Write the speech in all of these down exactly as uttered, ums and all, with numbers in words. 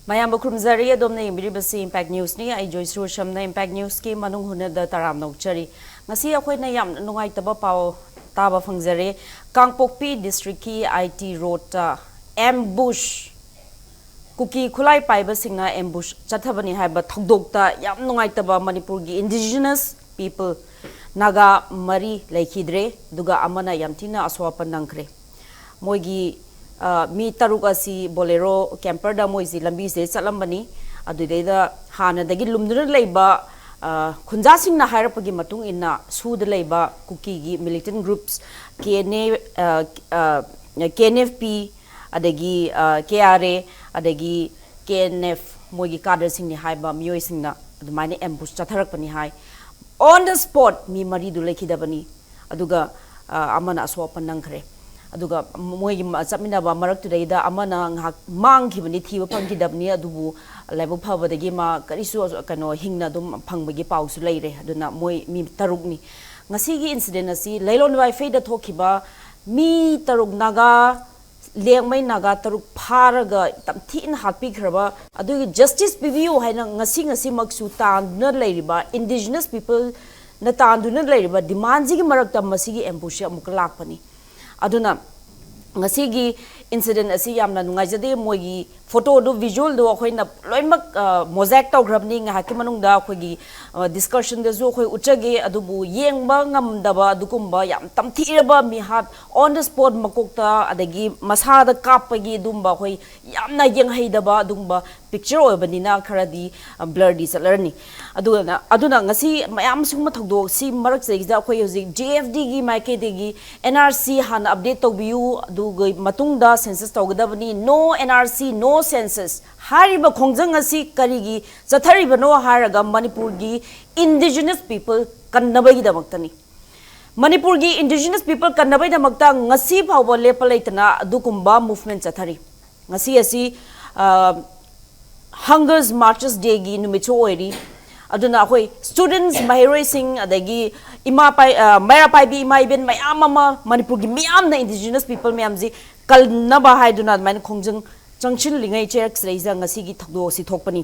ꯃꯌꯥꯝꯕꯨ ꯈꯨꯔꯨꯝꯖꯔꯤ꯫ ꯑꯗꯣꯝꯅ ꯌꯦꯡꯕꯤꯔꯤꯕꯁꯤ Impact Newsꯅꯤ꯫ ꯑꯩ ꯖꯣꯏꯁ꯭ꯔꯤ ꯁꯝꯅ Impact Newsꯀꯤ ꯃꯅꯨꯡ ꯍꯨꯠꯅꯗ ꯇꯔꯥꯝꯅ ꯑꯣꯛꯆꯔꯤ꯫ ꯉꯁꯤ ꯑꯩꯈꯣꯏꯅ ꯌꯥꯝꯅ ꯅꯨꯡꯉꯥꯏꯇꯕ ꯄꯥꯎ ꯇꯥꯕ ꯐꯪꯖꯔꯦ꯫ ꯀꯥꯡꯄꯣꯛꯄꯤ districtꯀꯤ I T roadꯇ ambush, ꯀꯨꯀꯤ ꯈꯨꯠꯂꯥꯏ ꯄꯥꯏꯕꯁꯤꯡꯅ ambush ꯆꯠꯊꯕꯅꯤ ꯍꯥꯏꯕ ꯊꯧꯗꯣꯛꯇ ꯌꯥꯝ ꯅꯨꯡꯉꯥꯏꯇꯕ ꯃꯅꯤꯄꯨꯔꯒꯤ indigenous people ꯅꯥꯒꯥ ꯃꯔꯤ ꯂꯩꯈꯤꯗ꯭ꯔꯦ, ꯑꯗꯨꯒ ꯑꯃꯅ ꯌꯥꯝ ꯊꯤꯅ ꯑꯁꯣꯛ ꯑꯄꯟ ꯅꯪꯈ꯭ꯔꯦ꯫ ꯃꯣꯏꯒꯤ, ꯑ, ꯃꯤ ꯇꯔꯨꯛ ꯑꯁꯤ Bolero camperꯗ ꯃꯣꯏꯁꯤ ꯂꯝꯕꯤꯁꯤꯗꯩ ꯆꯠꯂꯝꯕꯅꯤ꯫ ꯑꯗꯨꯗꯩꯗ ꯍꯥꯟꯅꯗꯒꯤ ꯂꯨꯝꯗꯨꯅ ꯂꯩꯕ, ꯑ, ꯈꯨꯟꯖꯥꯁꯤꯡꯅ ꯍꯥꯏꯔꯛꯄꯒꯤ ꯃꯇꯨꯡ ꯏꯟꯅ, ꯁꯨꯗ ꯂꯩꯕ ꯀꯨꯀꯤꯒꯤ militant groups, K N A, ꯑ, ꯑ, K N F P, ꯑꯗꯒꯤ, ꯑ, K R A, ꯑꯗꯒꯤ K N F, ꯃꯣꯏꯒꯤ cadreꯁꯤꯡꯅꯤ ꯍꯥꯏꯕ ꯃꯤꯑꯣꯏꯁꯤꯡꯅ ꯑꯗꯨꯃꯥꯏꯅ ambush ꯆꯠꯊꯔꯛꯄꯅꯤ high. On the spot ꯃꯤ ꯃꯔꯤꯗꯨ ꯂꯩꯈꯤꯗꯕꯅꯤ꯫ ꯑꯗꯨꯒ, ꯑ, ꯑꯃꯅ ꯑꯁꯣꯛ ꯑꯄꯟ ꯅꯪꯈ꯭ꯔꯦ꯫ ꯑꯗꯨꯒ ꯃꯣꯏꯒꯤ ꯃ-, ꯆꯠꯃꯤꯟꯅꯕ ꯃꯔꯛꯇꯨꯗꯩꯗ ꯑꯃꯅ ꯉꯥꯏꯍꯥꯛ ꯃꯥꯡꯈꯤꯕꯅꯤ, ꯊꯤꯕ ꯐꯪꯈꯤꯗꯕꯅꯤ, ꯑꯗꯨꯕꯨ ꯂꯥꯏꯕꯛ ꯐꯕꯗꯒꯤ ꯃꯥ ꯀꯔꯤꯁꯨ, ꯀꯩꯅꯣ, ꯍꯤꯡꯅ ꯑꯗꯨꯝ ꯐꯪꯕꯒꯤ ꯄꯥꯎꯁꯨ ꯂꯩꯔꯦ꯫ ꯑꯗꯨꯅ ꯃꯣꯏ ꯃꯤ ꯇꯔꯨꯛꯅꯤ꯫ ꯉꯁꯤꯒꯤ incident ꯑꯁꯤ ꯂꯩꯂꯣꯟ ꯋꯥꯏꯐꯩꯗ ꯊꯣꯛꯈꯤꯕ ꯃꯤ ꯇꯔꯨꯛ, ꯅꯥꯒꯥ, ꯂꯦꯡꯃꯩ ꯅꯥꯒꯥ ꯇꯔꯨꯛ ꯐꯥꯔꯒ ꯇꯝꯊꯤꯅ ꯍꯥꯠꯄꯤꯈ꯭ꯔꯕ, ꯑꯗꯨꯒꯤ justice ꯄꯤꯕꯤꯌꯨ ꯍꯥꯏꯅ ꯉꯁꯤ ꯉꯁꯤꯃꯛꯁꯨ ꯇꯥꯟꯗꯨꯅ ꯂꯩꯔꯤꯕ indigenous peopleꯅ ꯇꯥꯟꯗꯨꯅ ꯂꯩꯔꯤꯕ demandꯁꯤꯒꯤ ꯃꯔꯛꯇ ꯃꯁꯤꯒꯤ ambushꯁꯦ ꯑꯃꯨꯛꯀ ꯂꯥꯛꯄꯅꯤ꯫ ꯑꯗꯨꯅ ꯉꯁꯤꯒꯤ incident ꯑꯁꯤ ꯌꯥꯝꯅ ꯅꯨꯡꯉꯥꯏꯖꯗꯦ꯫ ꯃꯣꯏꯒꯤ photoꯗꯨ, visualꯗꯨ ꯑꯩꯈꯣꯏꯅ ꯂꯣꯏꯅꯃꯛ, ꯑ, mosaic ꯇꯧꯈ꯭ꯔꯕꯅꯤ꯫ ꯉꯥꯏꯍꯥꯛꯀꯤ ꯃꯅꯨꯡꯗ ꯑꯩꯈꯣꯏꯒꯤ, ꯑ, discussionꯗꯁꯨ ꯑꯩꯈꯣꯏ ꯎꯠꯆꯒꯦ꯫ ꯑꯗꯨꯕꯨ ꯌꯦꯡꯕ ꯉꯝꯗꯕ ꯑꯗꯨꯒꯨꯝꯕ ꯌꯥꯝ ꯇꯝꯊꯤꯔꯕ ꯃꯤꯍꯥꯠ, on the spot ꯃꯀꯣꯛꯇ ꯑꯗꯒꯤ ꯃꯁꯥꯗ ꯀꯥꯞꯄꯒꯤ ꯑꯗꯨꯒꯨꯝꯕ ꯑꯩꯈꯣꯏ ꯌꯥꯝꯅ ꯌꯦꯡꯍꯩꯗꯕ ꯑꯗꯨꯒꯨꯝꯕ picture ꯑꯣꯏꯕꯅꯤꯅ ꯈꯔꯗꯤ, ꯑ, blurꯗꯤ ꯆꯠꯂꯔꯅꯤ꯫ ꯑꯗꯨꯅ, ꯑꯗꯨꯅ ꯉꯁꯤ ꯃꯌꯥꯝ ꯁꯤꯒꯨꯝꯕ ꯊꯧꯗꯣꯛꯁꯤ ꯃꯔꯛꯁꯤꯗꯩꯁꯤꯗ ꯑꯩꯈꯣꯏ ꯍꯧꯖꯤꯛ J F Dꯒꯤ ꯃꯥꯏꯀꯩꯗꯒꯤ N R C ꯍꯥꯟꯅ update ꯇꯧꯕꯤꯌꯨ, ꯑꯗꯨꯒꯤ ꯃꯇꯨꯡꯗ census ꯇꯧꯒꯗꯕꯅꯤ, no N R C, no census ꯍꯥꯏꯔꯤꯕ ꯈꯣꯡꯖꯪ ꯑꯁꯤ ꯀꯔꯤꯒꯤ ꯆꯠꯊꯔꯤꯕꯅꯣ ꯍꯥꯏꯔꯒ ꯃꯅꯤꯄꯨꯔꯒꯤ indigenous people ꯀꯟꯅꯕꯒꯤꯗꯃꯛꯇꯅꯤ꯫ ꯃꯅꯤꯄꯨꯔꯒꯤ indigenous people ꯀꯟꯅꯕꯒꯤꯗꯃꯛꯇ ꯉꯁꯤ ꯐꯥꯎꯕ ꯂꯦꯞꯄ ꯂꯩꯇꯅ ꯑꯗꯨꯒꯨꯝꯕ movement ꯆꯠꯊꯔꯤ꯫ ꯉꯁꯤ ꯑꯁꯤ, ꯑ, Hungers Marches Dayꯒꯤ ꯅꯨꯃꯤꯠꯁꯨ ꯑꯣꯏꯔꯤ꯫ ꯑꯗꯨꯅ ꯑꯩꯈꯣꯏ students, ꯃꯍꯩꯔꯣꯏꯁꯤꯡ, ꯑꯗꯒꯤ ꯏꯃꯥ ꯄꯥꯏ-, ꯑ, ꯃꯩꯔꯥ ꯄꯥꯏꯕꯤ ꯏꯃꯥ ꯏꯕꯦꯟ ꯃꯌꯥꯝ ꯑꯃ, ꯃꯅꯤꯄꯨꯔꯒꯤ ꯃꯤꯌꯥꯝꯅ, indigenous people ꯃꯌꯥꯝꯁꯤ ꯀꯜꯅꯕ ꯍꯥꯏꯗꯨꯅ ꯑꯗꯨꯃꯥꯏꯅ ꯈꯣꯡꯖꯪ ꯆꯪꯁꯤꯜꯂꯤꯉꯩ ꯆꯦꯔꯛꯁꯤꯗꯩꯁꯤꯗ ꯉꯁꯤꯒꯤ ꯊꯧꯗꯣꯛ ꯑꯁꯤ ꯊꯣꯛꯄꯅꯤ꯫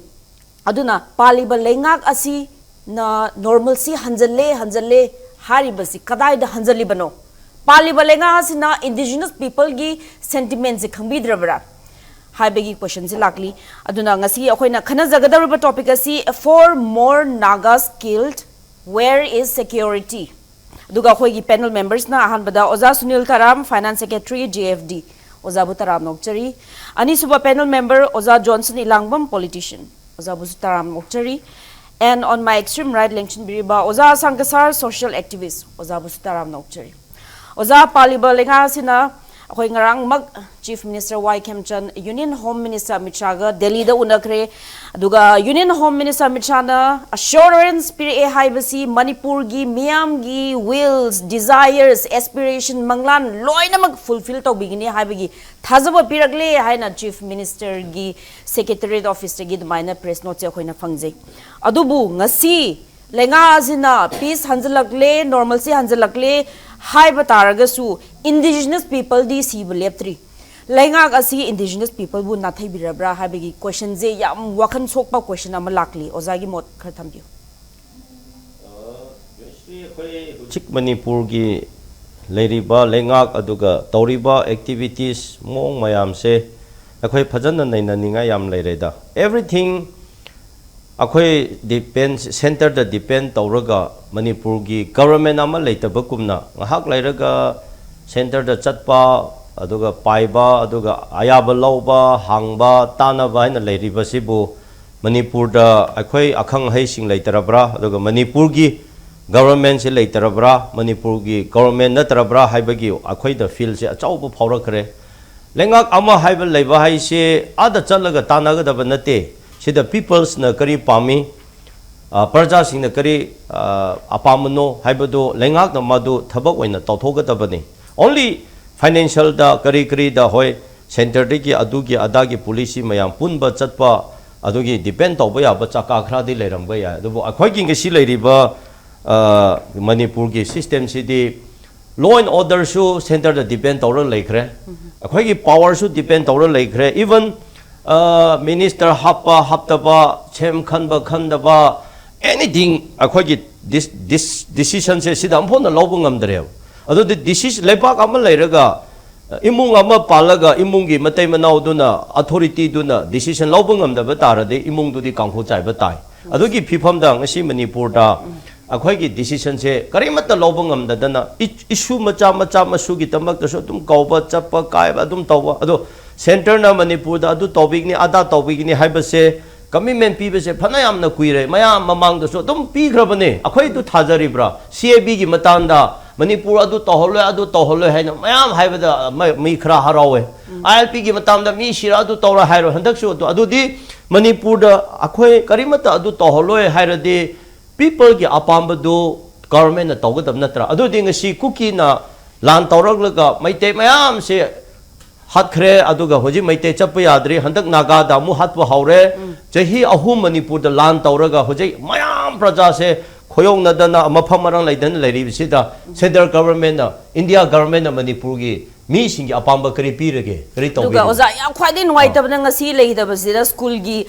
ꯑꯗꯨꯅ ꯄꯥꯜꯂꯤꯕ ꯂꯩꯉꯥꯛ ꯑꯁꯤꯅ normalcy ꯍꯟꯖꯜꯂꯦ, ꯍꯟꯖꯜꯂꯦ ꯍꯥꯏꯔꯤꯕꯁꯤ ꯀꯗꯥꯏꯗ ꯍꯟꯖꯜꯂꯤꯕꯅꯣ? ꯄꯥꯜꯂꯤꯕ ꯂꯩꯉꯥꯛ ꯑꯁꯤꯅ indigenous peopleꯒꯤ sentimentꯁꯦ ꯈꯪꯕꯤꯗ꯭ꯔꯕ꯭ꯔꯥ ꯍꯥꯏꯕꯒꯤ questionꯁꯦ ꯂꯥꯛꯂꯤ꯫ ꯑꯗꯨꯅ ꯉꯁꯤ ꯑꯩꯈꯣꯏꯅ ꯈꯟꯅꯖꯒꯗꯧꯔꯤꯕ topic ꯑꯁꯤ for more Nagas killed, where is security? ꯑꯗꯨꯒ ꯑꯩꯈꯣꯏꯒꯤ panel membersꯅ ꯑꯍꯥꯟꯕꯗ ꯑꯣꯖꯥ Sunil ꯇꯔꯥꯝ, Finance Secretary, J F D, ꯑꯣꯖꯥꯕꯨ ꯇꯔꯥꯝꯅ ꯑꯣꯛꯆꯔꯤ꯫ ꯑꯅꯤꯁꯨꯕ panel member ꯑꯣꯖꯥ ꯖꯣꯟꯁꯟ ꯏꯂꯥꯡꯕꯝ, politician, ꯑꯣꯖꯥꯕꯨꯁꯨ ꯇꯔꯥꯝꯅ ꯑꯣꯛꯆꯔꯤ꯫ And on my extreme right ꯂꯦꯡꯁꯤꯟꯕꯤꯔꯤꯕ ꯑꯣꯖꯥ ꯑꯁꯥꯡ ꯀꯁꯥꯔ, social activist, ꯑꯣꯖꯥꯕꯨꯁꯨ ꯇꯔꯥꯝꯅ ꯑꯣꯛꯆꯔꯤ꯫ ꯑꯣꯖꯥ, ꯄꯥꯜꯂꯤꯕ ꯂꯩꯉꯥꯛ ꯑꯁꯤꯅ ꯑꯩꯈꯣꯏ ꯉꯔꯥꯡꯃꯛ Chief Minister ꯋꯥꯏ ꯈꯦꯝꯆꯟ, Union Home Minister ꯑꯃꯤꯠ ꯁꯥꯍꯒ ꯗꯦꯜꯂꯤꯗ ꯎꯅꯈ꯭ꯔꯦ꯫ ꯑꯗꯨꯒ Union Home Minister Amit ꯁꯥꯍꯅ assurance ꯄꯤꯔꯛꯑꯦ ꯍꯥꯏꯕꯁꯤ ꯃꯅꯤꯄꯨꯔꯒꯤ ꯃꯤꯌꯥꯝꯒꯤ wills, desires, aspiration, ꯃꯪꯂꯥꯟ ꯂꯣꯏꯅꯃꯛ fulfill ꯇꯧꯕꯤꯒꯅꯤ ꯍꯥꯏꯕꯒꯤ ꯊꯥꯖꯕ ꯄꯤꯔꯛꯂꯦ ꯍꯥꯏꯅ Chief Ministerꯒꯤ Secretariat Officeꯇꯒꯤ ꯑꯗꯨꯃꯥꯏꯅ press noteꯁꯦ ꯑꯩꯈꯣꯏꯅ ꯐꯪꯖꯩ꯫ ꯑꯗꯨꯕꯨ ꯉꯁꯤ ꯂꯩꯉꯥꯛ ꯑꯁꯤꯅ peace ꯍꯟꯖꯤꯜꯂꯛꯂꯦ, normalcy ꯍꯟꯖꯤꯜꯂꯛꯂꯦ ꯍꯥꯏꯕ ꯇꯥꯔꯒꯁꯨ indigenous peopleꯗꯤ ꯁꯤꯕ ꯂꯦꯞꯇ꯭ꯔꯤ꯫ ꯂꯩꯉꯥꯛ ꯑꯁꯤ indigenous peopleꯕꯨ ꯅꯥꯊꯩꯕꯤꯔꯕ꯭ꯔꯥ ꯍꯥꯏꯕꯒꯤ questionꯁꯦ ꯌꯥꯝ ꯋꯥꯈꯜ ꯁꯣꯛꯄ question ꯑꯃ ꯂꯥꯛꯂꯤ꯫ ꯑꯣꯖꯥꯒꯤ ꯃꯣꯠ ꯈꯔ ꯊꯝꯕꯤꯌꯨ꯫ ꯍꯧꯖꯤꯛ ꯃꯅꯤꯄꯨꯔꯒꯤ ꯂꯩꯔꯤꯕ ꯂꯩꯉꯥꯛ ꯑꯗꯨꯒ ꯇꯧꯔꯤꯕ activities ꯃꯑꯣꯡ ꯃꯌꯥꯝꯁꯦ ꯑꯩꯈꯣꯏ ꯐꯖꯅ ꯅꯩꯅꯅꯤꯡꯉꯥꯏ ꯌꯥꯝ ꯂꯩꯔꯦꯗ꯫ Everything ꯑꯩꯈꯣꯏ depend, centreꯗ depend ꯇꯧꯔꯒ ꯃꯅꯤꯄꯨꯔꯒꯤ government ꯑꯃ ꯂꯩꯇꯕꯒꯨꯝꯅ ꯉꯥꯏꯍꯥꯛ ꯂꯩꯔꯒ centreꯗ ꯆꯠꯄ, ꯑꯗꯨꯒ ꯄꯥꯏꯕ, ꯑꯗꯨꯒ ꯑꯌꯥꯕ ꯂꯧꯕ, ꯍꯪꯕ, ꯇꯥꯟꯅꯕ ꯍꯥꯏꯅ ꯂꯩꯔꯤꯕꯁꯤꯕꯨ ꯃꯅꯤꯄꯨꯔꯗ ꯑꯩꯈꯣꯏ ꯑꯈꯪ ꯑꯍꯩꯁꯤꯡ ꯂꯩꯇꯔꯕ꯭ꯔꯥ, ꯑꯗꯨꯒ ꯃꯅꯤꯄꯨꯔꯒꯤ governmentꯁꯦ ꯂꯩꯇꯔꯕ꯭ꯔꯥ, ꯃꯅꯤꯄꯨꯔꯒꯤ government ꯅꯠꯇ꯭ꯔꯕ꯭ꯔꯥ ꯍꯥꯏꯕꯒꯤ ꯑꯩꯈꯣꯏꯗ feelꯁꯦ ꯑꯆꯧꯕ ꯐꯥꯎꯔꯛꯈ꯭ꯔꯦ꯫ ꯂꯩꯉꯥꯛ ꯑꯃ ꯍꯥꯏꯕ ꯂꯩꯕ ꯍꯥꯏꯁꯦ ꯑꯥꯗ ꯆꯠꯂꯒ ꯇꯥꯟꯅꯒꯗꯕ ꯅꯠꯇꯦ꯫ ꯁꯤꯗ peoplesꯅ ꯀꯔꯤ ꯄꯥꯝꯃꯤ, ꯑ, ꯄ꯭ꯔꯖꯥꯁꯤꯡꯅ ꯀꯔꯤ, ꯑ, ꯑꯄꯥꯝꯕꯅꯣ ꯍꯥꯏꯕꯗꯨ ꯂꯩꯉꯥꯛꯅ ꯃꯗꯨ ꯊꯕꯛ ꯑꯣꯏꯅ ꯇꯧꯊꯣꯛꯀꯗꯕꯅꯤ꯫ Only financialꯗ ꯀꯔꯤ ꯀꯔꯤꯗ, ꯍꯣꯏ, centreꯗꯒꯤ ꯑꯗꯨꯒꯤ ꯑꯗꯥꯒꯤ policy ꯃꯌꯥꯝ ꯄꯨꯟꯕ ꯆꯠꯄ, ꯑꯗꯨꯒꯤ depend ꯇꯧꯕ ꯌꯥꯕ ꯆꯀꯥ ꯈꯔꯗꯤ ꯂꯩꯔꯝꯕ ꯌꯥꯏ꯫ ꯑꯗꯨꯕꯨ ꯑꯩꯈꯣꯏꯒꯤ ꯉꯁꯤ ꯂꯩꯔꯤꯕ, ꯑ, ꯃꯅꯤꯄꯨꯔꯒꯤ systemꯁꯤꯗꯤ Law and orderꯁꯨ centreꯗ depend ꯇꯧꯔꯒ ꯂꯩꯈ꯭ꯔꯦ꯫ ꯑꯩꯈꯣꯏꯒꯤ powerꯁꯨ depend ꯇꯧꯔꯒ ꯂꯩꯈ꯭ꯔꯦ꯫ Even minister ꯍꯥꯞꯄ ꯍꯥꯞꯇꯕ, ꯁꯦꯝ ꯈꯟꯕ ꯈꯟꯗꯕ, anything ꯑꯩꯈꯣꯏꯒꯤ decisionꯁꯦ ꯁꯤꯗ ꯑꯃꯐꯥꯎꯅ ꯂꯧꯕ ꯉꯝꯗ꯭ꯔꯦꯕ꯫ ꯑꯗꯨꯗꯤ decision, ꯂꯩꯕꯥꯛ ꯑꯃ ꯂꯩꯔꯒ ꯏꯃꯨꯡ ꯑꯃ ꯄꯥꯜꯂꯒ ꯏꯃꯨꯡꯒꯤ ꯃꯇꯩ ꯃꯅꯥꯎꯗꯨꯅ, authorityꯗꯨꯅ decision ꯂꯧꯕ ꯉꯝꯗꯕ ꯇꯥꯔꯗꯤ ꯏꯃꯨꯡꯗꯨꯗꯤ ꯀꯥꯡꯈꯨ ꯆꯥꯏꯕ ꯇꯥꯏ꯫ ꯑꯗꯨꯒꯤ ꯐꯤꯕꯝꯗ ꯉꯁꯤ ꯃꯅꯤꯄꯨꯔꯗ ꯑꯩꯈꯣꯏꯒꯤ decisionꯁꯦ ꯀꯔꯤꯃꯠꯇ ꯂꯧꯕ ꯉꯝꯗꯗꯅ, issue ꯃꯆꯥ ꯃꯆꯥ ꯃꯁꯨꯒꯤꯗꯃꯛꯇꯁꯨ ꯑꯗꯨꯝ ꯀꯧꯕ ꯆꯠꯄ ꯀꯥꯏꯕ ꯑꯗꯨꯝ ꯇꯧꯕ꯫ ꯑꯗꯣ centreꯅ ꯃꯅꯤꯄꯨꯔꯗ ꯑꯗꯨ ꯇꯧꯕꯤꯒꯅꯤ, ꯑꯗꯥ ꯇꯧꯕꯤꯒꯅꯤ ꯍꯥꯏꯕꯁꯦ commitment ꯄꯤꯕꯁꯦ ꯐꯅ ꯌꯥꯝꯅ ꯀꯨꯏꯔꯦ꯫ ꯃꯌꯥꯝ ꯃꯃꯥꯡꯗꯁꯨ ꯑꯗꯨꯝ ꯄꯤꯈ꯭ꯔꯕꯅꯦ꯫ ꯑꯩꯈꯣꯏꯗꯨ ꯊꯥꯖꯔꯤꯕ꯭ꯔꯥ? CABꯒꯤ ꯃꯇꯥꯡꯗ ꯃꯅꯤꯄꯨꯔ ꯑꯗꯨ ꯇꯧꯍꯜꯂꯣꯏ, ꯑꯗꯨ ꯇꯧꯍꯜꯂꯣꯏ ꯍꯥꯏꯅ ꯃꯌꯥꯝ ꯍꯥꯏꯕꯗ ꯃ-, ꯃꯤ ꯈꯔ ꯍꯔꯥꯎꯋꯦ꯫ ILPꯒꯤ ꯃꯇꯥꯡꯗ ꯃꯤ ꯁꯤꯔ ꯑꯗꯨ ꯇꯧꯔꯣꯏ ꯍꯥꯏꯔꯣꯏ꯫ ꯍꯟꯗꯛꯁꯨ ꯑꯗꯨ, ꯑꯗꯨꯗꯤ ꯃꯅꯤꯄꯨꯔꯗ ꯑꯩꯈꯣꯏ ꯀꯔꯤꯃꯠꯇ ꯑꯗꯨ ꯇꯧꯍꯜꯂꯣꯏ ꯍꯥꯏꯔꯗꯤ peopleꯒꯤ ꯑꯄꯥꯝꯕꯗꯨ governmentꯅ ꯇꯧꯒꯗꯕ ꯅꯠꯇ꯭ꯔꯥ? ꯑꯗꯨꯗꯤ ꯉꯁꯤ ꯀꯨꯀꯤꯅ ꯂꯥꯟ ꯇꯧꯔꯛꯂꯒ ꯃꯩꯇꯩ ꯃꯌꯥꯝꯁꯦ ꯍꯥꯠꯈ꯭ꯔꯦ, ꯑꯗꯨꯒ ꯍꯧꯖꯤꯛ ꯃꯩꯇꯩ ꯆꯠꯄ ꯌꯥꯗ꯭ꯔꯤ, ꯍꯟꯗꯛ ꯅꯥꯒꯥꯗ ꯑꯃꯨꯛ ꯍꯥꯠꯄ ꯍꯧꯔꯦ꯫ ꯆꯍꯤ ꯑꯍꯨꯝ ꯃꯅꯤꯄꯨꯔꯗ ꯂꯥꯟ ꯇꯧꯔꯒ ꯍꯧꯖꯤꯛ ꯃꯌꯥꯝ ꯄ꯭ꯔꯖꯥꯁꯦ ꯈꯣꯌꯣꯡꯅꯗꯅ ꯃꯐꯝ ꯃꯔꯥꯡ ꯂꯩꯗꯅ ꯂꯩꯔꯤꯕꯁꯤꯗ central governmentꯅ, India governmentꯅ ꯃꯅꯤꯄꯨꯔꯒꯤ ꯃꯤꯁꯤꯡꯒꯤ ꯑꯄꯥꯝꯕ ꯀꯔꯤ ꯄꯤꯔꯒꯦ, ꯀꯔꯤ ꯑꯗꯨꯒ ꯇꯧꯕꯤꯔꯒꯦ? ꯑꯣꯖꯥ, ꯌꯥꯝ ꯈ꯭ꯋꯥꯏꯗꯒꯤ ꯅꯨꯡꯉꯥꯏꯇꯕꯅ ꯉꯁꯤ ꯂꯩꯒꯗꯕꯁꯤꯗ ꯁ꯭ꯀꯨꯜꯒꯤ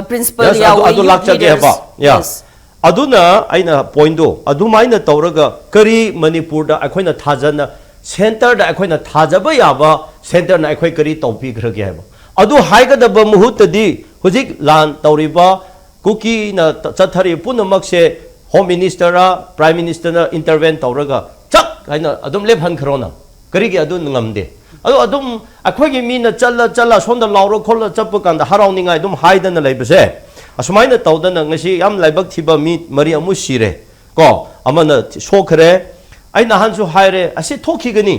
principal Yes, ꯑꯗꯨ, ꯌꯥꯎꯋꯦ, ꯑꯗꯨ youth ꯂꯥꯛꯆꯒꯦ leaders꯫ ꯍꯥꯏꯕ꯫ Yeah. Yes. ꯑꯗꯨꯅ ꯑꯩꯅ pointꯗꯣ ꯑꯗꯨꯃꯥꯏꯅ ꯇꯧꯔꯒ ꯀꯔꯤ ꯃꯅꯤꯄꯨꯔꯗ ꯑꯩꯈꯣꯏꯅ ꯊꯥꯖꯅ, centreꯗ ꯑꯩꯈꯣꯏꯅ ꯊꯥꯖꯕ ꯌꯥꯕ centreꯅ ꯑꯩꯈꯣꯏ ꯀꯔꯤ ꯇꯧꯕꯤꯈ꯭ꯔꯒꯦ ꯍꯥꯏꯕ? ꯑꯗꯨ ꯍꯥꯏꯒꯗꯕ ꯃꯍꯨꯠꯇꯗꯤ ꯍꯧꯖꯤꯛ ꯂꯥꯟ ꯇꯧꯔꯤꯕ ꯀꯨꯀꯤꯅ ꯆꯠꯊꯔꯤꯕ ꯄꯨꯝꯅꯃꯛꯁꯦ Home Ministerꯔ Prime Ministerꯅ intervene ꯇꯧꯔꯒ ꯆꯛ ꯍꯥꯏꯅ ꯑꯗꯨꯝ ꯂꯦꯞꯍꯟꯈ꯭ꯔꯣꯅ꯫ ꯀꯔꯤꯒꯤ ꯑꯗꯨ ꯉꯝꯗꯦ? ꯑꯗꯣ ꯑꯗꯨꯝ ꯑꯩꯈꯣꯏꯒꯤ ꯃꯤꯅ ꯆꯠꯂ ꯆꯠꯂ ꯁꯣꯝꯗ ꯂꯥꯎꯔ ꯈꯣꯠꯂ ꯆꯠꯄ ꯀꯥꯟꯗ ꯍꯔꯥꯎꯅꯤꯡꯉꯥꯏ ꯑꯗꯨꯝ ꯍꯥꯏꯗꯅ ꯂꯩꯕꯁꯦ, ꯑꯁꯨꯃꯥꯏꯅ ꯇꯧꯗꯅ ꯉꯁꯤ ꯌꯥꯝ ꯂꯥꯏꯕꯛ ꯊꯤꯕ ꯃꯤ ꯃꯔꯤ ꯑꯃꯨꯛ ꯁꯤꯔꯦ ꯀꯣ, ꯑꯃꯅ ꯁꯣꯛꯈ꯭ꯔꯦ꯫ ꯑꯩ ꯅꯍꯥꯟꯁꯨ ꯍꯥꯏꯔꯦ, ꯑꯁꯤ ꯊꯣꯛꯈꯤꯒꯅꯤ,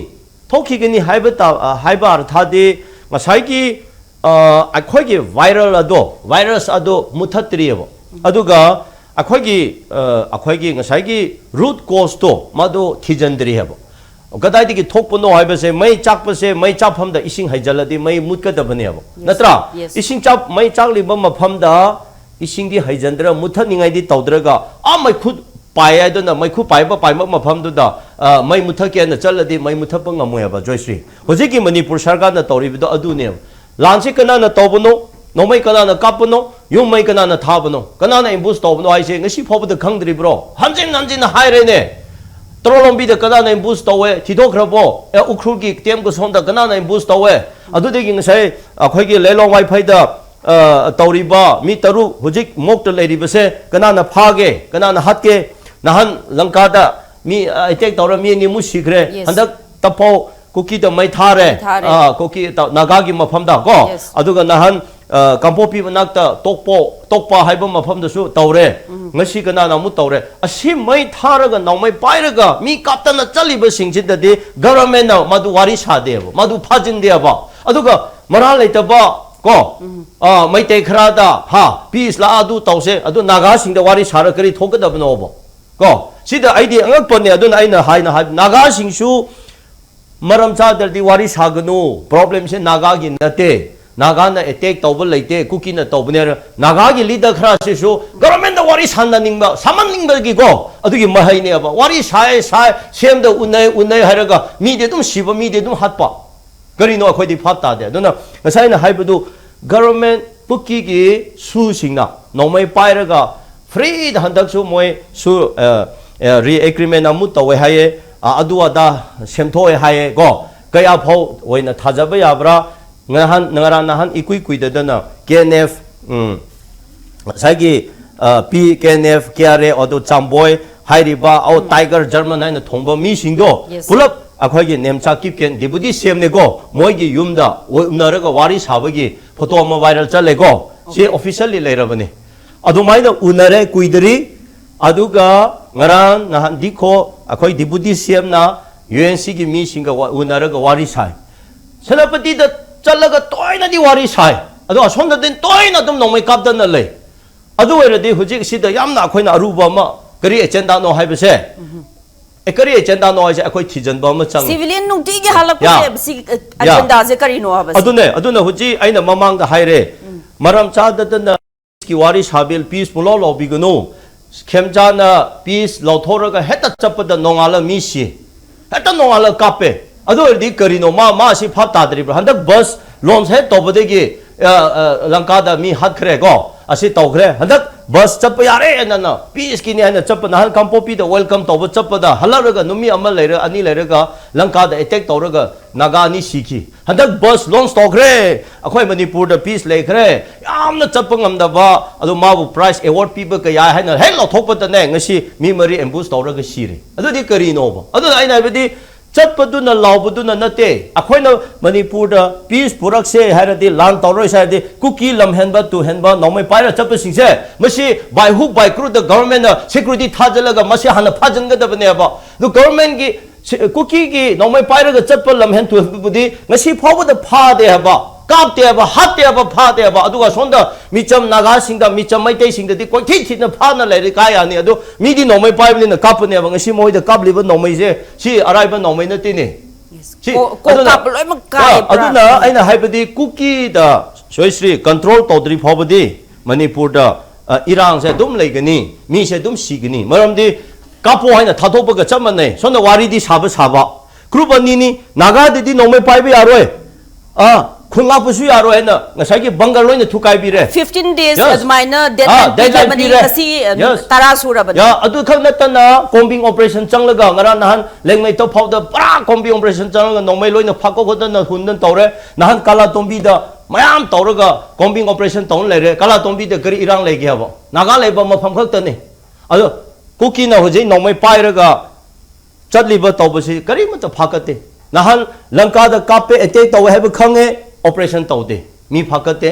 ꯊꯣꯛꯈꯤꯒꯅꯤ ꯍꯥꯏꯕ ꯇꯥ-, ꯑ, ꯍꯥꯏꯕ ꯑꯔꯊꯗꯤ ꯉꯁꯥꯏꯒꯤ, ꯑ, ꯑꯩꯈꯣꯏꯒꯤ viral ꯑꯗꯣ, virus ꯑꯗꯣ ꯃꯨꯊꯠꯇ꯭ꯔꯤꯑꯕ꯫ ꯑꯗꯨꯒ ꯑꯩꯈꯣꯏꯒꯤ, ꯑ, ꯑꯩꯈꯣꯏꯒꯤ ꯉꯁꯥꯏꯒꯤ root causeꯇꯣ ꯃꯗꯨ ꯊꯤꯖꯤꯟꯗ꯭ꯔꯤ ꯍꯥꯏꯕ꯫ ꯀꯗꯥꯏꯗꯒꯤ ꯊꯣꯛꯄꯅꯣ ꯍꯥꯏꯕꯁꯦ, ꯃꯩ ꯆꯥꯛꯄꯁꯦ, ꯃꯩ ꯆꯥꯛꯐꯝꯗ ꯏꯁꯤꯡ ꯍꯩꯖꯤꯜꯂꯗꯤ ꯃꯩ ꯃꯨꯠꯀꯗꯕꯅꯦꯕ, ꯅꯠꯇ꯭ꯔꯥ? Yes. ꯏꯁꯤꯡ ꯆꯥꯛ, ꯃꯩ ꯆꯥꯛꯂꯤꯕ ꯃꯐꯝꯗ ꯏꯁꯤꯡꯗꯤ ꯍꯩꯖꯤꯟꯗ꯭ꯔ, ꯃꯨꯠꯊꯠꯅꯤꯡꯉꯥꯏꯗꯤ ꯇꯧꯗ꯭ꯔꯒ ꯑꯥ ꯃꯩꯈꯨ ꯄꯥꯏ ꯍꯥꯏꯗꯨꯅ ꯃꯩꯈꯨ ꯄꯥꯏꯕ ꯄꯥꯏꯕ ꯃꯐꯝꯗꯨꯗ, ꯑ, ꯃꯩ ꯃꯨꯊꯠꯀꯦꯅ ꯆꯠꯂꯗꯤ ꯃꯩ ꯃꯨꯊꯠꯄ ꯉꯝꯃꯣꯏ ꯍꯥꯏꯕ, ꯖꯣꯏꯁ꯭ꯔꯤ꯫ ꯍꯧꯖꯤꯛꯀꯤ ꯃꯅꯤꯄꯨꯔ ꯁꯔꯀꯥꯔꯅ ꯇꯧꯔꯤꯕꯗꯣ ꯑꯗꯨꯅꯦꯕ꯫ ꯂꯥꯟꯁꯤ ꯀꯅꯥꯅ ꯇꯧꯕꯅꯣ? ꯅꯣꯡꯃꯩ ꯀꯅꯥꯅ ꯀꯥꯞꯄꯅꯣ? ꯌꯨꯝ ꯃꯩ ꯀꯅꯥꯅ ꯊꯥꯕꯅꯣ? ꯀꯅꯥꯅ ꯑꯦꯝꯕꯨꯁ ꯇꯧꯕꯅꯣ ꯍꯥꯏꯁꯦ ꯉꯁꯤ ꯐꯥꯎꯕꯗ ꯈꯪꯗ꯭ꯔꯤꯕ꯭ꯔꯣ? ꯍꯟꯖꯤꯟ ꯍꯟꯖꯤꯟꯅ ꯍꯥꯏꯔꯦꯅꯦ꯫ ꯇꯔꯣꯂꯣꯝꯕꯤꯗ ꯀꯅꯥꯅ ꯑꯦꯝꯕꯨꯁ ꯇꯧꯋꯦ? ꯊꯤꯗꯣꯛꯈ꯭ꯔꯕꯣ? ꯑꯦ, ꯎꯈ꯭ꯔꯨꯜꯒꯤ ꯇꯦꯝ ꯀꯁꯣꯟꯗ ꯀꯅꯥꯅ ꯑꯦꯝꯕꯨꯁ ꯇꯧꯋꯦ? ꯑꯗꯨꯗꯒꯤ ꯉꯁꯥꯏ ꯑꯩꯈꯣꯏꯒꯤ ꯂꯦꯂꯣꯡ ꯋꯥꯏꯐꯩꯗ, ꯑ, ꯇꯧꯔꯤꯕ ꯃꯤ ꯇꯔꯨꯛ ꯍꯧꯖꯤꯛ ꯃꯣꯛꯇ ꯂꯩꯔꯤꯕꯁꯦ ꯀꯅꯥꯅ ꯐꯥꯒꯦ? ꯀꯅꯥꯅ ꯍꯥꯠꯀꯦ? ꯅꯍꯥꯟ ꯂꯪꯀꯥꯗ ꯃꯤ, ꯑ, ꯑꯦꯇꯦꯛ ꯇꯧꯔ ꯃꯤ ꯑꯅꯤꯃꯨꯛ ꯁꯤꯈ꯭ꯔꯦ꯫ Yes. ꯍꯟꯗꯛ ꯇꯐꯧ ꯀꯨꯀꯤꯗ ꯃꯩ ꯊꯥꯔꯦ꯫ ꯃꯩ ꯊꯥꯔꯦ꯫ ꯑ, ꯀꯨꯀꯤ ꯇ-, ꯅꯥꯒꯥꯒꯤ ꯃꯐꯝꯗ ꯀꯣ꯫ Yes. ꯑꯗꯨꯒ ꯅꯍꯥꯟ, ꯑ, ꯀꯥꯡꯄꯣꯛꯄꯤ ꯃꯅꯥꯛꯇ ꯇꯣꯛꯄꯣ-, ꯇꯣꯛꯄ ꯍꯥꯏꯕ ꯃꯐꯝꯗꯁꯨ ꯇꯧꯔꯦ꯫ ꯎꯝ꯫ ꯉꯁꯤ ꯀꯅꯥꯅ ꯑꯃꯨꯛ ꯇꯧꯔꯦ? ꯑꯁꯤ ꯃꯩ ꯊꯥꯔꯒ ꯅꯣꯡꯃꯩ ꯄꯥꯏꯔꯒ ꯃꯤ ꯀꯥꯞꯇꯅ ꯆꯠꯂꯤꯕꯁꯤꯡꯁꯤꯗꯗꯤ ꯒꯚꯔꯟꯃꯦꯟꯅ ꯃꯗꯨ ꯋꯥꯔꯤ ꯁꯥꯗꯦꯕ, ꯃꯗꯨ ꯐꯥꯖꯤꯟꯗꯦꯕ꯫ ꯑꯗꯨꯒ ꯃꯔꯥꯜ ꯂꯩꯇꯕ ꯀꯣ, ꯎꯝ꯫ ꯑ, ꯃꯩꯇꯩ ꯈꯔꯗ, ꯍꯥ, ꯄꯤꯁ ꯂꯥꯛꯑ ꯑꯗꯨ ꯇꯧꯁꯦ, ꯑꯗꯨ ꯅꯥꯒꯥꯁꯤꯡꯗ ꯋꯥꯔꯤ ꯁꯥꯔ ꯀꯔꯤ ꯊꯣꯛꯀꯗꯕꯅꯣꯕ? ꯀꯣ, ꯁꯤꯗ ꯑꯩꯗꯤ ꯑꯉꯛꯄꯅꯦ꯫ ꯑꯗꯨꯅ ꯑꯩꯅ ꯍꯥꯏꯅ ꯍꯥꯏ, ꯅꯥꯒꯥꯁꯤꯡꯁꯨ ꯃꯔꯝ ꯆꯥꯗ꯭ꯔꯗꯤ ꯋꯥꯔꯤ ꯁꯥꯒꯅꯨ꯫ ꯄ꯭ꯔꯣꯕ꯭ꯂꯦꯝꯁꯦ ꯅꯥꯒꯥꯒꯤ ꯅꯠꯇꯦ꯫ ꯅꯥꯒꯥꯅ ꯑꯦꯇꯦꯛ ꯇꯧꯕ ꯂꯩꯇꯦ, ꯀꯨꯀꯤꯅ ꯇꯧꯕꯅꯦ ꯍꯥꯏꯔ, ꯅꯥꯒꯥꯒꯤ ꯂꯤꯗꯔ ꯈꯔꯁꯤꯁꯨ ꯒꯚꯔꯟꯃꯦꯟꯗ ꯋꯥꯔꯤ ꯁꯥꯟꯅꯅꯤꯡꯕ, ꯁꯥꯃꯟꯅꯤꯡꯕꯒꯤꯀꯣ, ꯑꯗꯨꯒꯤ ꯃꯍꯩꯅꯦꯕ꯫ ꯋꯥꯔꯤ ꯁꯥꯏ, ꯁꯥꯏ, ꯁꯦꯝꯗ ꯎꯅꯩ, ꯎꯅꯩ ꯍꯥꯏꯔꯒ ꯃꯤꯗꯤ ꯑꯗꯨꯝ ꯁꯤꯕ, ꯃꯤꯗꯤ ꯑꯗꯨꯝ ꯍꯥꯠꯄ꯫ ꯀꯔꯤꯅꯣ ꯑꯩꯈꯣꯏꯗꯤ ꯚꯥꯞ ꯇꯥꯗꯦ꯫ ꯑꯗꯨꯅ ꯉꯁꯥꯏ ꯑꯩꯅ ꯍꯥꯏꯕꯗꯨ, ꯒꯚꯔꯟꯃꯦꯟ ꯀꯨꯀꯤꯒꯤ ꯁꯨꯁꯤꯡꯅ ꯅꯣꯡꯃꯩ ꯄꯥꯏꯔꯒ ꯐ꯭ꯔꯤꯗ ꯍꯟꯗꯛꯁꯨ ꯃꯣꯏ ꯁꯨ, ꯑ, ꯑ, ꯔꯤ ꯑꯦꯒ꯭ꯔꯤꯃꯦꯟ ꯑꯃꯨꯛ ꯇꯧꯋꯦ ꯍꯥꯏꯌꯦ, ꯑ, ꯑꯗꯨ ꯑꯗꯥ ꯁꯦꯝꯊꯣꯛꯑꯦ ꯍꯥꯏꯌꯦ ꯀꯣ꯫ ꯀꯌꯥ ꯐꯥꯎ ꯑꯣꯏꯅ ꯊꯥꯖꯕ ꯌꯥꯕ꯭ꯔꯥ? ꯉꯍꯥꯟ, ꯉꯔꯥꯡ ꯅꯍꯥꯟ ꯏꯀꯨꯏ ꯀꯨꯏꯗꯗꯅ ꯀꯦ ꯑꯦꯟ ꯑꯦꯐ, ꯎꯝ, ꯉꯁꯥꯏꯒꯤ, ꯑ, P, K N F, K R A, ꯑꯗꯨ ꯆꯥꯝꯕꯣꯏ ꯍꯥꯏꯔꯤꯕ, ꯑꯧ, ꯎꯝ꯫ ꯇꯥꯏꯒꯔ ꯖꯔꯃꯟ ꯍꯥꯏꯅ ꯊꯣꯡꯕ ꯃꯤꯁꯤꯡꯗꯣ ꯌꯦꯁ꯫ ꯄꯨꯂꯞ ꯑꯩꯈꯣꯏꯒꯤ ꯅꯦꯝꯆꯥ ꯀꯤꯞꯀꯦꯟ ꯗꯤꯄꯨꯇꯤ ꯁꯤ ꯑꯦꯝꯅꯦꯀꯣ, ꯃꯣꯏꯒꯤ ꯌꯨꯝꯗ ꯎꯅꯔꯒ ꯋꯥꯔꯤ ꯁꯥꯕꯒꯤ ꯐꯣꯇꯣ ꯑꯃ ꯚꯥꯏꯔꯦꯜ ꯆꯠꯂꯦꯀꯣ꯫ ꯁꯤ ꯑꯣꯐꯤꯁꯤꯌꯦꯜꯂꯤ ꯂꯩꯔꯕꯅꯤ꯫ ꯑꯗꯨꯃꯥꯏꯅ ꯎꯅꯔꯦ ꯀꯨꯏꯗ꯭ꯔꯤ꯫ ꯑꯗꯨꯒ ꯉꯔꯥꯡ ꯅꯍꯥꯟ ꯗꯤꯈꯣ ꯑꯩꯈꯣꯏ ꯗꯤꯄꯨꯇꯤ ꯁꯤ ꯑꯦꯝꯅ ꯌꯨ ꯑꯦꯟ ꯁꯤꯒꯤ ꯃꯤꯁꯤꯡꯒ ꯋꯥ-, ꯎꯅꯔꯒ ꯋꯥꯔꯤ ꯁꯥꯏ꯫ ꯁꯦꯅꯥꯄꯇꯤꯗ ꯆꯠꯂꯒ ꯇꯣꯏꯅꯗꯤ ꯋꯥꯔꯤ ꯁꯥꯏ꯫ ꯑꯗꯣ ꯑꯁꯣꯝꯗꯗꯤ ꯇꯣꯏꯅ ꯑꯗꯨꯝ ꯅꯣꯡꯃꯩ ꯀꯥꯞꯇꯅ ꯂꯩ꯫ ꯑꯗꯨ ꯑꯣꯏꯔꯗꯤ ꯍꯧꯖꯤꯛ ꯁꯤꯗ ꯌꯥꯝꯅ ꯑꯩꯈꯣꯏꯅ ꯑꯔꯨꯕ ꯑꯃ, ꯀꯔꯤ ꯑꯦꯖꯦꯟꯗꯥꯅꯣ ꯍꯥꯏꯕꯁꯦ, ꯑꯦ, ꯀꯔꯤ ꯑꯦꯖꯦꯟꯗꯥꯅꯣ ꯍꯥꯏꯁꯦ ꯑꯩꯈꯣꯏ ꯊꯤꯖꯤꯟꯕ ꯑꯃ ꯆꯪꯉꯤ꯫ ꯁꯤꯚꯤꯂꯤꯌꯟ ꯅꯨꯡꯇꯤꯒꯤ ꯍꯜꯂꯛꯄꯁꯦ ꯌꯥ꯫ ꯁꯤ, ꯑ, ꯌꯥ꯫ ꯑꯦꯖꯦꯟꯗꯥꯁꯦ ꯀꯔꯤꯅꯣ ꯍꯥꯏꯕꯁꯦ? ꯑꯗꯨꯅꯦ, ꯑꯗꯨꯅ ꯍꯧꯖꯤꯛ ꯑꯩꯅ ꯃꯃꯥꯡꯗ ꯍꯥꯏꯔꯦ, ꯃꯔꯝ ꯆꯥꯗꯗꯅ ꯀꯤ ꯋꯥꯔꯤ ꯁꯥꯕꯤꯜ ꯄꯤꯁ ꯄꯨꯂꯥꯎ ꯂꯥꯎꯕꯤꯒꯅꯨ꯫ ꯈꯦꯝꯆꯥꯅ ꯄꯤꯁ ꯂꯧꯊꯣꯛꯔꯒ ꯍꯦꯛꯇ ꯆꯠꯄꯗ ꯅꯣꯡꯉꯥꯜꯂ ꯃꯤ ꯁꯤ꯫ ꯍꯦꯛꯇ ꯅꯣꯡꯉꯥꯜꯂ ꯀꯥꯞꯄꯦ꯫ ꯑꯗꯨ ꯑꯣꯏꯔꯗꯤ ꯀꯔꯤꯅꯣ? ꯃꯥ, ꯃꯥ ꯑꯁꯤ ꯚꯥꯞ ꯇꯥꯗ꯭ꯔꯤꯕ꯭ꯔꯥ? ꯍꯟꯗꯛ ꯕꯁ ꯂꯣꯟꯁ ꯍꯦꯛ ꯇꯧꯕꯗꯒꯤ, ꯑ, ꯑ, ꯂꯪꯀꯥꯗ ꯃꯤ ꯍꯥꯠꯈ꯭ꯔꯦ ꯀꯣ, ꯑꯁꯤ ꯇꯧꯈ꯭ꯔꯦ꯫ ꯍꯟꯗꯛ ꯕꯁ ꯆꯠꯄ ꯌꯥꯔꯦ ꯍꯥꯏꯅ, ꯄꯤꯁꯀꯤꯅꯤ ꯍꯥꯏꯅ ꯆꯠꯄ, ꯅꯍꯥꯟ ꯀꯥꯡꯄꯣꯛꯄꯤꯗ ꯋꯦꯜꯀꯝ ꯇꯧꯕ ꯆꯠꯄꯗ, ꯍꯜꯂꯛꯂꯒ ꯅꯨꯃꯤꯠ ꯑꯃ ꯂꯩꯔ, ꯑꯅꯤ ꯂꯩꯔꯒ ꯂꯪꯀꯥꯗ ꯑꯦꯇꯦꯛ ꯇꯧꯔꯒ ꯅꯥꯒꯥ ꯑꯅꯤ ꯁꯤꯈꯤ꯫ ꯍꯟꯗꯛ ꯕꯁ ꯂꯣꯟꯁ ꯇꯧꯈ꯭ꯔꯦ, ꯑꯩꯈꯣꯏ ꯃꯅꯤꯄꯨꯔꯗ ꯄꯤꯁ ꯂꯩꯈ꯭ꯔꯦ, ꯌꯥꯝꯅ ꯆꯠꯄ ꯉꯝꯗꯕ, ꯑꯗꯨ ꯃꯥꯕꯨ ꯄ꯭ꯔꯥꯏꯖ ꯑꯦꯋꯥꯔꯗ ꯄꯤꯕ ꯀꯌꯥ ꯍꯥꯏꯅ ꯍꯦꯛ ꯂꯧꯊꯣꯛꯄꯗꯅꯦ, ꯉꯁꯤ ꯃꯤ ꯃꯔꯤ ꯑꯦꯝꯕꯨꯁ ꯇꯧꯔꯒ ꯁꯤꯔꯦ꯫ ꯑꯗꯨꯗꯤ ꯀꯔꯤꯅꯣꯕ? ꯑꯗꯨꯅ ꯑꯩꯅ ꯍꯥꯏꯕꯗꯤ, ꯆꯠꯄꯗꯨꯅ ꯂꯥꯎꯕꯗꯨꯅ ꯅꯠꯇꯦ꯫ ꯑꯩꯈꯣꯏꯅ ꯃꯅꯤꯄꯨꯔꯗ ꯄꯤꯁ ꯄꯨꯔꯛꯁꯦ ꯍꯥꯏꯔꯗꯤ, ꯂꯥꯟ ꯇꯧꯔꯣꯏꯁꯦ ꯍꯥꯏꯔꯗꯤ, ꯀꯨꯀꯤ ꯂꯝꯍꯦꯟꯕ, ꯇꯨꯍꯦꯟꯕ, ꯅꯣꯡꯃꯩ ꯄꯥꯏꯔ ꯆꯠꯄꯁꯤꯡꯁꯦ, ꯃꯁꯤ by hook by crook ꯗ ꯒꯚꯔꯟꯃꯦꯟꯅ ꯁꯦꯀ꯭ꯌꯨꯔꯤꯇꯤ ꯊꯥꯖꯤꯜꯂꯒ ꯃꯁꯤ ꯍꯥꯟꯅ ꯐꯥꯖꯤꯟꯒꯗꯕꯅꯦꯕ꯫ ꯑꯗꯨ ꯒꯚꯔꯟꯃꯦꯟꯒꯤ ꯁꯤ-, ꯀꯨꯀꯤꯒꯤ ꯅꯣꯡꯃꯩ ꯄꯥꯏꯔꯒ ꯆꯠꯄ ꯂꯝꯍꯦꯟ ꯇꯨꯍꯦꯟꯕꯕꯨꯗꯤ ꯉꯁꯤ ꯐꯥꯎꯕꯗ ꯐꯥꯗꯦ ꯍꯥꯏꯕ, ꯀꯥꯞꯇꯦ ꯍꯥꯏꯕ, ꯍꯥꯠꯇꯦ ꯍꯥꯏꯕ, ꯐꯥꯗꯦ ꯍꯥꯏꯕ꯫ ꯑꯗꯨꯒ ꯁꯣꯝꯗ ꯃꯤꯆꯝ ꯅꯥꯒꯥꯁꯤꯡꯗ, ꯃꯤꯆꯝ ꯃꯩꯇꯩꯁꯤꯡꯗꯗꯤ ꯀꯣꯏꯊꯤ ꯊꯤꯅ ꯐꯥꯅ ꯂꯩꯔꯦ, ꯀꯥꯏ ꯌꯥꯅꯤ? ꯑꯗꯨ ꯃꯤꯗꯤ ꯅꯣꯡꯃꯩ ꯄꯥꯏꯕꯅꯤꯅ ꯀꯥꯞꯄꯅꯦꯕ꯫ ꯉꯁꯤ ꯃꯣꯏꯗ ꯀꯥꯞꯂꯤꯕ ꯅꯣꯡꯃꯩꯁꯦ ꯁꯤ ꯑꯔꯥꯏꯕ ꯅꯣꯡꯃꯩ ꯅꯠꯇꯦꯅꯦ꯫ ꯁꯤ, ꯀꯣ-, ꯀꯣꯛ ꯑꯗꯨꯅ, ꯀꯥꯞꯄ ꯂꯣꯏꯅꯃꯛ ꯀꯥꯏ ꯑ, ꯄꯨꯔꯥ꯫ ꯑꯗꯨꯅ ꯑꯩꯅ ꯍꯥꯏꯕꯗꯤ, ꯀꯨꯀꯤꯗ ꯁꯣꯏꯁ꯭ꯔꯤ ꯀꯟꯇ꯭ꯔꯣꯜ ꯇꯧꯗ꯭ꯔꯤ ꯐꯥꯎꯕꯗꯤ ꯃꯅꯤꯄꯨꯔꯗ, ꯑ, ꯏꯔꯥꯡꯁꯦ ꯑꯗꯨꯝ ꯂꯩꯒꯅꯤ, ꯃꯤꯁꯦ ꯑꯗꯨꯝ ꯁꯤꯒꯅꯤ꯫ ꯃꯔꯝꯗꯤ ꯀꯥꯞꯄꯣ ꯍꯥꯏꯅ ꯊꯥꯗꯣꯛꯄꯒ ꯆꯞ ꯃꯥꯟꯅꯩ꯫ ꯁꯣꯝꯗ ꯋꯥꯔꯤꯗꯤ ꯁꯥꯕ ꯁꯥꯕ꯫ ꯒ꯭ꯔꯨꯞ ꯑꯅꯤꯅꯤ, ꯅꯥꯒꯥꯗꯗꯤ ꯅꯣꯡꯃꯩ ꯄꯥꯏꯕ ꯌꯥꯔꯣꯏ, ꯑ, ꯈꯨꯟ ꯉꯥꯛꯄꯁꯨ ꯌꯥꯔꯣꯏ ꯍꯥꯏꯅ ꯉꯁꯥꯏꯒꯤ ꯕꯪꯒꯔ ꯂꯣꯏꯅ ꯊꯨꯀꯥꯏꯕꯤꯔꯦ꯫ Fifteen days Yes. ꯑꯗꯨꯃꯥꯏꯅ ꯑꯥ, deadline deadline ꯄꯤꯔꯕꯅꯤ꯫ ꯄꯤꯔꯦ꯫ ꯉꯁꯤ, ꯑ, Yes. ꯇꯔꯥ ꯁꯨꯔꯕꯅꯤ꯫ ꯌꯥ, ꯑꯗꯨ ꯈꯛ ꯅꯠꯇꯅ ꯀꯣꯝꯕꯤꯡ ꯑꯣꯄꯔꯦꯁꯟ ꯆꯪꯂꯒ ꯉꯔꯥꯡ ꯅꯍꯥꯟ ꯂꯦꯡꯃꯩ ꯇꯧꯐꯥꯎꯗ ꯄꯨꯔꯥ ꯀꯣꯝꯕꯤꯡ ꯑꯣꯄꯔꯦꯁꯟ ꯆꯪꯂꯒ ꯅꯣꯡꯃꯩ ꯂꯣꯏꯅ ꯐꯥꯀꯣꯛ ꯈꯣꯠꯇꯅ ꯍꯨꯟꯗꯅ ꯇꯧꯔꯦ꯫ ꯅꯍꯥꯟ ꯀꯥꯂꯥꯇꯣꯝꯕꯤꯗ ꯃꯌꯥꯝ ꯇꯧꯔꯒ ꯀꯣꯝꯕꯤꯡ ꯑꯣꯄꯔꯦꯁꯟ ꯇꯧꯅ ꯂꯩꯔꯦ꯫ ꯀꯥꯂꯥꯇꯣꯝꯕꯤꯗ ꯀꯔꯤ ꯏꯔꯥꯡ ꯂꯩꯒꯦ ꯍꯥꯏꯕ? ꯅꯥꯒꯥ ꯂꯩꯕ ꯃꯐꯝ ꯈꯛꯇꯅꯤ꯫ ꯑꯗꯣ ꯀꯨꯀꯤꯅ ꯍꯧꯖꯤꯛ ꯅꯣꯡꯃꯩ ꯄꯥꯏꯔꯒ ꯆꯠꯂꯤꯕ ꯇꯧꯕꯁꯤ ꯀꯔꯤꯃꯠꯇ ꯐꯥꯀꯠꯇꯦ꯫ ꯅꯍꯥꯟ ꯂꯪꯀꯥꯗ ꯀꯥꯞꯄꯦ, ꯑꯦꯇꯦꯛ ꯇꯧꯋꯦ ꯍꯥꯏꯕ ꯈꯪꯉꯦ, ꯑꯣꯄꯔꯦꯁꯟ ꯇꯧꯗꯦ, ꯃꯤ ꯐꯥꯀꯠꯇꯦ꯫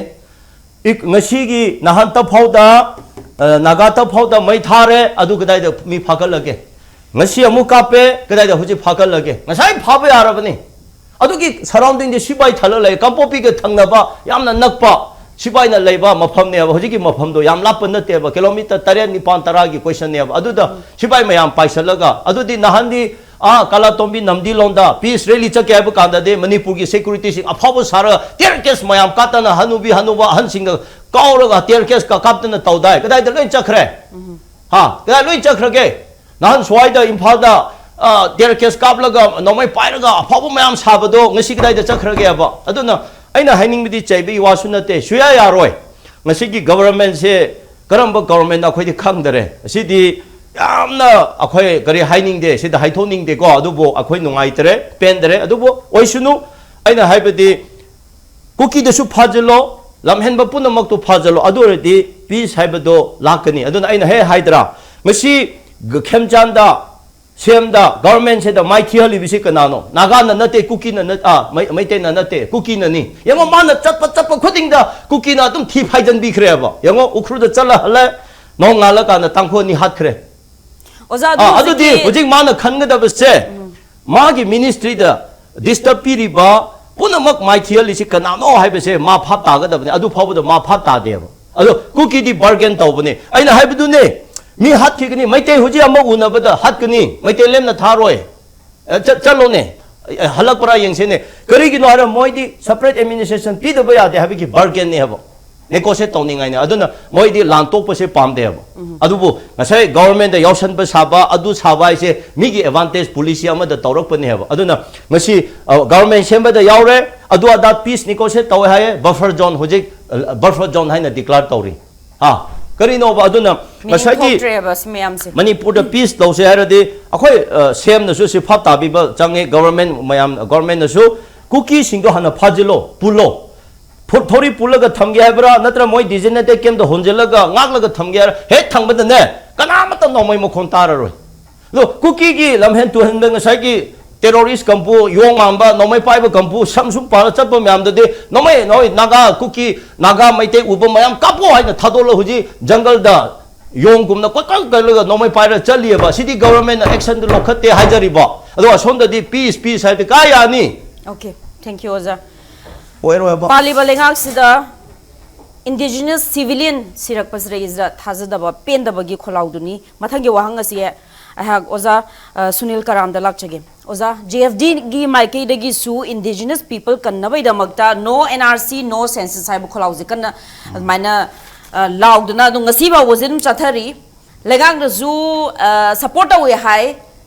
ꯏꯛ-, ꯉꯁꯤꯒꯤ ꯅꯍꯥꯟ ꯇꯐꯥꯎꯗ, ꯑ, ꯅꯥꯒꯥ ꯇꯐꯥꯎꯗ ꯃꯩ ꯊꯥꯔꯦ, ꯑꯗꯨ ꯀꯗꯥꯏꯗ ꯃꯤ ꯐꯥꯀꯠꯂꯒꯦ? ꯉꯁꯤ ꯑꯃꯨꯛ ꯀꯥꯞꯄꯦ, ꯀꯗꯥꯏꯗ ꯍꯧꯖꯤꯛ ꯐꯥꯀꯠꯂꯒꯦ? ꯉꯁꯥꯏ ꯐꯥꯕ ꯌꯥꯔꯕꯅꯤ꯫ ꯑꯗꯨꯒꯤ ꯁꯔꯥꯎꯟꯗꯤꯡꯗ ꯁꯤꯐꯥꯏ ꯊꯜꯂ ꯂꯩ꯫ ꯀꯥꯡꯄꯣꯛꯄꯤꯒ ꯊꯪꯅꯕ ꯌꯥꯝꯅ ꯅꯛꯄ ꯁꯤꯐꯥꯏꯅ ꯂꯩꯕ ꯃꯐꯝꯅꯦꯕ꯫ ꯍꯧꯖꯤꯛꯀꯤ ꯃꯐꯝꯗꯣ ꯌꯥꯝ ꯂꯥꯞꯄ ꯅꯠꯇꯦꯕ, ꯀꯤꯂꯣꯃꯤꯇꯔ ꯇꯔꯦꯠ, ꯅꯤꯄꯥꯟ, ꯇꯔꯥꯒꯤ ꯀꯣꯏꯁꯟꯅꯦꯕ꯫ ꯑꯗꯨꯗ ꯁꯤꯐꯥꯏ ꯃꯌꯥꯝ ꯄꯥꯏꯁꯜꯂꯒ, ꯑꯗꯨꯗꯤ ꯅꯍꯥꯟꯗꯤ ꯑꯥ ꯀꯥꯂꯥꯇꯣꯝꯕꯤ ꯅꯝꯗꯤꯂꯣꯡꯗ ꯄꯤꯁ ꯔꯦꯂꯤ ꯆꯠꯀꯦ ꯍꯥꯏꯕ ꯀꯥꯟꯗꯗꯤ ꯃꯅꯤꯄꯨꯔꯒꯤ ꯁꯦꯀ꯭ꯌꯨꯔꯤꯇꯤꯁꯤꯡ ꯑꯐꯥꯎꯕ ꯁꯥꯔꯒ ꯇꯤꯌꯔ ꯒꯦꯁ ꯃꯌꯥꯝ ꯀꯥꯞꯇꯅ, ꯍꯅꯨꯕꯤ ꯍꯅꯨꯕ ꯑꯍꯟꯁꯤꯡꯒ ꯀꯥꯎꯔꯒ ꯇꯤꯌꯔ ꯒꯦꯁꯀ ꯀꯥꯞꯇꯅ ꯇꯧꯗꯥꯏ? ꯀꯗꯥꯏꯗ ꯂꯣꯏ ꯆꯠꯈ꯭ꯔꯦ? ꯍꯥ, ꯀꯗꯥꯏ ꯂꯣꯏ ꯆꯠꯈ꯭ꯔꯒꯦ? ꯅꯍꯥꯟ ꯁ꯭ꯋꯥꯏꯗ ꯏꯝꯐꯥꯜꯗ ꯇꯤꯌꯔ ꯒ꯭ꯌꯥꯁ ꯀꯥꯞꯂꯒ ꯅꯣꯡꯃꯩ ꯄꯥꯏꯔꯒ ꯑꯐꯥꯎꯕ ꯃꯌꯥꯝ ꯁꯥꯕꯗꯣ ꯉꯁꯤ ꯀꯗꯥꯏꯗ ꯆꯠꯈ꯭ꯔꯒꯦ ꯍꯥꯏꯕ? ꯑꯗꯨꯅ ꯑꯩꯅ ꯍꯥꯏꯅꯤꯡꯕꯗꯤ ꯆꯩꯕꯒꯤ ꯋꯥꯁꯨ ꯅꯠꯇꯦ, ꯁꯨꯌꯥ ꯌꯥꯔꯣꯏ꯫ ꯉꯁꯤꯒꯤ ꯒꯕꯔꯃꯦꯟꯁꯦ ꯀꯔꯝꯕ ꯒꯕꯔꯃꯦꯟ ꯑꯩꯈꯣꯏꯗꯤ ꯈꯪꯗꯔꯦ꯫ ꯑꯁꯤꯗꯤ ꯌꯥꯝꯅ ꯑꯩꯈꯣꯏ ꯀꯔꯤ ꯍꯥꯏꯅꯤꯡꯗꯦ, ꯁꯤꯗ ꯍꯥꯏꯊꯣꯛꯅꯤꯡꯗꯦꯀꯣ, ꯑꯗꯨꯕꯨ ꯑꯩꯈꯣꯏ ꯅꯨꯡꯉꯥꯏꯇꯔꯦ, ꯄꯦꯟꯗꯔꯦ꯫ ꯑꯗꯨꯕꯨ ꯑꯣꯏꯁꯅꯨ, ꯑꯩꯅ ꯍꯥꯏꯕꯗꯤ ꯀꯨꯀꯤꯗꯁꯨ ꯐꯥꯖꯤꯜꯂꯣ, ꯂꯝꯍꯦꯟꯕ ꯄꯨꯝꯅꯃꯛꯇꯨ ꯐꯥꯖꯤꯜꯂꯣ, ꯑꯗꯨ ꯑꯣꯏꯔꯗꯤ ꯄꯤꯁ ꯍꯥꯏꯕꯗꯣ ꯂꯥꯛꯀꯅꯤ꯫ ꯑꯗꯨꯅ ꯑꯩꯅ ꯍꯦꯛ ꯍꯥꯏꯗ꯭ꯔꯥ, ꯉꯁꯤ ꯈꯦꯝꯆꯥꯟꯗ, ꯁꯦꯝꯗ, ꯒꯚꯔꯟꯃꯦꯟꯁꯤꯗ ꯃꯥꯏꯊꯤꯍꯜꯂꯤꯕꯁꯤ ꯀꯅꯥꯅꯣ? ꯅꯥꯒꯥꯅ ꯅꯠꯇꯦ, ꯀꯨꯀꯤꯅ ꯅꯠ-, ꯑ, ꯃꯩ-, ꯃꯩꯇꯩꯅ ꯅꯠꯇꯦ, ꯀꯨꯀꯤꯅꯅꯤ꯫ ꯌꯦꯡꯉꯣ, ꯃꯥꯅ ꯆꯠꯄ ꯆꯠꯄ ꯈꯨꯗꯤꯡꯗ ꯀꯨꯀꯤꯅ ꯑꯗꯨꯝ ꯊꯤ ꯐꯥꯏꯖꯟꯕꯤꯈ꯭ꯔꯦꯕ꯫ ꯌꯦꯡꯉꯣ, ꯎꯈ꯭ꯔꯨꯜꯗ ꯆꯠꯂ ꯍꯜꯂꯦ, ꯅꯣꯡꯉꯥꯜꯂꯀꯥꯟꯗ ꯇꯥꯡꯈꯨꯜ ꯑꯅꯤ ꯍꯥꯠꯈ꯭ꯔꯦ꯫ ꯑꯣꯖꯥ, ꯑꯗꯨ ꯑ, ꯑꯗꯨꯗꯤ ꯍꯧꯖꯤꯛꯀꯤ ꯍꯧꯖꯤꯛ ꯃꯥꯅ ꯈꯟꯒꯗꯕꯁꯦ, ꯃꯥꯒꯤ ꯃꯤꯅꯤꯁꯇ꯭ꯔꯤꯗ ꯗꯤꯁꯇꯔꯕ ꯄꯤꯔꯤꯕ ꯄꯨꯝꯅꯃꯛ ꯃꯥꯏꯊꯤꯍꯜꯂꯤꯁꯤ ꯀꯅꯥꯅꯣ ꯍꯥꯏꯕꯁꯦ ꯃꯥ ꯚꯥꯞ ꯇꯥꯒꯗꯕꯅꯤ꯫ ꯑꯗꯨ ꯐꯥꯎꯕꯗ ꯃꯥ ꯚꯥꯞ ꯇꯥꯗꯦꯕ꯫ ꯑꯗꯣ ꯀꯨꯀꯤꯗꯤ ꯕꯥꯔꯒꯦꯟ ꯇꯧꯕꯅꯦ꯫ ꯑꯩꯅ ꯍꯥꯏꯕꯗꯨꯅꯦ, ꯃꯤ ꯍꯥꯠꯈꯤꯒꯅꯤ, ꯃꯩꯇꯩ ꯍꯧꯖꯤꯛ ꯑꯃ ꯎꯅꯕꯗ ꯍꯥꯠꯀꯅꯤ, ꯃꯩꯇꯩ ꯂꯦꯝꯅ ꯊꯥꯔꯣꯏ꯫ ꯑ, ꯆꯠ-, ꯆꯠꯂꯣꯅꯦ, ꯑ, ꯍꯜꯂꯛꯄ꯭ꯔꯥ ꯌꯦꯡꯁꯤꯅꯦ꯫ ꯀꯔꯤꯒꯤꯅꯣ ꯍꯥꯏꯔ ꯃꯣꯏꯗꯤ ꯁꯄꯔꯦꯠ ꯑꯦꯗꯃꯤꯅꯤꯁꯇ꯭ꯔꯦꯁꯟ ꯄꯤꯗꯕ ꯌꯥꯗꯦ ꯍꯥꯏꯕꯒꯤ ꯕꯥꯔꯒꯦꯟꯅꯦ ꯍꯥꯏꯕ, ꯅꯦꯒꯣꯁꯤꯌꯦꯠ ꯇꯧꯅꯤꯡꯉꯥꯏꯅꯦ꯫ ꯑꯗꯨꯅ ꯃꯣꯏꯗꯤ ꯂꯥꯟ ꯇꯣꯛꯄꯁꯦ ꯄꯥꯝꯗꯦ ꯍꯥꯏꯕ꯫ ꯑꯗꯨꯕꯨ ꯉꯁꯥꯏ ꯒꯣꯕꯔꯃꯦꯟꯗ ꯌꯥꯎꯁꯟꯕ ꯁꯥꯕ, ꯑꯗꯨ ꯁꯥꯕ ꯍꯥꯏꯁꯦ ꯃꯤꯒꯤ ꯑꯦꯗꯚꯥꯟꯇꯦꯖ ꯄꯣꯂꯤꯁꯤ ꯑꯃꯗ ꯇꯧꯔꯛꯄꯅꯦ ꯍꯥꯏꯕ꯫ ꯑꯗꯨꯅ ꯉꯁꯤ, ꯑ, ꯒꯣꯕꯔꯃꯦꯟ ꯁꯦꯝꯕꯗ ꯌꯥꯎꯔꯦ, ꯑꯗꯨ ꯑꯗꯥ ꯄꯤꯁ ꯅꯦꯒꯣꯁꯤꯌꯦꯠ ꯇꯧꯋꯦ ꯍꯥꯏꯌꯦ, ꯕꯐꯔ ꯖꯣꯟ ꯍꯧꯖꯤꯛ, ꯑ, ꯕꯐꯔ ꯖꯣꯟ ꯍꯥꯏꯅ ꯗꯤꯀ꯭ꯂꯦꯌꯔ ꯇꯧꯔꯤ꯫ ꯍꯥ, ꯀꯔꯤꯅꯣꯕ ꯑꯗꯨꯅ ꯃꯤꯅꯤꯡ ꯉꯁꯥꯏꯒꯤ ꯊꯣꯛꯇ꯭ꯔꯦꯕ ꯁꯤ ꯃꯌꯥꯝꯁꯦ꯫ ꯃꯅꯤꯄꯨꯔꯗ ꯄꯤꯁ ꯂꯧꯁꯦ ꯍꯥꯏꯔꯗꯤ ꯑꯩꯈꯣꯏ, ꯑ, ꯁꯦꯝꯅꯁꯨ ꯁꯤ ꯚꯥꯞ ꯇꯥꯕꯤꯕ ꯆꯪꯉꯦ, ꯒꯣꯕꯔꯃꯦꯟ ꯃꯌꯥꯝ, ꯒꯣꯕꯔꯃꯦꯟꯅꯁꯨ ꯀꯨꯀꯤꯁꯤꯡꯗꯣ ꯍꯥꯟꯅ ꯐꯥꯖꯤꯜꯂꯣ, ꯄꯨꯜꯂꯣ꯫ ꯐꯨ-, ꯊꯧꯔꯤ ꯄꯨꯜꯂꯒ ꯊꯝꯒꯦ ꯍꯥꯏꯕ꯭ꯔꯥ, ꯅꯠꯇ꯭ꯔ ꯃꯣꯏ ꯗꯤꯖꯤꯅꯦꯇꯦꯗ ꯀꯦꯝꯗ ꯍꯣꯟꯖꯤꯜꯂꯒ ꯉꯥꯛꯂꯒ ꯊꯝꯒꯦ ꯍꯥꯏꯔ, ꯍꯦꯛ ꯊꯝꯕꯗꯅꯦ ꯀꯅꯥꯃꯠꯇ ꯅꯣꯡꯃꯩ ꯃꯈꯣꯟ ꯇꯥꯔꯔꯣꯏ꯫ ꯑꯗꯣ ꯀꯨꯀꯤꯒꯤ ꯂꯝꯍꯦꯟ ꯇꯨꯍꯦꯟꯕ ꯉꯁꯥꯏꯒꯤ ꯇꯦꯔꯣꯔꯤꯁ ꯀꯥꯡꯕꯨ, ꯌꯣꯡ ꯃꯥꯟꯕ, ꯅꯣꯡꯃꯩ ꯄꯥꯏꯕ ꯀꯥꯡꯕꯨ, ꯁꯝ ꯁꯨꯝ ꯄꯥꯜꯂ ꯆꯠꯄ ꯃꯌꯥꯝꯗꯨꯗꯤ ꯅꯣꯡꯃꯩ, ꯅꯣꯏ ꯅꯥꯒꯥ, ꯀꯨꯀꯤ, ꯅꯥꯒꯥ, ꯃꯩꯇꯩ ꯎꯕ ꯃꯌꯥꯝ ꯀꯥꯞꯄꯣ ꯍꯥꯏꯅ ꯊꯥꯗꯣꯛꯂ ꯍꯧꯖꯤꯛ ꯖꯪꯒꯜꯗ ꯌꯣꯡꯒꯨꯝꯅ ꯀꯣꯏꯀꯟ ꯀꯜꯂꯒ ꯅꯣꯡꯃꯩ ꯄꯥꯏꯔ ꯆꯠꯂꯤꯑꯕ꯫ ꯁꯤꯗꯤ ꯒꯣꯕꯔꯃꯦꯟꯅ ꯑꯦꯛꯁꯟꯗꯤ ꯂꯧꯈꯠꯇꯦ ꯍꯥꯏꯖꯔꯤꯕ꯫ ꯑꯗꯣ ꯑꯁꯣꯝꯗꯗꯤ ꯄꯤꯁ, ꯄꯤꯁ ꯍꯥꯏꯗꯤ ꯀꯥꯏ ꯌꯥꯅꯤ? Okay, thank you, ꯑꯣꯖꯥ꯫ ꯑꯣꯏꯔꯣꯏꯕ꯫ ꯄꯥꯜꯂꯤꯕ ꯂꯩꯉꯥꯛꯁꯤꯗ ꯏꯟꯗꯤꯖꯤꯅꯁ ꯁꯤꯚꯤꯂꯤꯌꯟ ꯁꯤꯔꯛꯄꯁꯤꯗꯩꯁꯤꯗ ꯊꯥꯖꯗꯕ, ꯄꯦꯟꯗꯕꯒꯤ ꯈꯣꯜꯂꯥꯎꯗꯨꯅꯤ꯫ ꯃꯊꯪꯒꯤ ꯋꯥꯍꯪ ꯑꯁꯤ ꯑꯩꯍꯥꯛ ꯑꯣꯖꯥ, ꯑ, ꯁꯨꯅꯤꯜ ꯀꯔꯥꯝꯗ ꯂꯥꯛꯆꯒꯦ꯫ ꯑꯣꯖꯥ, ꯖꯦ ꯑꯦꯐ ꯗꯤꯒꯤ ꯃꯥꯏꯀꯩꯗꯒꯤꯁꯨ ꯏꯟꯗꯤꯖꯤꯅꯁ ꯄꯤꯄꯜ ꯀꯟꯅꯕꯒꯤꯗꯃꯛꯇ "No N R C, no census" ꯍꯥꯏꯕ ꯈꯣꯜꯂꯥꯎꯁꯦ ꯀꯟꯅ ꯑꯗꯨꯃꯥꯏꯅ, ꯑ, ꯂꯥꯎꯗꯨꯅ ꯑꯗꯨꯝ ꯉꯁꯤ ꯐꯥꯎꯕꯁꯦ ꯑꯗꯨꯝ ꯆꯠꯊꯔꯤ꯫ ꯂꯩꯉꯥꯛꯅꯁꯨ ꯁꯄꯣꯔꯠ ꯇꯧꯋꯦ ꯍꯥꯏ꯫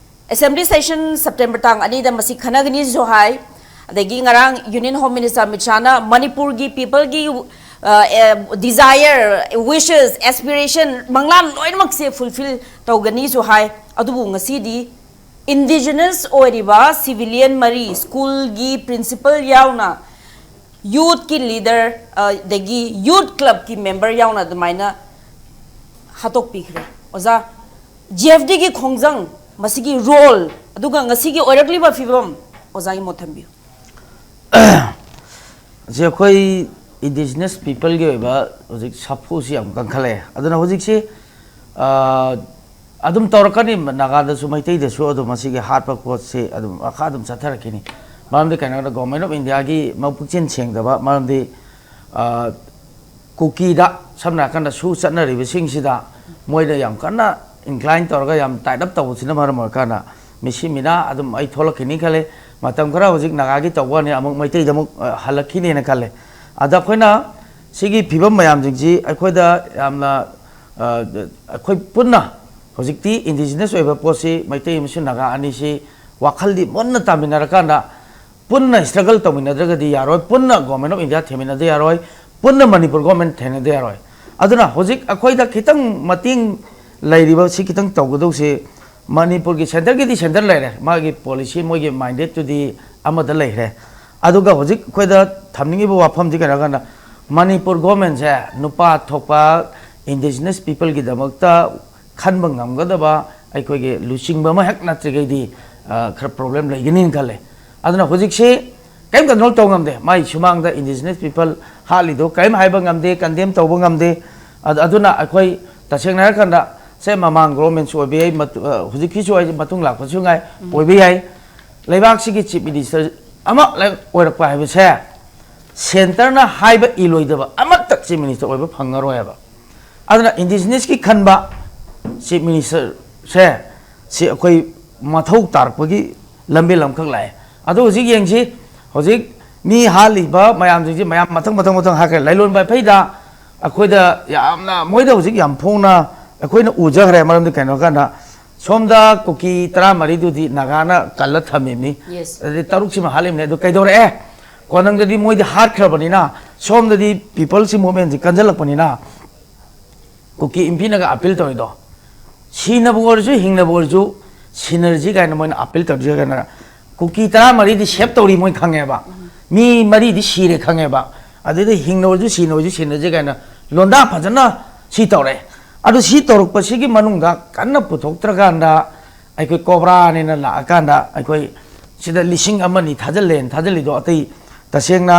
ꯑꯦꯁꯦꯝꯕ꯭ꯂꯤ ꯁꯦꯁꯟ ꯁꯦꯞꯇꯦꯝꯕꯔ ꯇꯥꯡ ꯑꯅꯤꯗ ꯃꯁꯤ ꯈꯟꯅꯒꯅꯤꯁꯨ ꯍꯥꯏ꯫ ꯑꯗꯒꯤ ꯉꯔꯥꯡ ꯌꯨꯅꯤꯌꯟ ꯍꯣꯝ ꯃꯤꯅꯤꯁꯇꯔ ꯑꯃꯤꯠ ꯁꯥꯍꯅ ꯃꯅꯤꯄꯨꯔꯒꯤ ꯄꯤꯄꯜꯒꯤ ꯗꯤꯖꯥꯏꯌꯔ, ꯋꯤꯁꯦꯁ, ꯑꯦꯁꯄꯤꯔꯦꯁꯟ, ꯃꯪꯂꯥꯟ ꯂꯣꯏꯅꯃꯛꯁꯦ ꯐꯨꯜꯐꯤꯜ ꯇꯧꯒꯅꯤꯁꯨ ꯍꯥꯏ꯫ ꯑꯗꯨꯕꯨ ꯉꯁꯤꯗꯤ ꯏꯟꯗꯤꯖꯤꯅꯁ ꯑꯣꯏꯔꯤꯕ ꯁꯤꯚꯤꯂꯤꯌꯟ ꯃꯔꯤ, ꯁ꯭ꯀꯨꯜꯒꯤ ꯄ꯭ꯔꯤꯟꯁꯤꯄꯜ ꯌꯥꯎꯅ, ꯌꯨꯠꯀꯤ ꯂꯤꯗꯔ, ꯑꯗꯒꯤ ꯌꯨꯠ ꯀ꯭ꯂꯕꯀꯤ ꯃꯦꯝꯕꯔ ꯌꯥꯎꯅ ꯑꯗꯨꯃꯥꯏꯅ ꯍꯥꯠꯇꯣꯛꯄꯤꯈ꯭ꯔꯦ꯫ ꯑꯣꯖꯥ, ꯖꯤ ꯑꯦꯐ ꯗꯤꯒꯤ ꯈꯣꯡꯖꯪ, ꯃꯁꯤꯒꯤ ꯔꯣꯜ, ꯑꯗꯨꯒ ꯉꯁꯤꯒꯤ ꯑꯣꯏꯔꯛꯂꯤꯕ ꯐꯤꯕꯝ, ꯑꯣꯖꯥꯒꯤ ꯃꯣꯠ ꯊꯝꯕꯤꯌꯨ꯫ ꯁꯤ ꯑꯩꯈꯣꯏ ꯏꯟꯗꯤꯖꯤꯅꯁ ꯄꯤꯄꯜꯒꯤ ꯑꯣꯏꯕ ꯍꯧꯖꯤꯛ ꯁꯥꯐꯨꯁꯤ ꯌꯥꯝ ꯀꯟꯈꯠꯂꯛꯑꯦ꯫ ꯑꯗꯨꯅ ꯍꯧꯖꯤꯛꯁꯤ, ꯑ, ꯑꯗꯨꯝ ꯇꯧꯔꯛꯀꯅꯤ, ꯅꯥꯒꯥꯗꯁꯨ ꯃꯩꯇꯩꯗꯁꯨ ꯑꯗꯨꯝ ꯃꯁꯤꯒꯤ ꯍꯥꯠꯄ ꯄꯣꯠꯁꯤ ꯑꯗꯨꯝ ꯃꯈꯥ ꯑꯗꯨꯝ ꯆꯠꯊꯔꯛꯈꯤꯅꯤ꯫ ꯃꯔꯝꯗꯤ ꯀꯩꯅꯣ ꯍꯥꯏꯔꯀꯥꯟꯗ, ꯒꯣꯔꯃꯦꯟ ꯑꯣꯐ ꯏꯟꯗꯤꯌꯥꯒꯤ ꯃꯕꯨꯛꯆꯦꯜ ꯁꯦꯡꯗꯕ, ꯃꯔꯝꯗꯤ, ꯑ, ꯀꯨꯀꯤꯗ ꯁꯝꯅ ꯍꯥꯏꯔꯀꯥꯟꯗ ꯁꯨ ꯆꯠꯅꯔꯤꯕꯁꯤꯡꯁꯤꯗ ꯃꯣꯏꯗ ꯌꯥꯝ ꯀꯟꯅ ꯏꯟꯀ꯭ꯂꯥꯏꯟ ꯇꯧꯔꯒ ꯌꯥꯝ ꯇꯥꯏꯠ ꯑꯞ ꯇꯧꯕꯁꯤꯅ ꯃꯔꯝ ꯑꯣꯏꯔꯀꯥꯟꯗ ꯃꯤꯁꯤ ꯃꯤꯅꯥ ꯑꯗꯨꯝ ꯑꯩ ꯊꯣꯛꯂꯛꯈꯤꯅꯤ ꯈꯜꯂꯦ꯫ ꯃꯇꯝ ꯈꯔ ꯍꯧꯖꯤꯛ ꯅꯥꯒꯥꯒꯤ ꯇꯧꯕ ꯋꯥꯅꯤ, ꯑꯃꯨꯛ ꯃꯩꯇꯩꯗ ꯑꯃꯨꯛ, ꯑ, ꯍꯜꯂꯛꯈꯤꯅꯦꯅ ꯈꯜꯂꯦ꯫ ꯑꯗ ꯑꯩꯈꯣꯏꯅ ꯁꯤꯒꯤ ꯐꯤꯕꯝ ꯃꯌꯥꯝꯁꯤꯡꯁꯤ ꯑꯩꯈꯣꯏꯗ ꯌꯥꯝꯅ, ꯑ, ꯑꯩꯈꯣꯏ ꯄꯨꯟꯅ ꯍꯧꯖꯤꯛꯇꯤ ꯏꯟꯗꯤꯖꯤꯅꯁ ꯑꯣꯏꯕ ꯄꯣꯠꯁꯤ ꯃꯩꯇꯩ ꯑꯃꯁꯨꯡ ꯅꯥꯒꯥ ꯑꯅꯤꯁꯤ ꯋꯥꯈꯜꯗꯤ ꯃꯨꯟꯅ ꯇꯥꯃꯤꯟꯅꯔꯀꯥꯟꯗ ꯄꯨꯟꯅ ꯁ꯭ꯇ꯭ꯔꯒꯜ ꯇꯧꯃꯤꯟꯅꯗ꯭ꯔꯒꯗꯤ ꯌꯥꯔꯣꯏ, ꯄꯨꯟꯅ ꯒꯣꯔꯃꯦꯟ ꯑꯣꯐ ꯏꯟꯗꯤꯌꯥ ꯊꯦꯡꯃꯤꯟꯅꯗ ꯌꯥꯔꯣꯏ, ꯄꯨꯟꯅ ꯃꯅꯤꯄꯨꯔ ꯒꯣꯔꯃꯦꯟ ꯊꯦꯡꯅꯗ ꯌꯥꯔꯣꯏ꯫ ꯑꯗꯨꯅ ꯍꯧꯖꯤꯛ ꯑꯩꯈꯣꯏꯗ ꯈꯤꯇꯪ ꯃꯇꯦꯡ ꯂꯩꯔꯤꯕ ꯁꯤ ꯈꯤꯇꯪ ꯇꯧꯒꯗꯧꯁꯤ, ꯃꯅꯤꯄꯨꯔꯒꯤ ꯁꯦꯟꯇꯔꯒꯤꯗꯤ ꯁꯦꯟꯇꯔ ꯂꯩꯔꯦ, ꯃꯥꯒꯤ ꯄꯣꯂꯤꯁꯤ, ꯃꯣꯏꯒꯤ ꯃꯥꯏꯟꯗꯦꯠꯇꯨꯗꯤ ꯑꯃꯗ ꯂꯩꯈ꯭ꯔꯦ꯫ ꯑꯗꯨꯒ ꯍꯧꯖꯤꯛ ꯑꯩꯈꯣꯏꯗ ꯊꯝꯅꯤꯡꯉꯤꯕ ꯋꯥꯐꯝꯗꯤ ꯀꯩꯅꯣ ꯍꯥꯏꯔꯀꯥꯟꯗ, ꯃꯅꯤꯄꯨꯔ ꯒꯣꯔꯃꯦꯟꯁꯦ ꯅꯨꯄꯥ ꯊꯣꯛꯄ ꯏꯟꯗꯤꯖꯤꯅꯁ ꯄꯤꯄꯜꯒꯤꯗꯃꯛꯇ ꯈꯟꯕ ꯉꯝꯒꯗꯕ ꯑꯩꯈꯣꯏꯒꯤ ꯂꯨꯆꯤꯡꯕ ꯑꯃ ꯍꯦꯛ ꯅꯠꯇ꯭ꯔꯤꯈꯩꯗꯤ, ꯑ, ꯈꯔ ꯄ꯭ꯔꯣꯕ꯭ꯂꯦꯝ ꯂꯩꯒꯅꯤꯅ ꯈꯜꯂꯦ꯫ ꯑꯗꯨꯅ ꯍꯧꯖꯤꯛꯁꯤ ꯀꯔꯤꯝ ꯀꯟꯇ꯭ꯔꯣꯜ ꯇꯧ ꯉꯝꯗꯦ꯫ ꯃꯥꯒꯤ ꯁꯨꯃꯥꯡꯗ ꯏꯟꯗꯤꯖꯤꯅꯁ ꯄꯤꯄꯜ ꯍꯥꯠꯂꯤꯗꯣ ꯀꯔꯤꯝ ꯍꯥꯏꯕ ꯉꯝꯗꯦ, ꯀꯟꯗꯦꯝ ꯇꯧꯕ ꯉꯝꯗꯦ꯫ ꯑꯗ-, ꯑꯗꯨꯅ ꯑꯩꯈꯣꯏ ꯇꯁꯦꯡꯅ ꯍꯥꯏꯔꯀꯥꯟꯗ, ꯁꯦ ꯃꯃꯥꯡ ꯒꯣꯔꯃꯦꯟꯁꯨ ꯑꯣꯏꯕ ꯌꯥꯏ, ꯃꯇꯨ-, ꯑ, ꯍꯧꯖꯤꯛꯀꯤꯁꯨ ꯑꯣꯏ-, ꯃꯇꯨꯡ ꯂꯥꯛꯄꯁꯨ ꯉꯥꯏ, ꯑꯣꯏꯕ ꯌꯥꯏ꯫ ꯂꯩꯕꯥꯛꯁꯤꯒꯤ ꯆꯤꯐ ꯃꯤꯅꯤꯁꯇꯔ ꯑꯃ ꯂꯩ-, ꯑꯣꯏꯔꯛꯄ ꯍꯥꯏꯕꯁꯦ ꯁꯦꯟꯇꯔꯅ ꯍꯥꯏꯕ ꯏꯜꯂꯣꯏꯗꯕ ꯑꯃꯠꯇ ꯆꯤꯐ ꯃꯤꯅꯤꯁꯇꯔ ꯑꯣꯏꯕ ꯐꯪꯉꯔꯣꯏ ꯍꯥꯏꯕ꯫ ꯑꯗꯨꯅ ꯏꯟꯗꯤꯖꯤꯅꯁꯀꯤ ꯈꯟꯕ ꯆꯤꯐ ꯃꯤꯅꯤꯁꯇꯔꯁꯦ, ꯁꯤ ꯑꯩꯈꯣꯏ ꯃꯊꯧ ꯇꯥꯔꯛꯄꯒꯤ ꯂꯝꯕꯤ ꯂꯝꯈꯛ ꯂꯥꯛꯑꯦ꯫ ꯑꯗꯣ ꯍꯧꯖꯤꯛ ꯌꯦꯡꯁꯤ, ꯍꯧꯖꯤꯛ ꯃꯤ ꯍꯥꯠꯂꯤꯕ ꯃꯌꯥꯝꯁꯤꯡꯁꯤ ꯃꯌꯥꯝ ꯃꯊꯪ ꯃꯊꯪ ꯃꯊꯪ ꯍꯥꯠꯈ꯭ꯔꯦ꯫ ꯂꯥꯏꯂꯣꯟꯕ ꯏꯐꯩꯗ ꯑꯩꯈꯣꯏꯗ ꯌꯥꯝꯅ, ꯃꯣꯏꯗ ꯍꯧꯖꯤꯛ ꯌꯥꯝ ꯐꯣꯡꯅ, ꯑꯩꯈꯣꯏꯅ ꯎꯖꯈ꯭ꯔꯦ꯫ ꯃꯔꯝꯗꯤ ꯀꯩꯅꯣ ꯍꯥꯏꯀꯥꯟꯗ, ꯁꯣꯝꯗ ꯀꯨꯀꯤ ꯇꯔꯥꯃꯔꯤꯗꯨꯗꯤ ꯅꯥꯒꯥꯅ ꯀꯜꯂ ꯊꯝꯃꯤꯕꯅꯤ꯫ Yes. ꯑꯗꯩ ꯇꯔꯨꯛꯁꯤꯃ ꯍꯥꯠꯂꯤꯕꯅꯤ꯫ ꯑꯗꯨ ꯀꯩꯗꯧꯔꯛꯑꯦ? ꯀꯣꯅꯪꯗꯗꯤ ꯃꯣꯏꯗꯤ ꯍꯥꯠꯈ꯭ꯔꯕꯅꯤꯅ, ꯁꯣꯝꯗꯗꯤ peopleꯁꯤ movementꯁꯤ ꯀꯟꯖꯜꯂꯛꯄꯅꯤꯅ, ꯀꯨꯀꯤ ꯏꯝꯐꯤꯅꯒ appeal ꯇꯧꯔꯤꯗꯣ, ꯁꯤꯅꯕ ꯑꯣꯏꯔꯁꯨ ꯍꯤꯡꯅꯕ ꯑꯣꯏꯔꯁꯨ ꯁꯤꯅꯔꯁꯤ ꯀꯥꯏꯅ ꯃꯣꯏꯅ appeal ꯇꯧꯔꯤꯁꯤ ꯀꯥꯏꯅ, ꯀꯨꯀꯤ ꯇꯔꯥꯃꯔꯤꯗꯤ save ꯇꯧꯔꯤ ꯃꯣꯏ ꯈꯪꯉꯦꯕ, ꯃꯤ ꯃꯔꯤꯗꯤ ꯁꯤꯔꯦ ꯈꯪꯉꯦꯕ, ꯑꯗꯨꯗ ꯍꯤꯡꯅ ꯑꯣꯏꯔꯁꯨ ꯁꯤꯅ ꯑꯣꯏꯔꯁꯨ ꯁꯤꯅꯔꯁꯤ ꯀꯥꯏꯅ ꯂꯣꯟꯗꯥ ꯐꯖꯅ ꯁꯤ ꯇꯧꯔꯦ꯫ ꯑꯗꯨ ꯁꯤ ꯇꯧꯔꯛꯄꯁꯤꯒꯤ ꯃꯅꯨꯡꯗ ꯀꯟꯅ ꯄꯨꯊꯣꯛꯇ꯭ꯔꯀꯥꯟꯗ, ꯑꯩꯈꯣꯏ ꯀꯣꯕ꯭ꯔꯥꯅꯦꯅ ꯂꯥꯛꯑꯀꯥꯟꯗ ꯑꯩꯈꯣꯏ ꯁꯤꯗ ꯂꯤꯁꯤꯡ ꯑꯃꯅꯤ ꯊꯥꯖꯤꯜꯂꯦꯅ ꯊꯥꯖꯤꯜꯂꯤꯗꯣ, ꯑꯇꯩ ꯇꯁꯦꯡꯅ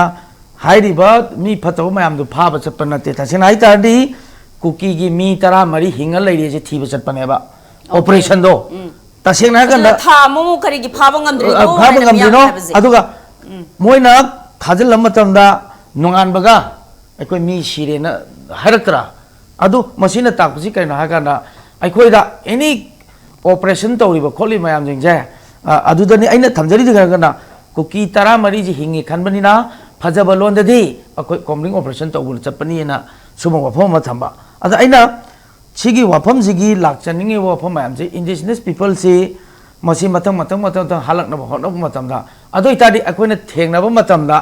ꯍꯥꯏꯔꯤꯕ ꯃꯤ ꯐꯠꯇꯕ ꯃꯌꯥꯝꯗꯨ ꯐꯥꯕ ꯆꯠꯄ ꯅꯠꯇꯦ꯫ ꯇꯁꯦꯡꯅ ꯍꯥꯏꯇꯥꯔꯗꯤ ꯀꯨꯀꯤꯒꯤ ꯃꯤ ꯇꯔꯥꯃꯔꯤ ꯍꯤꯡꯉ ꯂꯩꯔꯤꯁꯦ ꯊꯤꯕ ꯆꯠꯄꯅꯦꯕ operationꯗꯣ꯫ ꯇꯁꯦꯡꯅ ꯑꯗꯨꯅ ꯍꯥꯏꯔꯀꯥꯟꯗ ꯊꯥ ꯑꯃꯃꯨꯛ ꯀꯔꯤꯒꯤ ꯐꯥꯕ ꯉꯝꯗ꯭ꯔꯤꯅꯣ ꯑ, ꯐꯥꯕ ꯍꯥꯏꯅ ꯃꯤꯌꯥꯝꯅ ꯉꯝꯗ꯭ꯔꯤꯅꯣ꯫ ꯍꯥꯏꯕꯁꯦ꯫ ꯑꯗꯨꯒ ꯃꯣꯏꯅ ꯊꯥꯖꯤꯜꯂ ꯃꯇꯝꯗ ꯅꯣꯡꯉꯥꯟꯕꯒ ꯑꯩꯈꯣꯏ ꯃꯤ ꯁꯤꯔꯦꯅ ꯍꯥꯏꯔꯛꯇ꯭ꯔꯥ? ꯑꯗꯨ ꯃꯁꯤꯅ ꯇꯥꯛꯄꯁꯤ ꯀꯩꯅꯣ ꯍꯥꯏꯀꯥꯟꯗ, ꯑꯩꯈꯣꯏꯗ any operation ꯇꯧꯔꯤꯕ ꯈꯣꯠꯂꯤꯕ ꯃꯌꯥꯝꯁꯤꯡꯁꯦ, ꯑ, ꯑꯗꯨꯗꯅꯤ ꯑꯩꯅ ꯊꯝꯖꯔꯤꯗꯨ꯫ ꯀꯩꯅꯣ ꯍꯥꯏꯀꯥꯟꯗ ꯀꯨꯀꯤ ꯇꯔꯥꯃꯔꯤꯁꯤ ꯍꯤꯡꯉꯤ ꯈꯟꯕꯅꯤꯅ ꯐꯖꯕ ꯂꯣꯟꯗꯗꯤ ꯑꯩꯈꯣꯏ combing operation ꯇꯧꯕꯅ ꯆꯠꯄꯅꯤꯅ ꯁꯨꯝꯕ ꯋꯥꯐꯝ ꯑꯃ ꯊꯝꯕ꯫ ꯑꯗ ꯑꯩꯅ ꯁꯤꯒꯤ ꯋꯥꯐꯝꯁꯤꯒꯤ ꯂꯥꯛꯆꯅꯤꯡꯉꯤꯕ ꯋꯥꯐꯝ ꯃꯌꯥꯝꯁꯤ, indigenous peopleꯁꯤ ꯃꯁꯤ ꯃꯊꯪ ꯃꯊꯪ ꯃꯊꯪ ꯃꯊꯪ ꯍꯜꯂꯛꯅꯕ ꯍꯣꯠꯅꯕ ꯃꯇꯝꯗ, ꯑꯗꯨ ꯑꯣꯏꯇꯥꯔꯗꯤ ꯑꯩꯈꯣꯏꯅ ꯊꯦꯡꯅꯕ ꯃꯇꯝꯗ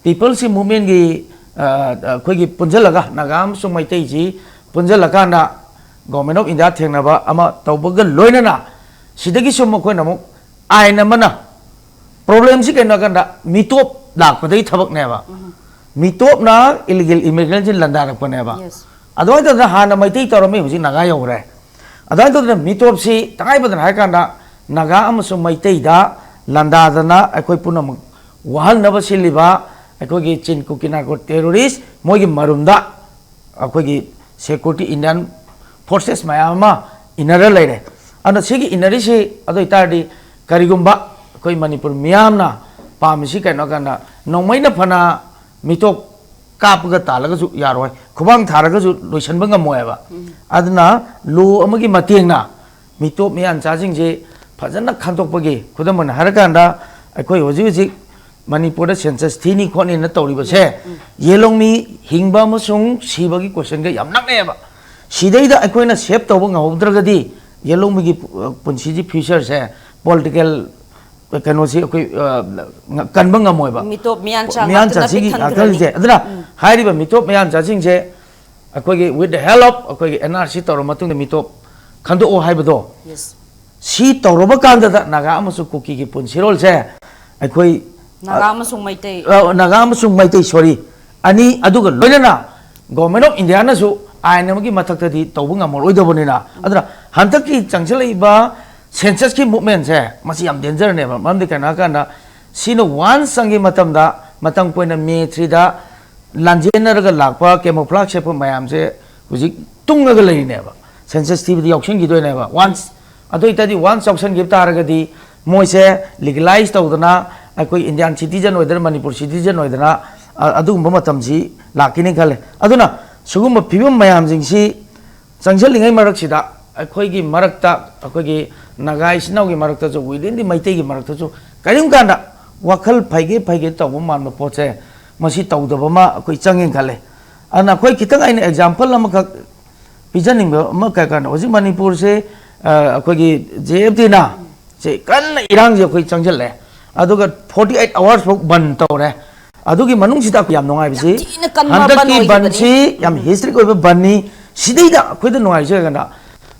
peopleꯁꯤ movementꯀꯤ, ꯑ, ꯑꯩꯈꯣꯏꯒꯤ ꯄꯨꯟꯁꯤꯜꯂꯒ ꯅꯥꯒꯥ ꯑꯃꯁꯨꯡ ꯃꯩꯇꯩꯁꯤ ꯄꯨꯟꯁꯤꯜꯂꯀꯥꯟꯗ Government of India ꯊꯦꯡꯅꯕ ꯑꯃ ꯇꯧꯕꯒ ꯂꯣꯏꯅꯅ ꯁꯤꯗꯒꯤ ꯁꯨꯝ ꯑꯩꯈꯣꯏꯅ ꯑꯃꯨꯛ ꯑꯥꯏꯟ ꯑꯃꯅ, problemꯁꯤ ꯀꯩꯅꯣ ꯍꯥꯏꯀꯥꯟꯗ ꯃꯤꯇꯣꯞ ꯂꯥꯛꯄꯗꯒꯤ ꯊꯕꯛꯅꯦꯕ꯫ ꯃꯤꯇꯣꯞꯅ illegal immigrantꯁꯤ ꯂꯥꯟꯗꯥꯔꯛꯄꯅꯦꯕ꯫ Yes. ꯑꯗꯨꯃꯥꯏꯅ ꯇꯧꯗꯅ ꯍꯥꯟꯅ ꯃꯩꯇꯩ ꯇꯧꯔꯝꯃꯤ, ꯍꯧꯖꯤꯛ ꯅꯥꯒꯥ ꯌꯧꯈ꯭ꯔꯦ꯫ ꯑꯗꯨꯃꯥꯏꯅ ꯇꯧꯗꯅ ꯃꯤꯇꯣꯞꯁꯤ ꯇꯉꯥꯏ ꯐꯗꯅ ꯍꯥꯏꯔꯀꯥꯟꯗ ꯅꯥꯒꯥ ꯑꯃꯁꯨꯡ ꯃꯩꯇꯩꯗ ꯂꯥꯟꯗꯥꯗꯅ ꯑꯩꯈꯣꯏ ꯄꯨꯝꯅꯃꯛ ꯋꯥꯍꯟꯅꯕ ꯁꯤꯜꯂꯤꯕ ꯑꯩꯈꯣꯏꯒꯤ ꯆꯤꯟ ꯀꯨꯀꯤ narco terrorist ꯃꯣꯏꯒꯤ ꯃꯔꯨꯝꯗ ꯑꯩꯈꯣꯏꯒꯤ security Indian forces ꯃꯌꯥꯝ ꯑꯃ ꯏꯟꯅꯔ ꯂꯩꯔꯦ꯫ ꯑꯗꯨꯅ ꯁꯤꯒꯤ ꯏꯟꯅꯔꯤꯁꯤ ꯑꯗꯨ ꯑꯣꯏꯇꯥꯔꯗꯤ ꯀꯔꯤꯒꯨꯝꯕ ꯑꯩꯈꯣꯏ ꯃꯅꯤꯄꯨꯔ ꯃꯤꯌꯥꯝꯅ ꯄꯥꯝꯃꯤꯁꯤ ꯀꯩꯅꯣ ꯍꯥꯏꯀꯥꯟꯗ ꯅꯣꯡꯃꯩꯅ ꯐꯅ ꯃꯤꯇꯣꯞ ꯀꯥꯞꯄꯒ ꯇꯥꯜꯂꯒꯁꯨ ꯌꯥꯔꯣꯏ, ꯈꯨꯕꯥꯡ ꯊꯥꯔꯒꯁꯨ ꯂꯣꯏꯁꯤꯟꯕ ꯉꯝꯃꯣꯏꯕ꯫ ꯑꯗꯨꯅ law ꯑꯃꯒꯤ ꯃꯇꯦꯡꯅ ꯃꯤꯇꯣꯞ ꯃꯤꯌꯥꯟꯆꯥꯁꯤꯡꯁꯦ ꯐꯖꯅ ꯈꯟꯗꯣꯛꯄꯒꯤ, ꯈꯨꯗꯝ ꯑꯣꯏꯅ ꯍꯥꯏꯔꯀꯥꯟꯗ ꯑꯩꯈꯣꯏ ꯍꯧꯖꯤꯛ ꯍꯧꯖꯤꯛ ꯃꯅꯤꯄꯨꯔꯗ census ꯊꯤꯅꯤ ꯈꯣꯠꯅꯤꯅ ꯇꯧꯔꯤꯕꯁꯦ, ꯌꯦꯂꯣꯡꯃꯤ ꯍꯤꯡꯕ ꯑꯃꯁꯨꯡ ꯁꯤꯕꯒꯤ questionꯒ ꯌꯥꯝ ꯅꯛꯅꯩꯑꯕ꯫ ꯁꯤꯗꯩꯗ ꯑꯩꯈꯣꯏꯅ ꯁꯦꯞ ꯇꯧꯕ ꯉꯝꯍꯧꯗ꯭ꯔꯒꯗꯤ ꯌꯦꯜꯂꯧꯃꯤꯒꯤ ꯄꯨ- ꯄꯨꯟꯁꯤꯒꯤ ꯐ꯭ꯌꯨꯆꯔꯁꯦ, ꯄꯣꯂꯤꯇꯤꯀꯦꯜ ꯀꯩꯅꯣꯁꯤ ꯑꯩꯈꯣꯏ ꯑ, ꯉ- ꯀꯟꯕ ꯉꯝꯃꯣꯏꯕ꯫ ꯃꯤꯇꯣꯞ ꯃꯤꯌꯥꯟ ꯆꯥ ꯃꯤꯌꯥꯟ ꯉꯥꯛꯇ ꯈꯛꯇ ꯆꯥꯁꯤꯡꯒꯤ ꯄꯤꯛꯊꯟꯈ꯭ꯔꯅꯤ꯫ ꯉꯥꯛꯇꯪꯁꯦ ꯑꯗꯨꯅ ꯍꯥꯏꯔꯤꯕ ꯃꯤꯇꯣꯞ ꯃꯤꯌꯥꯟ ꯆꯥꯁꯤꯡꯁꯦ ꯑꯩꯈꯣꯏꯒꯤ with the help of ꯑꯩꯈꯣꯏꯒꯤ ꯑꯦꯟ ꯑꯥꯔ ꯁꯤ ꯇꯧꯔ ꯃꯇꯨꯡꯗ ꯃꯤꯇꯣꯞ ꯈꯟꯗꯣꯛꯑꯣ ꯍꯥꯏꯕꯗꯣ, Yes. ꯁꯤ ꯇꯧꯔꯕ ꯀꯥꯟꯗꯗ ꯅꯥꯒꯥ ꯑꯃꯁꯨꯡ ꯀꯨꯀꯤꯒꯤ ꯄꯨꯟꯁꯤꯔꯣꯜꯁꯦ ꯑꯩꯈꯣꯏ ꯅꯥꯒꯥ ꯑꯃꯁꯨꯡ ꯃꯩꯇꯩ꯫ ꯑ, ꯅꯥꯒꯥ ꯑꯃꯁꯨꯡ ꯃꯩꯇꯩ, ꯁꯣꯔꯤ, ꯑꯅꯤ, ꯑꯗꯨꯒ ꯂꯣꯏꯅꯅ Government of Indiaꯅꯁꯨ ꯑꯥꯏꯟ ꯑꯃꯒꯤ ꯃꯊꯛꯇꯗꯤ ꯇꯧꯕ ꯉꯝꯃꯔꯣꯏꯗꯕꯅꯤꯅ, ꯑꯗꯨꯅ ꯍꯟꯗꯛꯀꯤ ꯆꯪꯁꯤꯜꯂꯛꯏꯕ ꯁꯦꯟꯁꯁꯀꯤ ꯃꯨꯞꯃꯦꯟꯁꯦ ꯃꯁꯤ ꯌꯥꯝ ꯗꯦꯟꯖꯔꯅꯦꯕ꯫ ꯃꯔꯝꯗꯤ ꯀꯩꯅꯣ ꯍꯥꯏꯔꯀꯥꯟꯗ ꯁꯤꯅ ꯋꯥꯟꯁ ꯆꯪꯒꯤ ꯃꯇꯝꯗ ꯃꯇꯝ ꯀꯨꯏꯅ ꯃꯦ ꯊ꯭ꯔꯤꯗ ꯂꯥꯟꯖꯦꯟꯅꯔꯒ ꯂꯥꯛꯄ ꯀꯦꯃꯣꯐ꯭ꯂꯥꯛ ꯁꯦꯠꯄ ꯃꯌꯥꯝꯁꯦ ꯍꯧꯖꯤꯛ ꯇꯨꯡꯉꯒ ꯂꯩꯔꯤꯅꯦꯕ꯫ ꯁꯦꯟꯁꯁ ꯊꯤꯕꯗ ꯌꯥꯎꯁꯟꯈꯤꯗꯣꯏꯅꯦꯕ ꯋꯥꯟꯁ꯫ ꯑꯗꯨ ꯑꯣꯏꯇꯥꯔꯗꯤ ꯋꯥꯟꯁ ꯌꯥꯎꯁꯟꯈꯤꯕ ꯇꯥꯔꯒꯗꯤ ꯃꯣꯏꯁꯦ ꯂꯤꯒꯦꯂꯥꯏꯁ ꯇꯧꯗꯅ ꯑꯩꯈꯣꯏ ꯏꯟꯗꯤꯌꯥꯟ ꯁꯤꯇꯤꯖꯟ ꯑꯣꯏꯗꯅ ꯃꯅꯤꯄꯨꯔ ꯁꯤꯇꯤꯖꯟ ꯑꯣꯏꯗꯅ ꯑ- ꯑꯗꯨꯒꯨꯝꯕ ꯃꯇꯝꯁꯤ ꯂꯥꯛꯈꯤꯅꯤ ꯈꯜꯂꯦ꯫ ꯑꯗꯨꯅ ꯁꯤꯒꯨꯝꯕ ꯐꯤꯕꯝ ꯃꯌꯥꯝꯁꯤꯡꯁꯤ ꯆꯪꯁꯤꯜꯂꯤꯉꯩ ꯃꯔꯛꯁꯤꯗ ꯑꯩꯈꯣꯏꯒꯤ ꯃꯔꯛꯇ, ꯑꯩꯈꯣꯏꯒꯤ ꯅꯥꯒꯥ ꯏꯆꯤꯟ ꯏꯅꯥꯎꯒꯤ ꯃꯔꯛꯇꯁꯨ, within the ꯃꯩꯇꯩꯒꯤ ꯃꯔꯛꯇꯁꯨ ꯀꯔꯤꯒꯨꯝꯕ ꯀꯥꯟꯗ ꯋꯥꯈꯜ ꯐꯩꯒꯦ ꯐꯩꯒꯦ ꯇꯧꯕ ꯃꯥꯟꯕ ꯄꯣꯠꯁꯦ ꯃꯁꯤ ꯇꯧꯗꯕ ꯑꯃ ꯑꯩꯈꯣꯏ ꯆꯪꯉꯦꯅ ꯈꯜꯂꯦ꯫ ꯑꯗꯨꯅ ꯑꯩꯈꯣꯏ ꯈꯤꯇꯪ ꯑꯩꯅ ꯑꯦꯛꯖꯥꯝꯄꯜ ꯑꯃꯈꯛ ꯄꯤꯖꯅꯤꯡꯕ ꯑꯃ ꯀꯩ ꯀꯥꯟꯗ ꯍꯧꯖꯤꯛ ꯃꯅꯤꯄꯨꯔꯁꯦ ꯑ, ꯑꯩꯈꯣꯏꯒꯤ ꯖꯦ ꯑꯦꯐ ꯇꯤꯅ ꯁꯤ ꯀꯟꯅ ꯏꯔꯥꯡꯁꯦ ꯑꯩꯈꯣꯏ ꯆꯪꯁꯤꯜꯂꯦ꯫ ꯑꯗꯨꯒ forty eight hours ꯐꯥꯎ ꯕꯟ ꯇꯧꯔꯦ꯫ ꯑꯗꯨꯒꯤ ꯃꯅꯨꯡꯁꯤꯗ ꯑꯩꯈꯣꯏ ꯌꯥꯝ ꯅꯨꯡꯉꯥꯏꯕꯁꯤ ꯌꯥꯝ ꯊꯤꯅ ꯀꯟꯕ ꯕꯟ ꯍꯟꯗꯛꯀꯤ ꯑꯣꯏꯈꯤꯕꯅꯤ꯫ ꯕꯟꯁꯤ ꯌꯥꯝ ꯍꯤꯁꯇ꯭ꯔꯤꯛ ꯑꯣꯏꯕ ꯕꯟꯅꯤ꯫ ꯁꯤꯗꯩꯗ ꯑꯩꯈꯣꯏꯗ ꯅꯨꯡꯉꯥꯏꯔꯤꯁꯦ ꯀꯩꯅꯣ,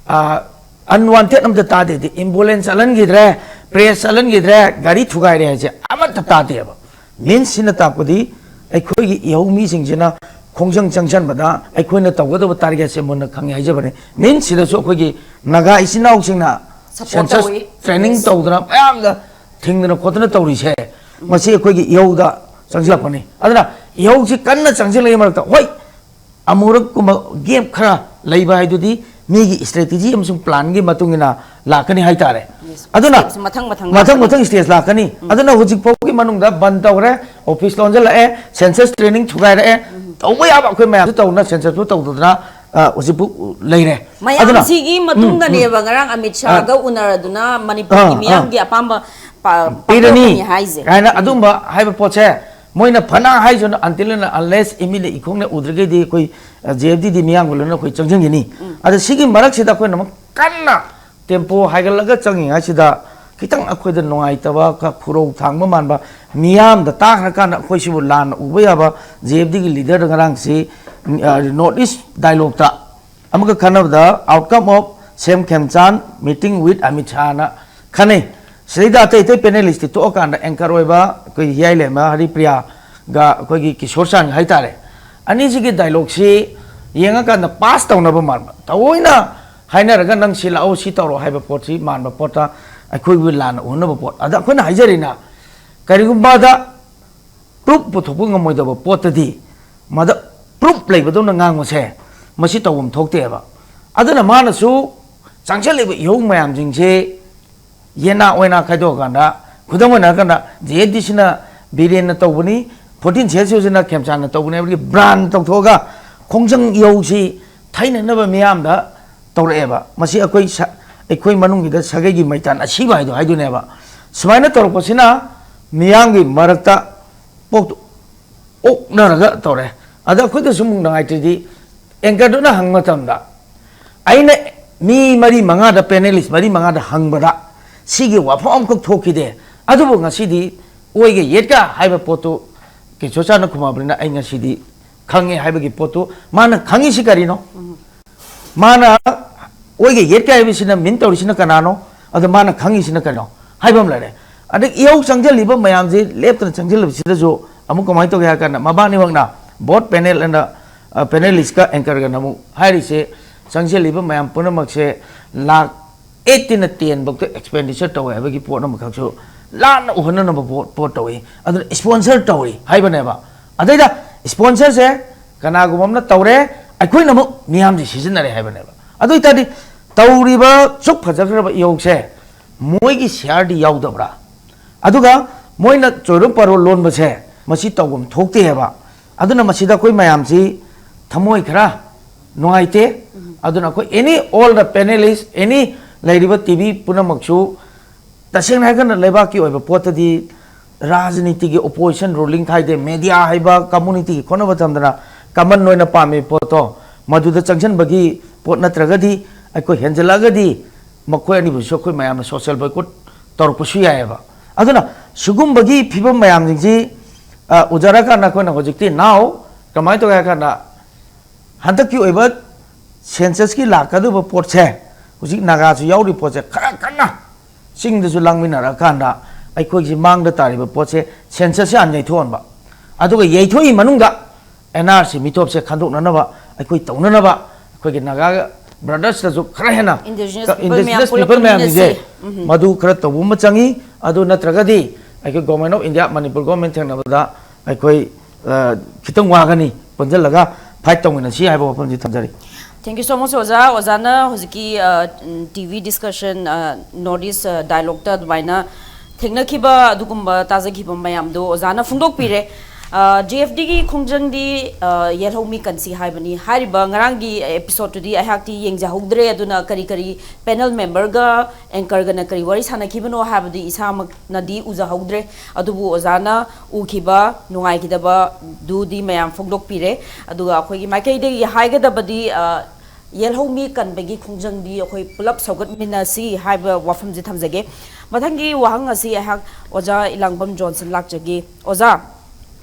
ꯑ, ꯑꯟꯋꯥꯟꯇꯦꯠ ꯑꯝꯇ ꯇꯥꯗꯦꯗꯤ, ꯑꯦꯝꯕꯨꯂꯦꯟꯁ ꯆꯠꯍꯟꯈꯤꯗ꯭ꯔꯦ, ꯄ꯭ꯔꯦꯁ ꯆꯠꯍꯟꯈꯤꯗ꯭ꯔꯦ, ꯒꯥꯔꯤ ꯊꯨꯒꯥꯏꯔꯦ ꯍꯥꯏꯁꯦ ꯑꯃꯠꯇ ꯇꯥꯗꯦꯕ꯫ ꯃꯤꯟꯁ ꯁꯤꯅ ꯇꯥꯛꯄꯗꯤ ꯑꯩꯈꯣꯏꯒꯤ ꯏꯍꯧ ꯃꯤꯁꯤꯡꯁꯤꯅ ꯈꯣꯡꯖꯪ ꯆꯪꯁꯟꯕꯗ ꯑꯩꯈꯣꯏꯅ ꯇꯧꯒꯗꯕ ꯇꯥꯔꯒꯦꯠꯁꯦ ꯃꯨꯟꯅ ꯈꯪꯉꯦ ꯍꯥꯏꯖꯕꯅꯤ꯫ ꯃꯤꯟꯁ ꯁꯤꯗꯁꯨ ꯑꯩꯈꯣꯏꯒꯤ ꯅꯥꯒꯥ ꯏꯆꯤꯟ ꯏꯅꯥꯎꯁꯤꯡꯅ Support ꯁꯦꯟꯁꯁ ꯇꯧꯏ꯫ ꯇ꯭ꯔꯦꯅꯤꯡ ꯇꯧꯗꯅ ꯃꯌꯥꯝꯗ ꯊꯤꯡꯗꯅ ꯈꯣꯠꯇꯅ ꯇꯧꯔꯤꯁꯦ ꯃꯁꯤ ꯑꯩꯈꯣꯏꯒꯤ ꯏꯍꯧꯗ ꯆꯪꯁꯤꯜꯂꯛꯄꯅꯤ꯫ ꯑꯗꯨꯅ ꯏꯍꯧꯁꯤ ꯀꯟꯅ ꯆꯪꯁꯤꯜꯂꯛꯏ ꯃꯔꯛꯇ, ꯍꯣꯏ, ꯑꯃꯨꯔꯛꯀꯨꯝꯕ ꯒꯦꯞ ꯈꯔ ꯂꯩꯕ ꯍꯥꯏꯗꯨꯗꯤ ꯃꯤꯒꯤ ꯏꯁꯇ꯭ꯔꯦꯇꯤꯖꯤ ꯑꯃꯁꯨꯡ ꯄ꯭ꯂꯥꯟꯒꯤ ꯃꯇꯨꯡ ꯏꯟꯅ ꯂꯥꯛꯀꯅꯤ ꯍꯥꯏꯇꯥꯔꯦ꯫ Yes. ꯑꯗꯨꯅ Steps ꯃꯊꯪ ꯃꯊꯪ ꯃꯊꯪ ꯂꯥꯛꯀꯅꯤ꯫ ꯃꯊꯪ ꯁ꯭ꯇꯦꯖ ꯂꯥꯛꯀꯅꯤ꯫ ꯑꯗꯨꯅ ꯍꯧꯖꯤꯛ ꯐꯥꯎꯒꯤ ꯃꯅꯨꯡꯗ ꯕꯟ ꯇꯧꯔꯦ, ꯑꯣꯐꯤꯁ ꯂꯣꯟꯁꯤꯜꯂꯛꯑꯦ, ꯁꯦꯟꯁꯁ ꯇ꯭ꯔꯦꯅꯤꯡ ꯊꯨꯒꯥꯏꯔꯛꯑꯦ, ꯇꯧꯕ ꯌꯥꯕ ꯑꯩꯈꯣꯏ ꯃꯌꯥꯝꯁꯨ ꯇꯧꯅ ꯁꯦꯟꯁꯁꯁꯨ ꯇꯧꯗꯗꯅ ꯑ, ꯍꯧꯖꯤꯛꯐꯥꯎ ꯂꯩꯔꯦ꯫ ꯑꯗꯨꯅ ꯃꯌꯥꯝꯁꯤꯒꯤ ꯃꯇꯨꯡꯗꯅꯦꯕ ꯉꯔꯥꯡ ꯑꯃꯤꯠ ꯁꯥꯒ ꯎꯅꯔꯗꯨꯅ ꯃꯅꯤꯄꯨꯔꯒꯤ ꯑꯥ, ꯃꯤꯌꯥꯝꯒꯤ ꯑꯄꯥꯝꯕ ꯄꯥ- ꯄꯤꯔꯅꯤ ꯄꯥꯡꯊꯣꯛꯀꯅꯤ ꯍꯥꯏꯁꯦ꯫ ꯀꯥꯏꯅ ꯑꯗꯨꯝꯕ ꯍꯥꯏꯕ ꯄꯣꯠꯁꯦ ꯃꯣꯏꯅ ꯐꯅ ꯍꯥꯏꯁꯅꯨ, until and unless ꯏꯃꯤꯠꯅ ꯏꯈꯣꯡꯅ ꯎꯗ꯭ꯔꯒꯗꯤ ꯑꯩꯈꯣꯏ ꯖꯦ ꯑꯦꯐ ꯗꯤꯗꯤ ꯃꯤꯌꯥꯝꯒ ꯂꯣꯏꯅ ꯑꯩꯈꯣꯏ ꯆꯪꯁꯤꯟꯒꯅꯤ꯫ ꯑꯗ ꯁꯤꯒꯤ ꯃꯔꯛꯁꯤꯗ ꯑꯩꯈꯣꯏꯅ ꯑꯃꯨꯛ ꯀꯟꯅ ꯇꯦꯝꯄꯣ ꯍꯥꯏꯒꯠꯂꯒ ꯆꯪꯉꯤꯉꯩꯁꯤꯗ ꯈꯤꯇꯪ ꯑꯩꯈꯣꯏꯗ ꯅꯨꯡꯉꯥꯏꯇꯕ, ꯈ- ꯈꯨꯔꯧ ꯊꯥꯡꯕ ꯃꯥꯟꯕ, ꯃꯤꯌꯥꯝꯗ ꯇꯥꯈ꯭ꯔꯀꯥꯟꯗ ꯑꯩꯈꯣꯏꯁꯤꯕꯨ ꯂꯥꯟꯅ ꯎꯕ ꯌꯥꯕ ꯖꯦ ꯑꯦꯐ ꯗꯤꯒꯤ ꯂꯤꯗꯔꯗ ꯉꯔꯥꯡꯁꯤ ꯅꯣꯔꯠ ꯏꯁ ꯗꯥꯏꯂꯣꯛꯇ ꯑꯃꯒ ꯈꯟꯅꯕꯗ outcome of Sam Khemchand meeting with Amit Shahꯅ ꯈꯟꯅꯩ꯫ ꯁꯤꯗꯩꯗ ꯑꯇꯩ ꯑꯇꯩ ꯄꯦꯅꯦꯂꯤꯁꯇꯤ ꯇꯣꯛꯑꯀꯥꯟꯗ ꯑꯦꯡꯀꯔ ꯑꯣꯏꯕ ꯑꯩꯈꯣꯏ ꯍꯤꯌꯥꯏꯂꯦꯝꯕ ꯍꯔꯤꯄ꯭ꯔꯤꯌꯥꯒ ꯑꯩꯈꯣꯏꯒꯤ ꯀꯤꯁꯣꯔ ꯆꯥꯟꯒ ꯍꯥꯏꯇꯥꯔꯦ, ꯑꯅꯤꯁꯤꯒꯤ ꯗꯥꯏꯂꯣꯛꯁꯤ ꯌꯦꯡꯉꯀꯥꯟꯗ ꯄꯥꯁ ꯇꯧꯅꯕ ꯃꯥꯟꯕ, ꯊꯑꯣꯏꯅ ꯍꯥꯏꯅꯔꯒ ꯅꯪ ꯁꯤ ꯂꯥꯛꯑꯣ ꯁꯤ ꯇꯧꯔꯣ ꯍꯥꯏꯕ ꯄꯣꯠꯁꯤ ꯃꯥꯟꯕ ꯄꯣꯠꯇ ꯑꯩꯈꯣꯏꯕꯨ ꯂꯥꯟꯅ ꯎꯍꯟꯅꯕ ꯄꯣꯠ꯫ ꯑꯗ ꯑꯩꯈꯣꯏꯅ ꯍꯥꯏꯖꯔꯤꯅ ꯀꯔꯤꯒꯨꯝꯕꯗ ꯄ꯭ꯔꯨꯞ ꯄꯨꯊꯣꯛꯄ ꯉꯝꯃꯣꯏꯗꯕ ꯄꯣꯠꯇꯗꯤ ꯃꯗ ꯄ꯭ꯔꯨꯞ ꯂꯩꯕꯗꯧꯅ ꯉꯥꯡꯕꯁꯦ ꯃꯁꯤ ꯇꯧꯐꯝ ꯊꯣꯛꯇꯦꯕ꯫ ꯑꯗꯨꯅ ꯃꯥꯅꯁꯨ ꯆꯪꯁꯤꯜꯂꯤꯕ ꯏꯍꯧ ꯃꯌꯥꯝꯁꯤꯡꯁꯦ ꯌꯦꯅꯥ ꯑꯣꯏꯅ ꯈꯥꯏꯗꯣꯛꯑꯀꯥꯟꯗ, ꯈꯨꯗꯝ ꯑꯣꯏꯅ ꯍꯥꯏꯔꯀꯥꯟꯗ ꯖꯦ ꯑꯦꯐ ꯗꯤ ꯁꯤꯅ ꯕꯤꯔꯦꯟꯅ ꯇꯧꯕꯅꯤ, ꯐꯣꯔꯇꯤꯟ ꯁꯦꯜꯁꯤꯌꯁꯁꯤꯅ ꯈꯦꯝꯆꯥꯟꯅ ꯇꯧꯕꯅꯤ ꯍꯥꯏꯕꯒꯤ ꯕ꯭ꯔꯥꯟ ꯇꯧꯊꯣꯛꯑꯒ ꯈꯣꯡꯖꯪ ꯏꯍꯧꯁꯤ ꯊꯩꯅꯅꯕ ꯃꯤꯌꯥꯝꯗ ꯇꯧꯔꯛꯑꯦꯕ꯫ ꯃꯁꯤ ꯑꯩꯈꯣꯏ ꯁ- ꯑꯩꯈꯣꯏ ꯃꯅꯨꯡꯒꯤꯗ ꯁꯥꯒꯩꯒꯤ ꯃꯩꯇꯥꯟ ꯑꯁꯤꯕ ꯍꯥꯏꯗꯣ ꯍꯥꯏꯗꯣꯏꯅꯦꯕ꯫ ꯁꯨꯃꯥꯏꯅ ꯇꯧꯔꯛꯄꯁꯤꯅ ꯃꯤꯌꯥꯝꯒꯤ ꯃꯔꯛꯇ ꯄꯣꯛ ꯑꯣꯛꯅꯔꯒ ꯇꯧꯔꯦ꯫ ꯑꯗ ꯑꯩꯈꯣꯏꯗꯁꯨ ꯑꯃꯨꯛ ꯅꯨꯡꯉꯥꯏꯇ꯭ꯔꯤꯗꯤ ꯑꯦꯡꯀꯔꯗꯨꯅ ꯍꯪꯕ ꯃꯇꯝꯗ ꯑꯩꯅ ꯃꯤ ꯃꯔꯤ ꯃꯉꯥꯗ, ꯄꯦꯅꯦꯂꯤꯁ ꯃꯔꯤ ꯃꯉꯥꯗ ꯍꯪꯕꯗ ꯁꯤꯒꯤ ꯋꯥꯐꯝ ꯑꯃꯈꯛ ꯊꯣꯛꯈꯤꯗꯦ꯫ ꯑꯗꯨꯕꯨ ꯉꯁꯤꯗꯤ ꯑꯣꯏꯒ ꯌꯦꯠꯀ ꯍꯥꯏꯕ ꯄꯣꯠꯇꯨ ꯀꯦꯁꯣꯆꯥꯅ ꯈꯨꯃꯥꯕ꯭ꯔꯤꯅ ꯑꯩ ꯉꯁꯤꯗꯤ ꯈꯪꯉꯦ ꯍꯥꯏꯕꯒꯤ ꯄꯣꯠꯇꯨ ꯃꯥꯅ ꯈꯪꯉꯤꯁꯤ ꯀꯔꯤꯅꯣ? ꯃꯥꯅ ꯑꯣꯏꯒ ꯌꯦꯠꯀ ꯍꯥꯏꯕꯁꯤꯅ ꯃꯤꯟ ꯇꯧꯔꯤꯁꯤꯅ ꯀꯅꯥꯅꯣ? ꯑꯗꯣ ꯃꯥꯅ ꯈꯪꯉꯤꯁꯤꯅ ꯀꯩꯅꯣ ꯍꯥꯏꯕ ꯑꯃ ꯂꯩꯔꯦ꯫ ꯑꯗꯩ ꯏꯍꯧ ꯆꯪꯁꯤꯜꯂꯤꯕ ꯃꯌꯥꯝꯁꯦ ꯂꯦꯞꯇꯅ ꯆꯪꯁꯤꯜꯂꯤꯕꯁꯤꯗꯁꯨ ꯑꯃꯨꯛ ꯀꯃꯥꯏꯅ ꯇꯧꯒꯦ ꯍꯥꯏ ꯀꯥꯟꯗ ꯃꯕꯥꯅꯤꯃꯛꯅ ꯕꯣꯠ ꯄꯦꯅꯦꯜ ꯑꯅ ꯄꯦꯅꯦꯂꯤꯁꯀ ꯑꯦꯡꯀꯔꯒꯅ ꯑꯃꯨꯛ ꯍꯥꯏꯔꯤꯁꯦ, ꯆꯪꯁꯤꯜꯂꯤꯕ ꯃꯌꯥꯝ ꯄꯨꯝꯅꯃꯛꯁꯦ ꯂꯥꯛ ꯑꯩꯠꯇꯤꯅ ꯇꯦꯟ ꯐꯥꯎꯗ ꯑꯦꯛꯁꯄꯦꯟꯗꯤꯆꯔ ꯇꯧꯋꯦ ꯍꯥꯏꯕꯒꯤ ꯄꯣꯠ ꯑꯃꯈꯛꯁꯨ ꯂꯥꯟꯅ ꯎꯍꯟꯅꯅꯕ ꯄꯣꯠ ꯄꯣꯠ ꯇꯧꯏ꯫ ꯑꯗꯨꯅ ꯏꯁꯄꯣꯟꯁꯔ ꯇꯧꯔꯤ ꯍꯥꯏꯕꯅꯦꯕ꯫ ꯑꯗꯩꯗ ꯏꯁꯄꯣꯟꯁꯔꯁꯦ ꯀꯅꯥꯒꯨꯝꯕ ꯑꯃꯅ ꯇꯧꯔꯦ, ꯑꯩꯈꯣꯏꯅ ꯑꯃꯨꯛ ꯃꯤꯌꯥꯝꯁꯦ ꯁꯤꯖꯤꯟꯅꯔꯦ ꯍꯥꯏꯕꯅꯦꯕ꯫ ꯑꯗꯨ ꯑꯣꯏꯇꯥꯔꯗꯤ ꯇꯧꯔꯤꯕ ꯁꯨꯛ ꯐꯖꯈ꯭ꯔꯕ ꯏꯍꯧꯁꯦ ꯃꯣꯏꯒꯤ ꯁꯤꯌꯥꯔꯗꯤ ꯌꯥꯎꯗꯕ꯭ꯔꯥ? ꯑꯗꯨꯒ ꯃꯣꯏꯅ ꯆꯣꯏꯔꯣ ꯄꯔꯣ ꯂꯣꯟꯕꯁꯦ ꯃꯁꯤ ꯇꯧꯐꯝ ꯊꯣꯛꯇꯦ ꯍꯥꯏꯕ꯫ ꯑꯗꯨꯅ ꯃꯁꯤꯗ ꯑꯩꯈꯣꯏ ꯃꯌꯥꯝꯁꯤ ꯊꯃꯣꯏ ꯈꯔ ꯅꯨꯡꯉꯥꯏꯇꯦ꯫ ꯑꯗꯨꯅ ꯑꯩꯈꯣꯏ any all the panelist, any ꯂꯩꯔꯤꯕ ꯇꯤ ꯚꯤ ꯄꯨꯝꯅꯃꯛꯁꯨ ꯇꯁꯦꯡꯅ ꯍꯥꯏꯔꯒꯅ ꯂꯩꯕꯥꯛꯀꯤ ꯑꯣꯏꯕ ꯄꯣꯠꯇꯗꯤ ꯔꯥꯖꯅꯤꯇꯤꯒꯤ ꯑꯣꯄꯣꯖꯤꯁꯟ, ꯔꯨꯂꯤꯡ ꯈꯥꯏꯗꯦ, ꯃꯦꯗꯤꯌꯥ ꯍꯥꯏꯕ ꯀꯝꯃꯨꯅꯤꯇꯤꯒꯤ ꯈꯣꯠꯅꯕ ꯊꯝꯗꯅ ꯀꯃꯟ ꯑꯣꯏꯅ ꯄꯥꯝꯃꯤ ꯄꯣꯠꯇꯣ ꯃꯗꯨꯗ ꯆꯪꯁꯤꯟꯕꯒꯤ ꯄꯣꯠ ꯅꯠꯇ꯭ꯔꯒꯗꯤ ꯑꯩꯈꯣꯏ ꯍꯦꯟꯖꯜꯂꯛꯑꯒꯗꯤ ꯃꯈꯣꯏ ꯑꯅꯤꯕꯨꯁꯨ ꯑꯩꯈꯣꯏ ꯃꯌꯥꯝꯅ ꯁꯣꯁꯤꯌꯦꯜ ꯕꯣꯏꯀꯣꯠ ꯇꯧꯔꯛꯄꯁꯨ ꯌꯥꯏꯑꯕ꯫ ꯑꯗꯨꯅ ꯁꯤꯒꯨꯝꯕꯒꯤ ꯐꯤꯕꯝ ꯃꯌꯥꯝꯁꯤꯡꯁꯤ, ꯑ, ꯎꯖꯔꯀꯥꯟꯗ ꯑꯩꯈꯣꯏꯅ ꯍꯧꯖꯤꯛꯇꯤ ꯅꯥꯎ ꯀꯃꯥꯏꯅ ꯇꯧꯒꯦ ꯍꯥꯏ ꯀꯥꯟꯗ, ꯍꯟꯗꯛꯀꯤ ꯑꯣꯏꯕ ꯁꯦꯟꯁꯁꯀꯤ ꯂꯥꯛꯀꯗꯧꯕ ꯄꯣꯠꯁꯦ, ꯍꯧꯖꯤꯛ ꯅꯥꯒꯥꯁꯨ ꯌꯥꯎꯔꯤ ꯄꯣꯠꯁꯦ, ꯈꯔ ꯀꯟꯅ ꯆꯤꯡꯗꯁꯨ ꯂꯥꯡꯃꯤꯟꯅꯔꯀꯥꯟꯗ ꯑꯩꯈꯣꯏꯒꯤ ꯃꯥꯡꯗ ꯇꯥꯔꯤꯕ ꯄꯣꯠꯁꯦ ꯁꯦꯟꯁꯁꯁꯦ ꯍꯥꯟꯅ ꯌꯩꯊꯣꯛꯍꯟꯕ, ꯑꯗꯨꯒ ꯌꯩꯊꯣꯛꯏ ꯃꯅꯨꯡꯗ ꯑꯦꯟ ꯑꯥꯔ ꯁꯤ ꯃꯤꯇꯣꯞꯁꯦ ꯈꯟꯗꯣꯛꯅꯅꯕ ꯑꯩꯈꯣꯏ ꯇꯧꯅꯅꯕ, ꯑꯩꯈꯣꯏꯒꯤ ꯅꯥꯒꯥ ꯕ꯭ꯔꯗꯔꯁꯇꯁꯨ ꯈꯔ ꯍꯦꯟꯅ Indigenous people ꯃꯌꯥꯝ indigenous people ꯄꯨꯜꯂꯛꯄꯅꯤꯅ ꯃꯌꯥꯝꯁꯤꯡꯁꯦ ꯁꯤ, ꯎꯝ꯫ ꯃꯗꯨ ꯈꯔ ꯇꯧꯕ ꯑꯃ ꯆꯪꯉꯤ꯫ ꯑꯗꯨ ꯅꯠꯇ꯭ꯔꯒꯗꯤ ꯑꯩꯈꯣꯏ Government of India, Manipur government ꯊꯦꯡꯅꯕꯗ ꯑꯩꯈꯣꯏ, ꯑ, ꯈꯤꯇꯪ ꯋꯥꯒꯅꯤ꯫ ꯄꯨꯟꯁꯤꯜꯂꯒ ꯐꯥꯏꯠ ꯇꯧꯃꯤꯟꯅꯁꯤ ꯍꯥꯏꯕ ꯋꯥꯐꯝꯁꯤ ꯊꯝꯖꯔꯤ꯫ Thank you so much, ꯑꯣꯖꯥ꯫ ꯑꯣꯖꯥꯅ ꯍꯧꯖꯤꯛꯀꯤ, ꯑ, ꯎꯝ, ꯇꯤ ꯚꯤ ꯗꯤꯁꯀꯁꯟ, ꯑ, ꯅꯣꯔꯠ ꯏꯁ, ꯑ, ꯗꯥꯏꯂꯣꯛꯇ ꯑꯗꯨꯃꯥꯏꯅ ꯊꯦꯡꯅꯈꯤꯕ, ꯑꯗꯨꯒꯨꯝꯕ ꯇꯥꯖꯈꯤꯕ ꯃꯌꯥꯝꯗꯣ ꯑꯣꯖꯥꯅ ꯐꯣꯡꯗꯣꯛꯄꯤꯔꯦ꯫ ꯑ, ꯖꯤ ꯑꯦꯐ ꯗꯤꯒꯤ ꯈꯣꯡꯖꯪꯗꯤ, ꯑ, ꯌꯦꯜꯍꯧꯃꯤ ꯀꯟꯁꯤ ꯍꯥꯏꯕꯅꯤ꯫ ꯍꯥꯏꯔꯤꯕ ꯉꯔꯥꯡꯒꯤ ꯑꯦꯄꯤꯁꯣꯗꯇꯨꯗꯤ ꯑꯩꯍꯥꯛꯇꯤ ꯌꯦꯡꯖꯍꯧꯗ꯭ꯔꯦ, ꯑꯗꯨꯅ ꯀꯔꯤ ꯀꯔꯤ ꯄꯦꯅꯦꯜ ꯃꯦꯝꯕꯔꯒ ꯑꯦꯡꯀꯔꯒꯅ ꯀꯔꯤ ꯋꯥꯔꯤ ꯁꯥꯟꯅꯈꯤꯕꯅꯣ ꯍꯥꯏꯕꯗꯤ ꯏꯁꯥꯃꯛꯅꯗꯤ ꯎꯖꯍꯧꯗ꯭ꯔꯦ꯫ ꯑꯗꯨꯕꯨ ꯑꯣꯖꯥꯅ ꯎꯈꯤꯕ ꯅꯨꯡꯉꯥꯏꯈꯤꯗꯕꯗꯨꯗꯤ ꯃꯌꯥꯝ ꯐꯣꯡꯗꯣꯛꯄꯤꯔꯦ꯫ ꯑꯗꯨꯒ ꯑꯩꯈꯣꯏꯒꯤ ꯃꯥꯏꯀꯩꯗꯒꯤ ꯍꯥꯏꯒꯗꯕꯗꯤ, ꯑ, ꯌꯦꯜꯍꯧꯃꯤ ꯀꯟꯕꯒꯤ ꯈꯣꯡꯖꯪꯗꯤ ꯑꯩꯈꯣꯏ ꯄꯨꯂꯞ ꯁꯧꯒꯠꯃꯤꯟꯅꯁꯤ ꯍꯥꯏꯕ ꯋꯥꯐꯝꯁꯤ ꯊꯝꯖꯒꯦ꯫ ꯃꯊꯪꯒꯤ ꯋꯥꯍꯪ ꯑꯁꯤ ꯑꯩꯍꯥꯛ ꯑꯣꯖꯥ ꯏꯂꯥꯡꯕꯝ ꯖꯣꯟꯁꯟ ꯂꯥꯛꯆꯒꯦ꯫ ꯑꯣꯖꯥ,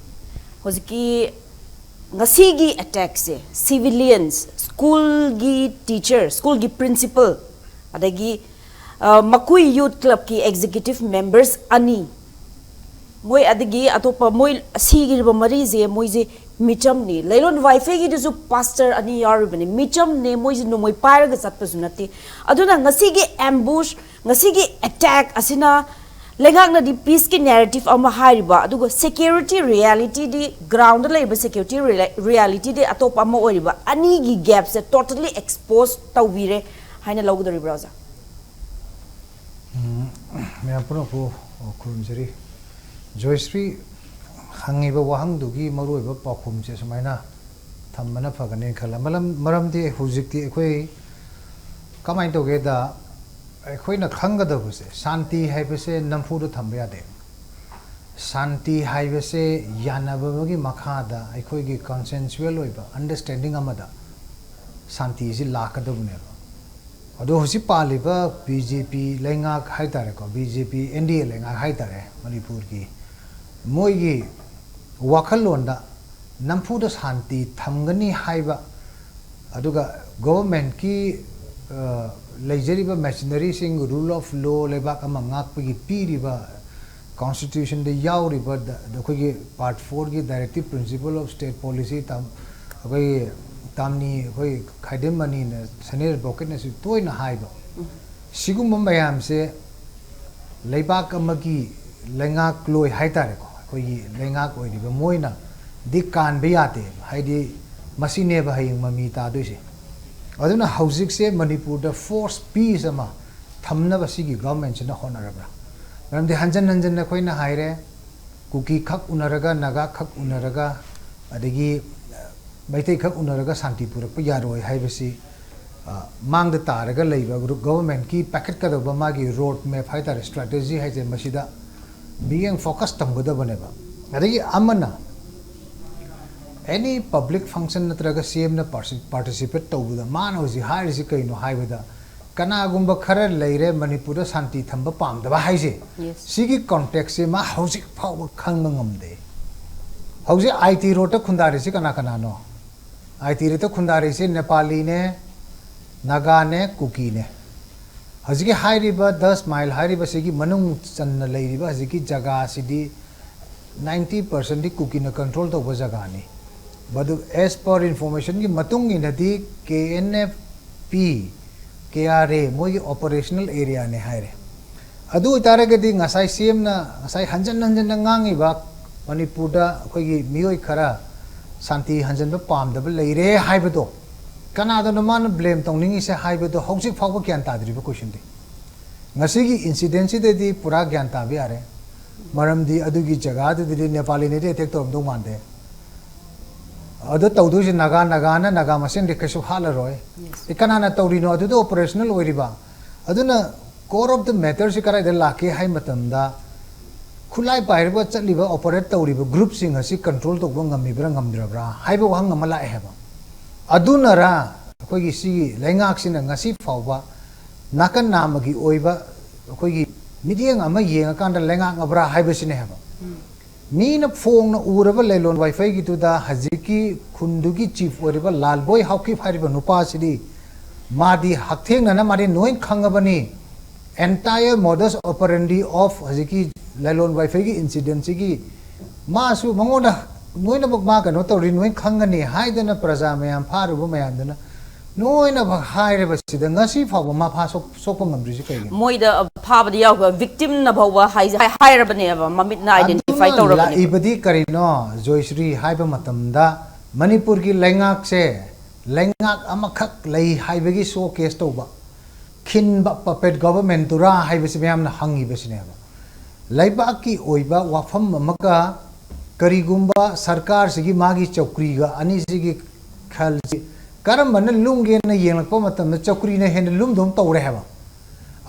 ꯍꯧꯖꯤꯛꯀꯤ ꯉꯁꯤꯒꯤ ꯑꯦꯇꯦꯛꯁꯦ, ꯁꯤꯚꯤꯂꯤꯌꯟꯁ, ꯁ꯭ꯀꯨꯜꯒꯤ ꯇꯤꯆꯔ, ꯁ꯭ꯀꯨꯜꯒꯤ ꯄ꯭ꯔꯤꯟꯁꯤꯄꯜ, ꯑꯗꯒꯤ, ꯑ, ꯃꯀꯨꯏ ꯌꯨꯠ ꯀ꯭ꯂꯕꯀꯤ ꯑꯦꯛꯖꯤꯀ꯭ꯌꯨꯇꯤꯚ ꯃꯦꯝꯕꯔꯁ ꯑꯅꯤ, ꯃꯣꯏ ꯑꯗꯒꯤ ꯑꯇꯣꯞꯄ ꯃꯣꯏ ꯁꯤꯈ꯭ꯔꯤꯕ ꯃꯔꯤꯁꯦ, ꯃꯣꯏꯁꯦ ꯃꯤꯆꯝꯅꯤ꯫ ꯂꯩꯔꯣꯟ ꯋꯥꯏꯐꯩꯒꯤꯗꯨꯁꯨ ꯄꯥꯁꯇꯔ ꯑꯅꯤ ꯌꯥꯎꯔꯤꯕꯅꯤ, ꯃꯤꯆꯝꯅꯦ, ꯃꯣꯏꯁꯦ ꯅꯣꯡꯃꯩ ꯄꯥꯏꯔꯒ ꯆꯠꯄꯁꯨ ꯅꯠꯇꯦ꯫ ꯑꯗꯨꯅ ꯉꯁꯤꯒꯤ ꯑꯦꯝꯕꯨꯁ, ꯉꯁꯤꯒꯤ ꯑꯦꯇꯦꯛ ꯑꯁꯤꯅ ꯂꯩꯉꯥꯛꯅꯗꯤ ꯄꯤꯁꯀꯤ ꯅꯦꯔꯦꯇꯤꯚ ꯑꯃ ꯍꯥꯏꯔꯤꯕ, ꯑꯗꯨꯒ ꯁꯦꯀ꯭ꯌꯨꯔꯤꯇꯤ ꯔꯤꯌꯦꯂꯤꯇꯤꯗꯤ, ꯒ꯭ꯔꯥꯎꯟꯗ ꯂꯩꯔꯤꯕ ꯁꯦꯀ꯭ꯌꯨꯔꯤꯇꯤ ꯔꯤꯌꯦꯂꯤꯇꯤꯗꯤ ꯑꯇꯣꯞꯄ ꯑꯃ ꯑꯣꯏꯔꯤꯕ, ꯑꯅꯤꯒꯤ ꯒꯦꯞꯁꯦ ꯇꯣꯇꯦꯂꯤ ꯑꯦꯛꯁꯄꯣꯖ ꯇꯧꯕꯤꯔꯦ ꯍꯥꯏꯅ ꯂꯧꯒꯗꯧꯔꯤꯕ꯭ꯔꯥ, ꯑꯣꯖꯥ? ꯎꯝ, ꯃꯌꯥꯝ ꯄꯨꯝꯅꯃꯛꯄꯨ ꯈꯨꯔꯨꯝꯖꯔꯤ꯫ ꯖꯣꯏꯁ꯭ꯔꯤ ꯍꯪꯉꯤꯕ ꯋꯥꯍꯪꯗꯨꯒꯤ ꯃꯔꯨꯑꯣꯏꯕ ꯄꯥꯎꯈꯨꯝꯁꯦ ꯁꯨꯃꯥꯏꯅ ꯊꯝꯕꯅ ꯐꯒꯅꯦꯅ ꯈꯜꯂꯦ꯫ ꯃꯔꯝ-, ꯃꯔꯝꯗꯤ ꯍꯧꯖꯤꯛꯇꯤ ꯑꯩꯈꯣꯏ ꯀꯃꯥꯏꯅ ꯇꯧꯒꯦꯗ, ꯑꯩꯈꯣꯏꯅ ꯈꯪꯒꯗꯕꯁꯦ, ꯁꯥꯟꯇꯤ ꯍꯥꯏꯕꯁꯦ ꯅꯝꯐꯨꯗ ꯊꯝꯕ ꯌꯥꯗꯦ꯫ ꯁꯥꯟꯇꯤ ꯍꯥꯏꯕꯁꯦ ꯌꯥꯅꯕ ꯑꯃꯒꯤ ꯃꯈꯥꯗ ꯑꯩꯈꯣꯏꯒꯤ consensual ꯑꯣꯏꯕ understanding ꯑꯃꯗ ꯁꯥꯟꯇꯤꯁꯤ ꯂꯥꯛꯀꯗꯕꯅꯦꯕ꯫ ꯑꯗꯣ ꯍꯧꯖꯤꯛ ꯄꯥꯜꯂꯤꯕ ꯕꯤ ꯖꯦ ꯄꯤ ꯂꯩꯉꯥꯛ ꯍꯥꯏꯇꯥꯔꯦꯀꯣ, B J P N D A ꯂꯩꯉꯥꯛ ꯍꯥꯏꯇꯥꯔꯦ ꯃꯅꯤꯄꯨꯔꯒꯤ, ꯃꯣꯏꯒꯤ ꯋꯥꯈꯜꯂꯣꯟꯗ ꯅꯝꯐꯨꯗ ꯁꯥꯟꯇꯤ ꯊꯝꯒꯅꯤ ꯍꯥꯏꯕ, ꯑꯗꯨꯒ ꯒꯣꯚꯔꯟꯃꯦꯟꯠꯀꯤ ꯂꯩꯖꯔꯤꯕ ꯃꯦꯁꯤꯅꯔꯤꯁꯤꯡ, rule of law, ꯂꯩꯕꯥꯛ ꯑꯃ ꯉꯥꯛꯄꯒꯤ ꯄꯤꯔꯤꯕ ꯀꯣꯟꯁꯇꯤꯇ꯭ꯌꯨꯁꯟꯗ ꯌꯥꯎꯔꯤꯕ ꯗ-, ꯑꯩꯈꯣꯏꯒꯤ ꯄꯥꯔꯠ ꯐꯣꯔꯒꯤ directive principle of state policy, ꯇꯥꯝ-, ꯑꯩꯈꯣꯏꯒꯤ ꯇꯥꯝꯅꯤ, ꯑꯩꯈꯣꯏ ꯈꯥꯏꯗꯦꯝ ꯃꯅꯤꯅ, ꯁꯦꯅꯤꯌꯔ ꯑꯦꯗꯚꯣꯀꯦꯠꯅꯁꯨ ꯇꯣꯏꯅ ꯍꯥꯏꯕ, ꯁꯤꯒꯨꯝꯕ ꯃꯌꯥꯝꯁꯦ ꯂꯩꯕꯥꯛ ꯑꯃꯒꯤ ꯂꯩꯉꯥꯛꯂꯣꯏ ꯍꯥꯏꯇꯥꯔꯦꯀꯣ, ꯑꯩꯈꯣꯏꯒꯤ ꯂꯩꯉꯥꯛ ꯑꯣꯏꯔꯤꯕ ꯃꯣꯏꯅꯗꯤ ꯀꯥꯟꯕ ꯌꯥꯗꯦ꯫ ꯍꯥꯏꯗꯤ ꯃꯁꯤꯅꯦꯕ ꯍꯌꯦꯡ ꯃꯃꯤ ꯇꯥꯗꯣꯏꯁꯦ꯫ ꯑꯗꯨꯅ ꯍꯧꯖꯤꯛꯁꯦ ꯃꯅꯤꯄꯨꯔꯗ force peace ꯑꯃ ꯊꯝꯅꯕ ꯁꯤꯒꯤ ꯒꯣꯚꯔꯟꯃꯦꯟꯠꯁꯤꯅ ꯍꯣꯠꯅꯔꯕ꯭ꯔꯥ? ꯃꯔꯝꯗꯤ ꯍꯟꯖꯟ ꯍꯟꯖꯟꯅ ꯑꯩꯈꯣꯏꯅ ꯍꯥꯏꯔꯦ, ꯀꯨꯀꯤ ꯈꯛ ꯎꯅꯔꯒ, ꯅꯥꯒꯥ ꯈꯛ ꯎꯅꯔꯒ, ꯑꯗꯒꯤ, ꯑ, ꯃꯩꯇꯩ ꯈꯛ ꯎꯅꯔꯒ ꯁꯥꯟꯇꯤ ꯄꯨꯔꯛꯄ ꯌꯥꯔꯣꯏ ꯍꯥꯏꯕꯁꯤ, ꯑ, ꯃꯥꯡꯗ ꯇꯥꯔꯒ ꯂꯩꯕ ꯒ꯭ꯔꯨꯞ ꯒꯣꯚꯔꯟꯃꯦꯟꯠꯀꯤ ꯄꯥꯏꯈꯠꯀꯗꯕ ꯃꯥꯒꯤ road map ꯍꯥꯏꯇꯥꯔꯦ, strategy ꯍꯥꯏꯁꯦ, ꯃꯁꯤꯗ ꯃꯤꯠꯌꯦꯡ focus ꯊꯝꯒꯗꯕꯅꯦꯕ꯫ ꯑꯗꯒꯤ ꯑꯃꯅ, any public function ꯅꯠꯇ꯭ꯔꯒ ꯁꯤ ꯑꯦꯝꯅ participate ꯇꯧꯕꯗ ꯃꯥꯅ ꯍꯧꯖꯤꯛ ꯍꯥꯏꯔꯤꯁꯤ ꯀꯩꯅꯣ ꯍꯥꯏꯕꯗ, ꯀꯅꯥꯒꯨꯝꯕ ꯈꯔ ꯂꯩꯔꯦ ꯃꯅꯤꯄꯨꯔꯗ ꯁꯥꯟꯇꯤ ꯊꯝꯕ ꯄꯥꯝꯗꯕ ꯍꯥꯏꯁꯦ, Yes. ꯁꯤꯒꯤ context ꯁꯦ ꯃꯥ ꯍꯧꯖꯤꯛ ꯐꯥꯎꯕ ꯈꯪꯕ ꯉꯝꯗꯦ꯫ ꯍꯧꯖꯤꯛ ꯑꯥꯏ ꯇꯤ ꯔꯣꯗꯇ ꯈꯨꯟꯗꯥꯔꯤꯁꯤ ꯀꯅꯥ ꯀꯅꯥꯅꯣ? ꯑꯥꯏ ꯇꯤ ꯔꯣꯗꯇ ꯈꯨꯟꯗꯥꯔꯤꯁꯤ ꯅꯦꯄꯥꯂꯤꯅꯦ, ꯅꯥꯒꯥꯅꯦ, ꯀꯨꯀꯤꯅꯦ꯫ ꯍꯧꯖꯤꯛꯀꯤ ꯍꯥꯏꯔꯤꯕ ꯗꯁ ꯃꯥꯏꯜ ꯍꯥꯏꯔꯤꯕꯁꯤꯒꯤ ꯃꯅꯨꯡ ꯆꯟꯅ ꯂꯩꯔꯤꯕ ꯍꯧꯖꯤꯛꯀꯤ ꯖꯒꯥꯁꯤꯗꯤ ninety percent ꯗꯤ ꯀꯨꯀꯤꯅ control ꯇꯧꯕ ꯖꯒꯥꯅꯤ꯫ ꯃꯗꯨ as per information ꯒꯤ ꯃꯇꯨꯡ ꯏꯟꯅꯗꯤ K N F P, K R A ꯃꯣꯏꯒꯤ operational area ꯅꯦ ꯍꯥꯏꯔꯦ꯫ ꯑꯗꯨ ꯑꯣꯏꯇꯥꯔꯒꯗꯤ ꯉꯁꯥꯏ ꯁꯤ ꯑꯦꯝꯅ ꯉꯁꯥꯏ ꯍꯟꯖꯟ ꯍꯟꯖꯟꯅ ꯉꯥꯡꯉꯤꯕ ꯃꯅꯤꯄꯨꯔꯗ ꯑꯩꯈꯣꯏꯒꯤ ꯃꯤꯑꯣꯏ ꯈꯔ ꯁꯥꯟꯇꯤ ꯍꯟꯖꯟꯕ ꯄꯥꯝꯗꯕ ꯂꯩꯔꯦ ꯍꯥꯏꯕꯗꯣ ꯀꯅꯥꯗꯅꯣ ꯃꯥꯅ blame ꯇꯧꯅꯤꯡꯉꯤꯁꯦ ꯍꯥꯏꯕꯗꯣ ꯍꯧꯖꯤꯛ ꯐꯥꯎꯕ ꯒ꯭ꯌꯥꯟ ꯇꯥꯗ꯭ꯔꯤꯕ question ꯗꯤ꯫ ꯉꯁꯤꯒꯤ incident ꯁꯤꯗꯗꯤ ꯄꯨꯔꯥ ꯒ꯭ꯌꯥꯟ ꯇꯥꯕ ꯌꯥꯔꯦ꯫ ꯃꯔꯝꯗꯤ ꯑꯗꯨꯒꯤ ꯖꯒꯥꯗꯨꯗꯗꯤ ꯅꯦꯄꯥꯂꯤꯅꯗꯤ attack ꯇꯧꯔꯝꯗꯧ ꯃꯥꯟꯗꯦ꯫ ꯑꯗꯣ ꯇꯧꯗꯣꯏꯁꯦ ꯅꯥꯒꯥ, ꯅꯥꯒꯥꯅ ꯅꯥꯒꯥ ꯃꯁꯦꯟꯗꯤ ꯀꯩꯁꯨ ꯍꯥꯠꯂꯔꯣꯏ꯫ Yes. ꯑꯦ, ꯀꯅꯥꯅ ꯇꯧꯔꯤꯅꯣ? ꯑꯗꯨꯗ operational ꯑꯣꯏꯔꯤꯕ꯫ ꯑꯗꯨꯅ core of the matter ꯁꯤ ꯀꯗꯥꯏꯗ ꯂꯥꯛꯀꯦ ꯍꯥꯏ ꯃꯇꯝꯗ, ꯈꯨꯠꯂꯥꯏ ꯄꯥꯏꯔꯒ ꯆꯠꯂꯤꯕ, ꯑꯣꯄꯔꯦꯠ ꯇꯧꯔꯤꯕ ꯒ꯭ꯔꯨꯞꯁꯤꯡ ꯑꯁꯤ ꯀꯟꯇ꯭ꯔꯣꯜ ꯇꯧꯕ ꯉꯝꯃꯤꯕ꯭ꯔꯥ ꯉꯝꯗ꯭ꯔꯕ꯭ꯔꯥ ꯍꯥꯏꯕ ꯋꯥꯍꯪ ꯑꯃ ꯂꯥꯛꯑꯦ ꯍꯥꯏꯕ꯫ ꯑꯗꯨꯅꯔꯥ ꯑꯩꯈꯣꯏꯒꯤ ꯁꯤꯒꯤ ꯂꯩꯉꯥꯛꯁꯤꯅ ꯉꯁꯤ ꯐꯥꯎꯕ ꯅꯥꯀꯟ ꯅꯥꯝꯃꯒꯤ ꯑꯣꯏꯕ ꯑꯩꯈꯣꯏꯒꯤ ꯃꯤꯠꯌꯦꯡ ꯑꯃ ꯌꯦꯡꯉꯀꯥꯟꯗ ꯂꯩꯉꯥꯛꯅꯕ꯭ꯔꯥ ꯍꯥꯏꯕꯁꯤꯅꯦ ꯍꯥꯏꯕ꯫ ꯃꯤꯅ ꯐꯣꯡꯅ ꯎꯔꯕ ꯂꯩꯂꯣꯟ ꯋꯥꯏꯐꯩꯒꯤꯗꯨꯗ ꯍꯧꯖꯤꯛꯀꯤ ꯈꯨꯟꯗꯨꯒꯤ ꯆꯤꯐ ꯑꯣꯏꯔꯤꯕ ꯂꯥꯜꯕꯣꯏ ꯍꯥꯎꯀꯤꯞ ꯍꯥꯏꯔꯤꯕ ꯅꯨꯄꯥꯁꯤꯗꯤ ꯃꯥꯗꯤ ꯍꯛꯊꯦꯡꯅꯅ ꯃꯥꯗꯤ ꯂꯣꯏ ꯈꯪꯉꯕꯅꯤ꯫ Entire modus operandi of ꯍꯧꯖꯤꯛꯀꯤ ꯂꯩꯂꯣꯟ ꯋꯥꯏꯐꯩꯒꯤ ꯏꯟꯁꯤꯗꯦꯟꯁꯤꯒꯤ ꯃꯥꯁꯨ ꯃꯉꯣꯟꯗ ꯂꯣꯏꯅꯃꯛ ꯃꯥ ꯀꯩꯅꯣ ꯇꯧꯔꯤ, ꯂꯣꯏ ꯈꯪꯒꯅꯤ ꯍꯥꯏꯗꯅ ꯄ꯭ꯔꯖꯥ ꯃꯌꯥꯝ, ꯐꯥꯔꯨꯕ ꯃꯌꯥꯝꯗꯨꯅ ꯂꯣꯏꯅꯃꯛ ꯍꯥꯏꯔꯕꯁꯤꯗ ꯉꯁꯤ ꯐꯥꯎꯕ ꯃꯥ ꯐꯥ ꯁꯣꯛ-, ꯁꯣꯛꯄ ꯉꯝꯗ꯭ꯔꯤꯁꯤ ꯀꯩꯒꯤꯅꯣ? ꯃꯣꯏꯗ ꯐꯥꯕꯗ ꯌꯥꯎꯈꯤꯕ ꯚꯤꯛꯇꯤꯝꯅ ꯐꯥꯎꯕ ꯍꯥꯏ-, ꯍꯥꯏ-, ꯍꯥꯏꯔꯕꯅꯦꯕ, ꯃꯃꯤꯠꯅ ꯑꯥꯏꯗꯦꯟꯇꯤꯐꯥꯏ ꯑꯗꯨꯅ ꯇꯧꯔꯕꯅꯦꯕ꯫ ꯂꯥꯛꯏꯕꯗꯤ ꯀꯔꯤꯅꯣ, ꯖꯣꯏꯁ꯭ꯔꯤ ꯍꯥꯏꯕ ꯃꯇꯝꯗ ꯃꯅꯤꯄꯨꯔꯒꯤ ꯂꯩꯉꯥꯛꯁꯦ ꯂꯩꯉꯥꯛ ꯑꯃꯈꯛ ꯂꯩ ꯍꯥꯏꯕꯒꯤ ꯁꯣ ꯀꯦꯁ ꯇꯧꯕ, ꯈꯤꯟꯕ ꯄꯄꯦꯠ ꯒꯣꯚꯔꯟꯃꯦꯟꯠꯇꯨꯔꯥ ꯍꯥꯏꯕꯁꯤ ꯃꯌꯥꯝꯅ ꯍꯪꯉꯤꯕꯁꯤꯅꯦꯕ꯫ ꯂꯩꯕꯥꯛꯀꯤ ꯑꯣꯏꯕ ꯋꯥꯐꯝ ꯑꯃꯒ ꯀꯔꯤꯒꯨꯝꯕ ꯁꯔꯀꯥꯔꯁꯤꯒꯤ ꯃꯥꯒꯤ ꯆꯧꯀ꯭ꯔꯤꯒ ꯑꯅꯤꯁꯤꯒꯤ ꯈꯜꯁꯤ ꯀꯔꯝꯕꯅ ꯂꯨꯝꯒꯦꯅ ꯌꯦꯡꯂꯛꯄ ꯃꯇꯝꯗ ꯆꯧꯀ꯭ꯔꯤꯅ ꯍꯦꯟꯅ ꯂꯨꯝꯗꯧꯅ ꯇꯧꯔꯦ ꯍꯥꯏꯕ꯫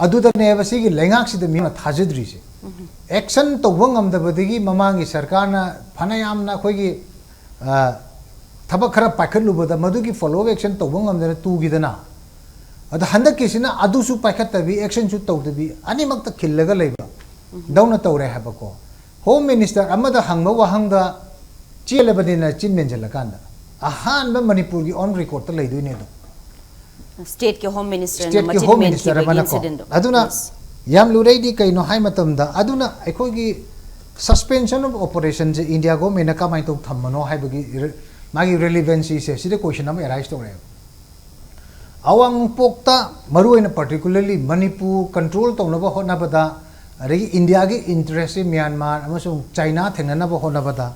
ꯑꯗꯨꯗꯅꯦꯕ ꯁꯤꯒꯤ ꯂꯩꯉꯥꯛꯁꯤꯗ ꯃꯤꯅ ꯊꯥꯖꯗ꯭ꯔꯤꯁꯦ꯫ ꯑꯦꯛꯁꯟ ꯇꯧꯕ ꯉꯝꯗꯕꯗꯒꯤ ꯃꯃꯥꯡꯒꯤ ꯁꯔꯀꯥꯔꯅ ꯐꯅꯌꯥꯝꯅ ꯑꯩꯈꯣꯏꯒꯤ, ꯑ, ꯊꯕꯛ ꯈꯔ ꯄꯥꯏꯈꯠꯂꯨꯕꯗ ꯃꯗꯨꯒꯤ ꯐꯣꯂꯣ ꯑꯦꯛꯁꯟ ꯇꯧꯕ ꯉꯝꯗꯅ ꯇꯨꯈꯤꯗꯅ, ꯑꯗ ꯍꯟꯗꯛꯀꯤꯁꯤꯅ ꯑꯗꯨꯁꯨ ꯄꯥꯏꯈꯠꯇꯕꯤ, ꯑꯦꯛꯁꯟꯁꯨ ꯇꯧꯗꯕꯤ, ꯑꯅꯤꯃꯛꯇ ꯈꯤꯜꯂꯒ ꯂꯩꯕ ꯗꯧꯅ ꯇꯧꯔꯦ ꯍꯥꯏꯕꯀꯣ꯫ ꯍꯣꯝ ꯃꯤꯅꯤꯁꯇꯔ ꯑꯃꯗ ꯍꯪꯕ ꯋꯥꯍꯪꯗ ꯆꯦꯜꯂꯕꯅꯤꯅ ꯆꯤꯟ ꯃꯦꯟꯁꯤꯜꯂꯀꯥꯟꯗ ꯑꯍꯥꯟꯕ ꯃꯅꯤꯄꯨꯔꯒꯤ ꯑꯣꯟ ꯔꯦꯀꯣꯔꯗꯇ ꯂꯩꯗꯣꯏꯅꯦ ꯑꯗꯨꯝ꯫ ꯁ꯭ꯇꯦꯠꯀꯤ ꯍꯣꯝ ꯃꯤꯅꯤꯁꯇꯔꯅ ꯁ꯭ꯇꯦꯠꯀꯤ ꯃꯆꯤꯟ ꯍꯣꯝ ꯃꯤꯅꯤꯁꯇꯔ ꯃꯦꯟꯈꯤꯕꯒꯤ ꯑꯃꯅꯀꯣ꯫ ꯏꯟꯁꯤꯗꯦꯟꯗꯣ꯫ ꯑꯗꯨꯅ ꯌꯦꯁ꯫ ꯌꯥꯝ ꯂꯨꯔꯩꯗꯤ ꯀꯩꯅꯣ ꯍꯥꯏ ꯃꯇꯝꯗ, ꯑꯗꯨꯅ ꯑꯩꯈꯣꯏꯒꯤ ꯁꯁꯄꯦꯟꯁꯟ ꯑꯣꯐ ꯑꯣꯄꯔꯦꯁꯟꯁꯦ ꯏꯟꯗꯤꯌꯥ ꯒꯣꯔꯃꯦꯟꯅ ꯀꯃꯥꯏꯅ ꯇꯧ ꯊꯝꯕꯅꯣ ꯍꯥꯏꯕꯒꯤ ꯔꯦ-, ꯃꯥꯒꯤ ꯔꯦꯂꯤꯚꯦꯟꯁꯤꯁꯦ ꯁꯤꯗ ꯀꯣꯏꯁꯟ ꯑꯃ ꯑꯦꯔꯥꯏꯁ ꯇꯧꯔꯛꯑꯦꯕ꯫ ꯑꯋꯥꯡ ꯅꯣꯡꯄꯣꯛꯇ ꯃꯔꯨꯑꯣꯏꯅ ꯄꯥꯔꯇꯤꯀꯨꯂꯔꯂꯤ ꯃꯅꯤꯄꯨꯔ ꯀꯟꯇ꯭ꯔꯣꯜ ꯇꯧꯅꯕ ꯍꯣꯠꯅꯕꯗ, ꯑꯗꯒꯤ ꯏꯟꯗꯤꯌꯥꯒꯤ ꯏꯟꯇꯔꯦꯁꯁꯤ ꯃ꯭ꯌꯥꯟꯃꯥꯔ ꯑꯃꯁꯨꯡ ꯆꯥꯏꯅꯥ ꯊꯦꯡꯅꯅꯕ ꯍꯣꯠꯅꯕꯗ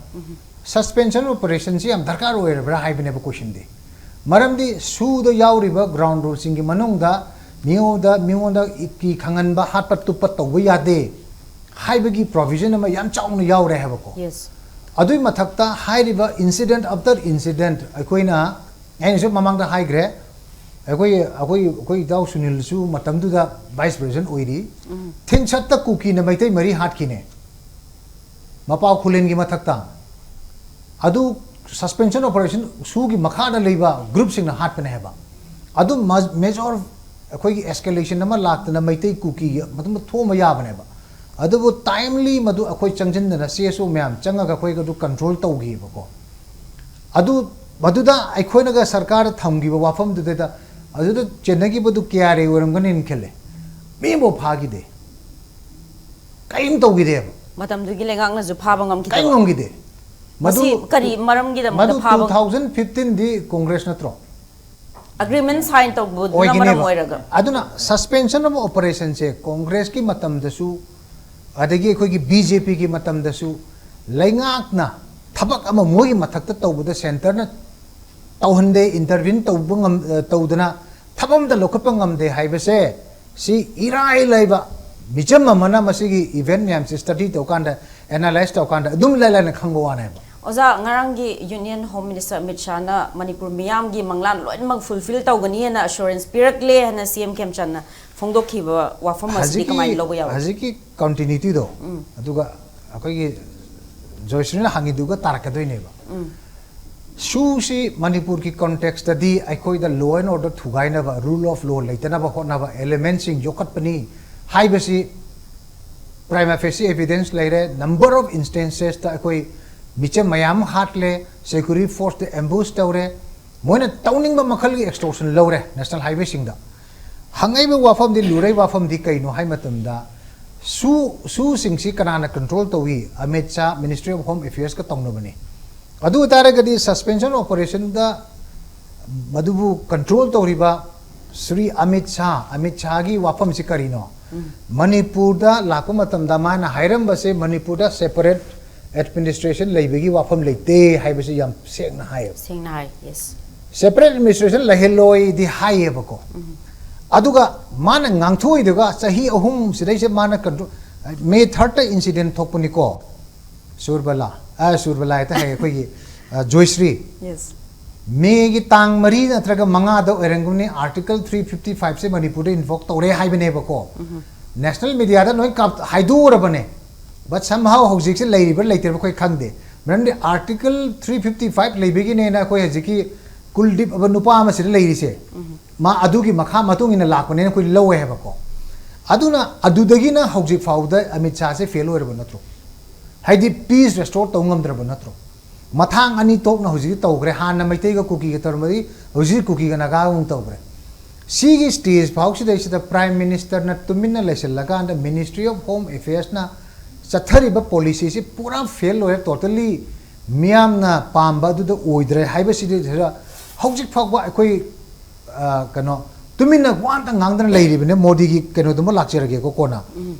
ꯁꯁꯄꯦꯟꯁꯟ ꯑꯣꯄꯔꯦꯁꯟꯁꯤ ꯌꯥꯝ ꯗꯔꯀꯥꯔ ꯑꯣꯏꯔꯕ꯭ꯔꯥ ꯍꯥꯏꯕꯅꯦꯕ ꯀꯣꯏꯁꯟꯗꯤ꯫ ꯃꯔꯝꯗꯤ ꯁꯨꯗ ꯌꯥꯎꯔꯤꯕ ꯒ꯭ꯔꯥꯎꯟ ꯔꯨꯜꯁꯤꯡꯒꯤ ꯃꯅꯨꯡꯗ ꯃꯤꯉꯣꯟꯗ, ꯃꯤꯉꯣꯟꯗ ꯏ-, ꯀꯤ ꯈꯪꯍꯟꯕ, ꯍꯥꯠꯄ ꯇꯨꯞꯄ ꯇꯧꯕ ꯌꯥꯗꯦ ꯍꯥꯏꯕꯒꯤ ꯄ꯭ꯔꯣꯚꯤꯖꯟ ꯑꯃ ꯌꯥꯝ ꯆꯥꯎꯅ ꯌꯥꯎꯔꯦ ꯍꯥꯏꯕꯀꯣ꯫ ꯌꯦꯁ꯫ ꯑꯗꯨꯒꯤ ꯃꯊꯛꯇ ꯍꯥꯏꯔꯤꯕ ꯏꯟꯁꯤꯗꯦꯟꯠ ꯑꯥꯐꯇꯔ ꯏꯟꯁꯤꯗꯦꯟꯠ ꯑꯩꯈꯣꯏꯅ, ꯑꯩꯅꯁꯨ ꯃꯃꯥꯡꯗ ꯍꯥꯏꯈ꯭ꯔꯦ, ꯑꯩꯈꯣꯏ, ꯑꯩꯈꯣꯏ, ꯑꯩꯈꯣꯏ ꯏꯇꯥꯎ ꯁꯨꯅꯤꯜꯁꯨ ꯃꯇꯝꯗꯨꯗ ꯚꯥꯏꯁ ꯄ꯭ꯔꯦꯁꯤꯗꯦꯟꯠ ꯑꯣꯏꯔꯤ꯫ ꯎꯝ꯫ ꯊꯤꯟꯁꯠꯇ ꯀꯨꯀꯤꯅ ꯃꯩꯇꯩ ꯃꯔꯤ ꯍꯥꯠꯈꯤꯅꯦ꯫ ꯃꯄꯥ ꯈꯨꯂꯦꯟꯒꯤ ꯃꯊꯛꯇ ꯑꯗꯨ suspension operation ꯁꯨꯒꯤ ꯃꯈꯥꯗ ꯂꯩꯕ groupꯁꯤꯡꯅ ꯍꯥꯠꯄꯅꯦ ꯍꯥꯏꯕ꯫ ꯑꯗꯨ major ꯑꯩꯈꯣꯏꯒꯤ escalation ꯑꯃ ꯂꯥꯛꯇꯅ ꯃꯩꯇꯩ ꯀꯨꯀꯤꯒꯤ ꯃꯇꯨꯡꯗ ꯊꯣꯛꯑꯝꯕ ꯌꯥꯕꯅꯦꯕ꯫ ꯑꯗꯨꯕꯨ timely ꯃꯗꯨ ꯑꯩꯈꯣꯏ ꯆꯪꯁꯤꯟꯗꯅ CSO ꯃꯌꯥꯝ ꯆꯪꯉꯒ ꯑꯩꯈꯣꯏ ꯑꯗꯨ control ꯇꯧꯈꯤꯕꯀꯣ꯫ ꯑꯗꯨ ꯃꯗꯨꯗ ꯑꯩꯈꯣꯏꯅꯒ ꯁꯔꯀꯥꯔꯗ ꯊꯝꯈꯤꯕ ꯋꯥꯐꯝꯗꯨꯗ ꯑꯗꯨꯗ ꯆꯦꯟꯅꯈꯤꯕꯗꯨ KRA ꯑꯣꯏꯔꯝꯒꯅꯤꯅ ꯈꯜꯂꯦ꯫ ꯃꯤ ꯑꯃꯐꯥꯎ ꯐꯥꯈꯤꯗꯦ꯫ ꯀꯔꯤꯝ ꯇꯧꯈꯤꯗꯦꯕ꯫ ꯃꯇꯝꯗꯨꯒꯤ ꯂꯩꯉꯥꯛꯅꯁꯨ ꯐꯥꯕ ꯀꯔꯤꯝ ꯉꯝꯈꯤꯗꯕ꯫ ꯉꯝꯈꯤꯗꯦ꯫ ꯃꯁꯤ ꯀꯔꯤ ꯃꯔꯝꯒꯤꯗꯃꯛꯇ ꯃꯗꯨ ꯐꯥꯕ? Two thousand fifteenꯗꯤ Congress ꯅꯠꯇ꯭ꯔꯣ? Agreement sign ꯇꯧꯕꯗꯨꯅ ꯃꯔꯝ ꯑꯣꯏꯒꯅꯦꯕ꯫ ꯑꯣꯏꯔꯒ꯫ ꯑꯗꯨꯅ suspension of operationꯁꯦ Congressꯀꯤ ꯃꯇꯝꯗꯁꯨ, ꯑꯗꯒꯤ ꯑꯩꯈꯣꯏꯒꯤ BJPꯒꯤ ꯃꯇꯝꯗꯁꯨ ꯂꯩꯉꯥꯛꯅ ꯊꯕꯛ ꯑꯃ ꯃꯣꯏꯒꯤ ꯃꯊꯛꯇ ꯇꯧꯕꯗ centreꯅ ꯇꯧꯍꯟꯗꯦ, intervene ꯇꯧꯕ ꯉꯝ-, ꯑ, ꯇꯧꯗꯅ ꯊꯕꯛ ꯑꯝꯇ ꯂꯧꯈꯠꯄ ꯉꯝꯗꯦ ꯍꯥꯏꯕꯁꯦ, ꯁꯤ ꯏꯔꯥꯏ ꯂꯥꯏꯕ ꯃꯤꯆꯝ ꯑꯃꯅ ꯃꯁꯤꯒꯤ event ꯃꯌꯥꯝꯁꯦ study ꯇꯧꯀꯥꯟꯗ, analyse ꯇꯧꯀꯥꯟꯗ ꯑꯗꯨꯝ ꯏꯂꯥꯏ ꯂꯥꯏꯅ ꯈꯪꯕ ꯋꯥꯅꯦꯕ꯫ ꯑꯣꯖꯥ, ꯉꯔꯥꯡꯒꯤ Union Home Minister Amit ꯁꯥꯍꯅ Manipur ꯃꯤꯌꯥꯝꯒꯤ ꯃꯪꯂꯥꯟ ꯂꯣꯏꯅꯃꯛ fulfill ꯇꯧꯒꯅꯤ ꯍꯥꯏꯅ assurance ꯄꯤꯔꯛꯂꯦ ꯍꯥꯏꯅ CM ꯈꯦꯝꯆꯥꯟꯅ ꯐꯣꯡꯗꯣꯛꯈꯤꯕ ꯋꯥꯐꯝ ꯑꯁꯤꯗꯤ ꯀꯃꯥꯏꯅ ꯂꯧꯕ ꯌꯥꯕ? ꯍꯧꯖꯤꯛꯀꯤ continuityꯗꯣ, ꯑꯗꯨꯒ ꯑꯩꯈꯣꯏꯒꯤ ꯖꯣꯏꯁ꯭ꯔꯤꯅ ꯍꯪꯉꯤꯗꯨꯒ ꯇꯥꯔꯛꯀꯗꯣꯏꯅꯦꯕ꯫ ꯁꯨꯁꯤ ꯃꯅꯤꯄꯨꯔꯒꯤ contextꯇꯗꯤ ꯑꯩꯈꯣꯏꯗ law and order ꯊꯨꯒꯥꯏꯅꯕ, rule of law ꯂꯩꯇꯅꯕ ꯍꯣꯠꯅꯕ elementꯁꯤꯡ ꯌꯣꯛꯈꯠꯄꯅꯤ ꯍꯥꯏꯕꯁꯤ prima facie evidence ꯂꯩꯔꯦ, number of instancesꯇ ꯑꯩꯈꯣꯏ ꯃꯤꯆꯝ ꯃꯌꯥꯝ ꯍꯥꯠꯂꯦ, security forceꯇ ambush ꯇꯧꯔꯦ, ꯃꯣꯏꯅ ꯇꯧꯅꯤꯡꯕ ꯃꯈꯜꯒꯤ extortion ꯂꯧꯔꯦ national highwayꯁꯤꯡꯗ꯫ ꯍꯪꯉꯛꯏꯕ ꯋꯥꯐꯝꯗꯤ, ꯂꯨꯔꯛꯏ ꯋꯥꯐꯝꯗꯤ ꯀꯩꯅꯣ ꯍꯥꯏ ꯃꯇꯝꯗ, ꯁꯨ, ꯁꯨꯁꯤꯡꯁꯤ ꯀꯅꯥꯅ control ꯇꯧꯏ? Amit Shah, Ministry of Home Affairsꯀ ꯇꯧꯅꯕꯅꯤ꯫ ꯑꯗꯨ ꯑꯣꯏꯇꯥꯔꯒꯗꯤ suspension operationꯗ ꯃꯗꯨꯕꯨ control ꯇꯧꯔꯤꯕ ꯁ꯭ꯔꯤ ꯑꯃꯤꯠ ꯁꯥꯍ, ꯑꯃꯤꯠ ꯁꯥꯍꯒꯤ ꯋꯥꯐꯝꯁꯤ ꯀꯔꯤꯅꯣ? ꯃꯅꯤꯄꯨꯔꯗ ꯂꯥꯛꯄ ꯃꯇꯝꯗ ꯃꯥꯅ ꯍꯥꯏꯔꯝꯕꯁꯦ ꯃꯅꯤꯄꯨꯔꯗ separate administration ꯂꯩꯕꯒꯤ ꯋꯥꯐꯝ ꯂꯩꯇꯦ ꯍꯥꯏꯕꯁꯤ ꯌꯥꯝ ꯁꯦꯡꯅ ꯍꯥꯏꯌꯦꯕ꯫ ꯁꯦꯡꯅ ꯍꯥꯏ, yes꯫ Separate administration ꯂꯩꯍꯜꯂꯣꯏꯗꯤ ꯍꯥꯏꯌꯦꯕꯀꯣ꯫ ꯑꯗꯨꯒ ꯃꯥꯅ ꯉꯥꯡꯊꯣꯛꯏꯗꯨꯒ ꯆꯍꯤ ꯑꯍꯨꯝ ꯁꯤꯗꯩꯁꯦ ꯃꯥꯅ control, May thirdꯇ incident ꯊꯣꯛꯄꯅꯤꯀꯣ꯫ ꯁꯨꯔꯕꯂꯥ, ꯑ, ꯁꯨꯔꯕꯂꯥ ꯍꯦꯛꯇ ꯍꯥꯏ ꯑꯩꯈꯣꯏꯒꯤ, ꯑ, ꯖꯣꯏꯁ꯭ꯔꯤ꯫ Yes꯫ Mayꯒꯤ ꯇꯥꯡ ꯃꯔꯤ ꯅꯠꯇ꯭ꯔꯒ ꯃꯉꯥꯗ ꯑꯣꯏꯔꯝꯒꯅꯤ, Article three fifty fiveꯁꯦ ꯃꯅꯤꯄꯨꯔꯗ invoke ꯇꯧꯔꯦ ꯍꯥꯏꯕꯅꯦꯕꯀꯣ꯫ National mediaꯗ ꯂꯣꯏ ꯀꯥꯞ-, ꯍꯥꯏꯗꯣꯛꯎꯔꯕꯅꯦ꯫ But somehow ꯍꯧꯖꯤꯛꯁꯦ ꯂꯩꯔꯤꯕ꯭ꯔꯥ ꯂꯩꯇ꯭ꯔꯤꯕ꯭ꯔꯥ ꯑꯩꯈꯣꯏ ꯈꯪꯗꯦ꯫ ꯃꯔꯝꯗꯤ Article three fifty five ꯂꯩꯕꯒꯤꯅꯦꯅ ꯑꯩꯈꯣꯏ ꯍꯧꯖꯤꯛꯀꯤ ꯀꯨꯜꯗꯤꯞ ꯑꯕ ꯅꯨꯄꯥ ꯑꯃꯁꯤꯗ ꯂꯩꯔꯤꯁꯦ꯫ ꯃꯥ ꯑꯗꯨꯒꯤ ꯃꯈꯥ ꯃꯇꯨꯡ ꯏꯟꯅ ꯂꯥꯛꯄꯅꯦꯅ ꯑꯩꯈꯣꯏ ꯂꯧꯋꯦ ꯍꯥꯏꯕꯀꯣ꯫ ꯑꯗꯨꯅ ꯑꯗꯨꯗꯒꯤꯅ ꯍꯧꯖꯤꯛ ꯐꯥꯎꯕꯗ ꯑꯃꯤꯠ ꯁꯥꯍꯁꯦ ꯐꯦꯜ ꯑꯣꯏꯔꯕ ꯅꯠꯇ꯭ꯔꯣ? ꯍꯥꯏꯗꯤ ꯄꯤꯁ ꯔꯦꯁꯇꯣꯔ ꯇꯧ ꯉꯝꯗ꯭ꯔꯕ ꯅꯠꯇ꯭ꯔꯣ? ꯃꯊꯥꯡ ꯑꯅꯤ ꯊꯣꯛꯅ ꯍꯧꯖꯤꯛꯇꯤ ꯇꯧꯈ꯭ꯔꯦ꯫ ꯍꯥꯟꯅ ꯃꯩꯇꯩꯒ ꯀꯨꯀꯤꯒ ꯇꯧꯔꯝꯕꯗꯤ ꯍꯧꯖꯤꯛ ꯀꯨꯀꯤꯒ ꯅꯥꯒꯥꯒ ꯑꯃꯨꯛ ꯇꯧꯈ꯭ꯔꯦ꯫ ꯁꯤꯒꯤ ꯁ꯭ꯇꯦꯖ ꯐꯥꯎꯁꯤꯗꯩꯁꯤꯗ ꯄ꯭ꯔꯥꯏꯝ ꯃꯤꯅꯤꯁꯇꯔꯅ ꯇꯨꯃꯤꯟꯅ ꯂꯩꯁꯤꯜꯂꯀꯥꯟꯗ Ministry of Home Affairsꯅ ꯆꯠꯊꯔꯤꯕ ꯄꯣꯂꯤꯁꯤꯁꯤ ꯄꯨꯔꯥ ꯐꯦꯜ ꯑꯣꯏꯔꯦ, ꯇꯣꯇꯦꯜꯂꯤ ꯃꯤꯌꯥꯝꯅ ꯄꯥꯝꯕ ꯑꯗꯨꯗ ꯑꯣꯏꯗ꯭ꯔꯦ ꯍꯥꯏꯕꯁꯤꯗ ꯍꯧꯖꯤꯛ ꯐꯥꯎꯕ ꯑꯩꯈꯣꯏ, ꯑ, ꯀꯩꯅꯣ, ꯇꯨꯃꯤꯟꯅ ꯋꯥ ꯑꯝꯇ ꯉꯥꯡꯗꯅ ꯂꯩꯔꯤꯕꯅꯦ꯫ ꯃꯣꯗꯤꯒꯤ ꯀꯩꯅꯣꯗꯨꯃ ꯂꯥꯛꯆꯔꯒꯦꯀꯣ ꯀꯣꯟꯅ꯫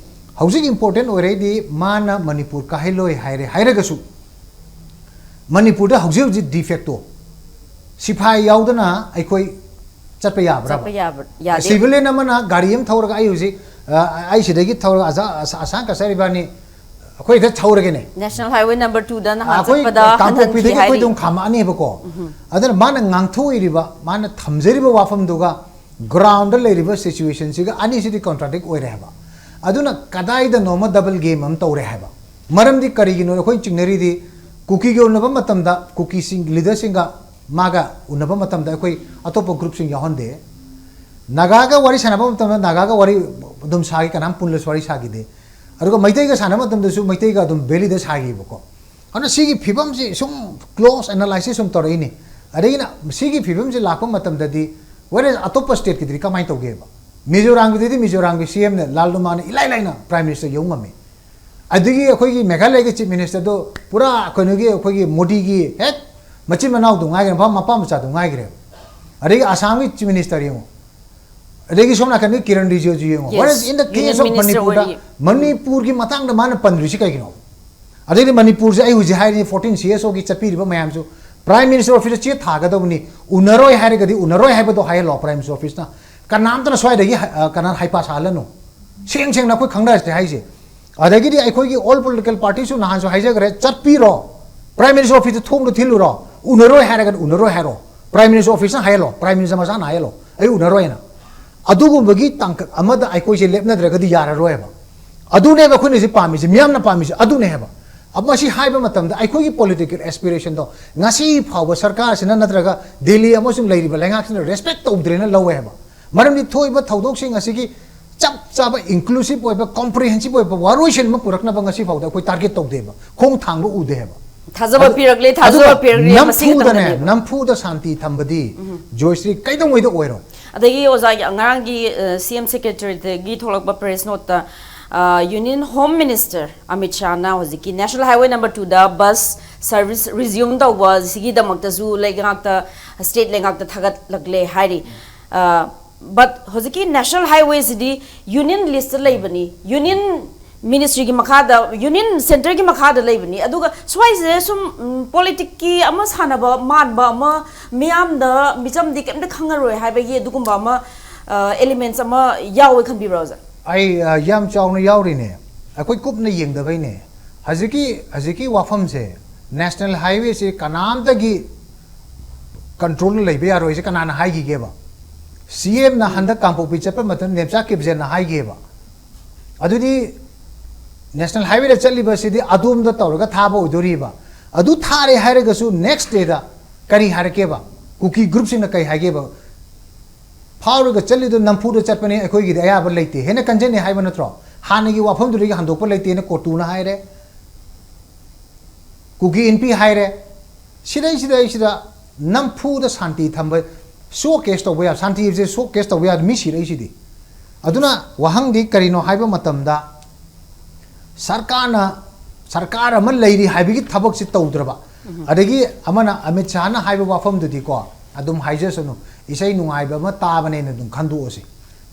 ꯍꯧꯖꯤꯛ ꯏꯝꯄꯣꯔꯇꯦꯟ ꯑꯣꯏꯔꯛꯏꯗꯤ ꯃꯥꯅ ꯃꯅꯤꯄꯨꯔ ꯀꯥꯍꯜꯂꯣꯏ ꯍꯥꯏꯔꯦ, ꯍꯥꯏꯔꯒꯁꯨ ꯃꯅꯤꯄꯨꯔꯗ ꯍꯧꯖꯤꯛ ꯍꯧꯖꯤꯛ ꯗꯤꯐꯦꯛꯇꯣ ꯁꯤꯐꯥꯏ ꯌꯥꯎꯗꯅ ꯑꯩꯈꯣꯏ ꯆꯠꯄ ꯌꯥꯕ꯭ꯔꯥ? ꯆꯠꯄ ꯌꯥꯕ- ꯌꯥꯗꯦ꯫ ꯁꯤꯚꯤꯂꯤꯌꯟ ꯑꯃꯅ ꯒꯥꯔꯤ ꯑꯃ ꯊꯧꯔꯒ ꯑꯩ ꯍꯧꯖꯤꯛ, ꯑ, ꯑꯩ ꯁꯤꯗꯒꯤ ꯊꯧꯔꯒ ꯑꯁꯥ- ꯑꯁꯥ- ꯑꯁꯥꯡ ꯀꯁꯥꯔ ꯏꯕꯥꯅꯤ ꯑꯩꯈꯣꯏ ꯍꯦꯛꯇ ꯊꯧꯔꯒꯦꯅꯦ꯫ National Highway number twoꯗ ꯅꯍꯥꯟ ꯑꯩꯈꯣꯏ ꯆꯠꯄꯗ ꯍꯟꯍꯟꯈꯤ ꯀꯥꯡꯄꯣꯛꯄꯤꯗꯒꯤ ꯑꯩꯈꯣꯏ ꯍꯥꯏꯔꯤ꯫ ꯑꯗꯨꯝ ꯈꯥꯝꯃꯛꯑꯅꯦꯕꯀꯣ꯫ ꯑꯗꯨꯅ ꯃꯥꯅ ꯉꯥꯡꯊꯣꯛꯏꯔꯤꯕ, ꯃꯥꯅ ꯊꯝꯖꯔꯤꯕ ꯋꯥꯐꯝꯗꯨꯒ ꯒ꯭ꯔꯥꯎꯟꯗ ꯂꯩꯔꯤꯕ ꯁꯤꯆꯨꯋꯦꯁꯟꯁꯤꯒ ꯑꯅꯤꯁꯤꯗꯤ ꯀꯣꯟꯇ꯭ꯔꯥꯗꯤꯛ ꯑꯣꯏꯔꯦ ꯍꯥꯏꯕ꯫ ꯑꯗꯨꯅ ꯀꯗꯥꯏꯗꯅꯣꯃ ꯗꯕꯜ ꯒꯦꯝ ꯑꯃ ꯇꯧꯔꯦ ꯍꯥꯏꯕ꯫ ꯃꯔꯝꯗꯤ ꯀꯔꯤꯒꯤꯅꯣ ꯑꯩꯈꯣꯏ ꯆꯤꯡꯅꯔꯤꯗꯤ ꯀꯨꯀꯤꯒ ꯎꯅꯕ ꯃꯇꯝꯗ ꯀꯨꯀꯤꯁꯤꯡ ꯂꯤꯗꯔꯁꯤꯡꯒ ꯃꯥꯒ ꯎꯅꯕ ꯃꯇꯝꯗ ꯑꯩꯈꯣꯏ ꯑꯇꯣꯞꯄ ꯒ꯭ꯔꯨꯞꯁꯤꯡ ꯌꯥꯎꯍꯟꯗꯦ꯫ ꯅꯥꯒꯥꯒ ꯋꯥꯔꯤ ꯁꯥꯟꯅꯕ ꯃꯇꯝꯗ ꯅꯥꯒꯥꯒ ꯋꯥꯔꯤ ꯑꯗꯨꯝ ꯁꯥꯈꯤ, ꯀꯅꯥꯝ ꯄꯨꯜꯂꯁꯨ ꯋꯥꯔꯤ ꯁꯥꯈꯤꯗꯦ꯫ ꯑꯗꯨꯒ ꯃꯩꯇꯩꯒ ꯁꯥꯟꯅꯕ ꯃꯇꯝꯗꯁꯨ ꯃꯩꯇꯩꯒ ꯑꯗꯨꯝ ꯕꯦꯂꯤꯗ ꯁꯥꯈꯤꯕꯀꯣ꯫ ꯑꯗꯨꯅ ꯁꯤꯒꯤ ꯐꯤꯕꯝꯁꯤ ꯁꯨꯝ ꯀ꯭ꯂꯣꯖ ꯑꯦꯅꯥꯂꯥꯏꯁꯤꯁ ꯁꯨꯝ ꯇꯧꯔꯛꯏꯅꯤ꯫ ꯑꯗꯒꯤꯅ ꯁꯤꯒꯤ ꯐꯤꯕꯝꯁꯤ ꯂꯥꯛꯄ ꯃꯇꯝꯗꯗꯤ ꯋꯦꯔꯦꯁ ꯑꯇꯣꯞꯄ ꯁ꯭ꯇꯦꯠꯀꯤꯗꯤ ꯀꯃꯥꯏꯅ ꯇꯧꯒꯦꯕ? ꯃꯤꯖꯣꯔꯥꯝꯒꯤꯗꯨꯗꯤ ꯃꯤꯖꯣꯔꯥꯝꯒꯤ ꯁꯤ ꯑꯦꯝꯅ ꯂꯥꯜ ꯅꯨꯃꯥꯟꯅ ꯏꯂꯥꯏ ꯂꯥꯏꯅ ꯄ꯭ꯔꯥꯏꯝ ꯃꯤꯅꯤꯁꯇꯔ ꯌꯧ ꯉꯝꯃꯤ꯫ ꯑꯗꯒꯤ ꯑꯩꯈꯣꯏꯒꯤ ꯃꯦꯘꯥꯂꯌꯒꯤ ꯆꯤꯐ ꯃꯤꯅꯤꯁꯇꯔꯗꯣ ꯄꯨꯔꯥ ꯀꯩꯅꯣꯒꯤ ꯑꯩꯈꯣꯏꯒꯤ ꯃꯣꯗꯤꯒꯤ ꯍꯦꯛ ꯃꯆꯤꯟ ꯃꯅꯥꯎꯗꯣ ꯉꯥꯏꯈ꯭ꯔꯦ, ꯃꯄꯥ ꯃꯄꯥ ꯃꯆꯥꯗꯣ ꯉꯥꯏꯈ꯭ꯔꯦ꯫ ꯑꯗꯒꯤ ꯑꯁꯥꯝꯒꯤ ꯆꯤꯐ ꯃꯤꯅꯤꯁꯇꯔ ꯌꯦꯡꯉꯣ, ꯑꯗꯒꯤ ꯁꯣꯝ ꯅꯥꯀꯟꯗꯒꯤ ꯀꯤꯔꯟ ꯔꯤꯖꯤꯖꯨ ꯌꯦꯡꯉꯣ꯫ Yes, What is in the case Union of Minister ꯃꯅꯤꯄꯨꯔꯗ ꯑꯣꯏꯔꯤ꯫ ꯃꯅꯤꯄꯨꯔꯒꯤ ꯃꯇꯥꯡꯗ ꯃꯥꯅ ꯄꯟꯗ꯭ꯔꯤꯁꯤ ꯀꯩꯒꯤꯅꯣ? ꯑꯗꯩꯗꯤ ꯃꯅꯤꯄꯨꯔꯁꯦ ꯑꯩ ꯍꯧꯖꯤꯛ ꯍꯥꯏꯔꯤꯅꯤ, ꯐꯣꯔꯇꯤꯟ ꯁꯤ ꯑꯦꯁ ꯑꯣꯒꯤ ꯆꯠꯄꯤꯔꯤꯕ ꯃꯌꯥꯝꯁꯨ ꯄ꯭ꯔꯥꯏꯝ ꯃꯤꯅꯤꯁꯇꯔ ꯑꯣꯐꯤꯁꯇ ꯆꯦ ꯊꯥꯒꯗꯕꯅꯤ꯫ ꯎꯅꯔꯣꯏ ꯍꯥꯏꯔꯒꯗꯤ ꯎꯅꯔꯣꯏ ꯍꯥꯏꯕꯗꯣ ꯍꯥꯏꯍꯜꯂꯣ ꯄ꯭ꯔꯥꯏꯝ ꯃꯤꯅꯤꯁꯇꯔ ꯑꯣꯐꯤꯁꯅ꯫ ꯀꯅꯥꯝꯇꯅ ꯁ꯭ꯋꯥꯏꯗꯒꯤ ꯍ-, ꯑ, ꯀꯅꯥ ꯍꯩꯄꯥ ꯁꯥꯍꯜꯂꯅꯨ꯫ ꯁꯦꯡ ꯁꯦꯡꯅ ꯑꯩꯈꯣꯏ ꯈꯪꯅꯔꯁꯦ ꯍꯥꯏꯁꯦ꯫ ꯑꯗꯒꯤꯗꯤ ꯑꯩꯈꯣꯏꯒꯤ ꯑꯣꯜ ꯄꯣꯂꯤꯇꯤꯀꯦꯜ ꯄꯥꯔꯇꯤꯁꯨ ꯅꯍꯥꯟꯁꯨ ꯍꯥꯏꯖꯈ꯭ꯔꯦ, ꯆꯠꯄꯤꯔꯣ, ꯄ꯭ꯔꯥꯏꯝ ꯃꯤꯅꯤꯁꯇꯔ ꯑꯣꯐꯤꯁꯇ ꯊꯣꯡꯗꯣ ꯊꯤꯜꯂꯨꯔꯣ꯫ ꯎꯅꯔꯣꯏ ꯍꯥꯏꯔꯒꯗꯤ ꯎꯅꯔꯣꯏ ꯍꯥꯏꯔꯣ꯫ ꯄ꯭ꯔꯥꯏꯝ ꯃꯤꯅꯤꯁꯇꯔ ꯑꯣꯐꯤꯁꯅ ꯍꯥꯏꯍꯜꯂꯣ, ꯄ꯭ꯔꯥꯏꯝ ꯃꯤꯅꯤꯁꯇꯔ ꯃꯁꯥꯅ ꯍꯥꯏꯍꯜꯂꯣ, ꯑꯩ ꯎꯅꯔꯣꯏꯅ꯫ ꯑꯗꯨꯒꯨꯝꯕꯒꯤ ꯇꯥꯡꯀꯛ ꯑꯃꯗ ꯑꯩꯈꯣꯏꯁꯦ ꯂꯦꯞꯅꯗ꯭ꯔꯒꯗꯤ ꯌꯥꯔꯔꯣꯏꯕ꯫ ꯑꯗꯨꯅꯦꯕ ꯑꯩꯈꯣꯏꯅ ꯍꯧꯖꯤꯛ ꯄꯥꯝꯃꯤꯁꯦ, ꯃꯤꯌꯥꯝꯅ ꯄꯥꯝꯃꯤꯁꯦ ꯑꯗꯨꯅꯦ ꯍꯥꯏꯕ꯫ ꯑ, ꯃꯁꯤ ꯍꯥꯏꯕ ꯃꯇꯝꯗ ꯑꯩꯈꯣꯏꯒꯤ political aspiration ꯗꯣ ꯉꯁꯤ ꯐꯥꯎꯕ ꯁꯔꯀꯥꯔꯁꯤꯅ ꯅꯠꯇ꯭ꯔꯒ ꯗꯦꯜꯂꯤ ꯑꯃꯁꯨꯡ ꯂꯩꯔꯤꯕ ꯂꯩꯉꯥꯛꯁꯤꯅ respect ꯇꯧꯗ꯭ꯔꯦꯅ ꯂꯧꯋꯦ ꯍꯥꯏꯕ꯫ ꯃꯔꯝꯗꯤ ꯊꯣꯛꯏꯕ ꯊꯧꯗꯣꯛꯁꯤꯡ ꯑꯁꯤꯒꯤ ꯆꯞ ꯆꯥꯕ inclusive ꯑꯣꯏꯕ, comprehensive ꯑꯣꯏꯕ ꯋꯥꯔꯣꯏꯁꯤꯟ ꯑꯃ ꯄꯨꯔꯛꯅꯕ ꯉꯁꯤ ꯐꯥꯎꯗ ꯑꯩꯈꯣꯏ target ꯇꯧꯗꯦꯕ, ꯈꯣꯡ ꯊꯥꯡꯕ ꯎꯗꯦ ꯍꯥꯏꯕ꯫ ꯊꯥꯖꯕ ꯑꯗꯨ-, ꯄꯤꯔꯛꯂꯦ, ꯊꯥꯖꯕ ꯑꯗꯨꯒ ꯄꯤꯔꯛꯂꯦ, ꯃꯁꯤ ꯈꯛꯇꯪ ꯅꯝꯐꯨꯗꯅꯦ, ꯅꯠꯇꯦꯕ꯫ ꯅꯝꯐꯨꯗ ꯁꯥꯟꯇꯤ ꯊꯝꯕꯗꯤ ꯖꯣꯏꯁ꯭ꯔꯤ ꯀꯩꯗꯧꯉꯩꯗ ꯑꯣꯏꯔꯣ꯫ ꯑꯗꯒꯤ ꯑꯣꯖꯥꯒꯤ ꯉꯔꯥꯡꯒꯤ, ꯑ, C M Secretary ꯗꯒꯤ ꯊꯣꯛꯂꯛꯄ press note ꯇ, ꯑ, Union Home Minister ꯑꯃꯤꯠ ꯁꯥꯍꯅ ꯍꯧꯖꯤꯛꯀꯤ National Highway number two ꯗ bus service resume ꯇꯧꯕ ꯁꯤꯒꯤꯗꯃꯛꯇꯁꯨ ꯂꯩꯉꯥꯛꯇ, state ꯂꯩꯉꯥꯛꯇ ꯊꯥꯒꯠꯂꯛꯂꯦ ꯍꯥꯏꯔꯤ꯫ ꯑ, but ꯍꯧꯖꯤꯛꯀꯤ National Highway ꯁꯤꯗꯤ Union list ꯇ ꯂꯩꯕꯅꯤ, Union Ministry ꯒꯤ ꯃꯈꯥꯗ, Union Centre ꯒꯤ ꯃꯈꯥꯗ ꯂꯩꯕꯅꯤ꯫ ꯑꯗꯨꯒ ꯁ꯭ꯋꯥꯏꯁꯤꯗ ꯁꯨꯝ, ꯎꯝ, politics ꯀꯤ ꯑꯃ ꯁꯥꯟꯅꯕ ꯃꯥꯟꯕ ꯑꯃ, ꯃꯤꯌꯥꯝꯗ, ꯃꯤꯆꯝꯗꯤ ꯀꯩꯝꯇ ꯈꯪꯉꯔꯣꯏ ꯍꯥꯏꯕꯒꯤ ꯑꯗꯨꯒꯨꯝꯕ ꯑꯃ, ꯑ, elements ꯑꯃ ꯌꯥꯎꯋꯦ ꯈꯟꯕꯤꯕ꯭ꯔꯣ, ꯑꯣꯖꯥ? ꯑꯩ, ꯑ, ꯌꯥꯝ ꯆꯥꯎꯅ ꯌꯥꯎꯔꯤꯅꯦ꯫ ꯑꯩꯈꯣꯏ ꯀꯨꯞꯅ ꯌꯦꯡꯗꯕꯩꯅꯦ꯫ ꯍꯧꯖꯤꯛꯀꯤ, ꯍꯧꯖꯤꯛꯀꯤ ꯋꯥꯐꯝꯁꯦ, National Highway ꯁꯦ ꯀꯅꯥꯝꯇꯒꯤ control ꯂꯩꯕ ꯌꯥꯔꯣꯏꯁꯦ ꯀꯅꯥꯅ ꯍꯥꯏꯈꯤꯒꯦꯕ? C M ꯅ ꯍꯟꯗꯛ ꯀꯥꯡꯄꯣꯛꯄꯤ ꯆꯠꯄ ꯃꯇꯝꯗ ꯅꯦꯝꯆꯥ ꯀꯤꯞꯖꯦꯟꯅ ꯍꯥꯏꯈꯤꯕ꯫ ꯑꯗꯨꯗꯤ National Highway ꯗ ꯆꯠꯂꯤꯕꯁꯤꯗꯤ ꯑꯗꯣꯝꯗ ꯇꯧꯔꯒ ꯊꯥꯕ ꯑꯣꯏꯗꯣꯔꯤꯕ꯫ ꯑꯗꯨ ꯊꯥꯔꯦ ꯍꯥꯏꯔꯒꯁꯨ next day ꯗ ꯀꯔꯤ ꯍꯥꯏꯔꯛꯀꯦꯕ? ꯀꯨꯀꯤ group ꯁꯤꯡꯅ ꯀꯔꯤ ꯍꯥꯏꯒꯦꯕ? ꯐꯥꯎꯔꯒ ꯆꯠꯂꯤꯗꯣ ꯅꯝꯐꯨꯗ ꯆꯠꯄꯅꯤ, ꯑꯩꯈꯣꯏꯒꯤꯗꯤ ꯑꯌꯥꯕ ꯂꯩꯇꯦ ꯍꯥꯏꯅ ꯀꯟꯖꯅꯤ ꯍꯥꯏꯕ ꯅꯠꯇ꯭ꯔꯣ? ꯍꯥꯟꯅꯒꯤ ꯋꯥꯐꯝꯗꯨꯗꯒꯤ ꯍꯟꯗꯣꯛꯄ ꯂꯩꯇꯦꯅ ꯀꯣꯔꯇꯨꯅ ꯍꯥꯏꯔꯦ, ꯀꯨꯀꯤ ꯏꯟꯄꯤ ꯍꯥꯏꯔꯦ꯫ ꯁꯤꯗꯩꯁꯤꯗꯩꯁꯤꯗ ꯅꯝꯐꯨꯗ ꯁꯥꯟꯇꯤ ꯊꯝꯕ, show cause ꯇꯧꯕ ꯌꯥ, ꯁꯥꯟꯇꯤ ꯍꯥꯏꯕꯁꯦ show cause ꯇꯧꯕ ꯌꯥꯗꯦ, ꯃꯤ ꯁꯤꯔꯛꯏꯁꯤꯗꯤ꯫ ꯑꯗꯨꯅ ꯋꯥꯍꯪꯗꯤ ꯀꯔꯤꯅꯣ ꯍꯥꯏꯕ ꯃꯇꯝꯗ, ꯁꯔꯀꯥꯔꯅ, ꯁꯔꯀꯥꯔ ꯑꯃ ꯂꯩꯔꯤ ꯍꯥꯏꯕꯒꯤ ꯊꯕꯛꯁꯤ ꯇꯧꯗ꯭ꯔꯕ, ꯑꯗꯒꯤ ꯑꯃꯅ ꯑꯃꯤꯠ ꯁꯥꯍꯅ ꯍꯥꯏꯕ ꯋꯥꯐꯝꯗꯨꯗꯤꯀꯣ, ꯑꯗꯨꯝ ꯍꯥꯏꯖꯁꯅꯨ, ꯏꯁꯩ ꯅꯨꯡꯉꯥꯏꯕ ꯑꯃ ꯇꯥꯕꯅꯦꯅ ꯑꯗꯨꯝ ꯈꯟꯗꯣꯛꯑꯁꯤ꯫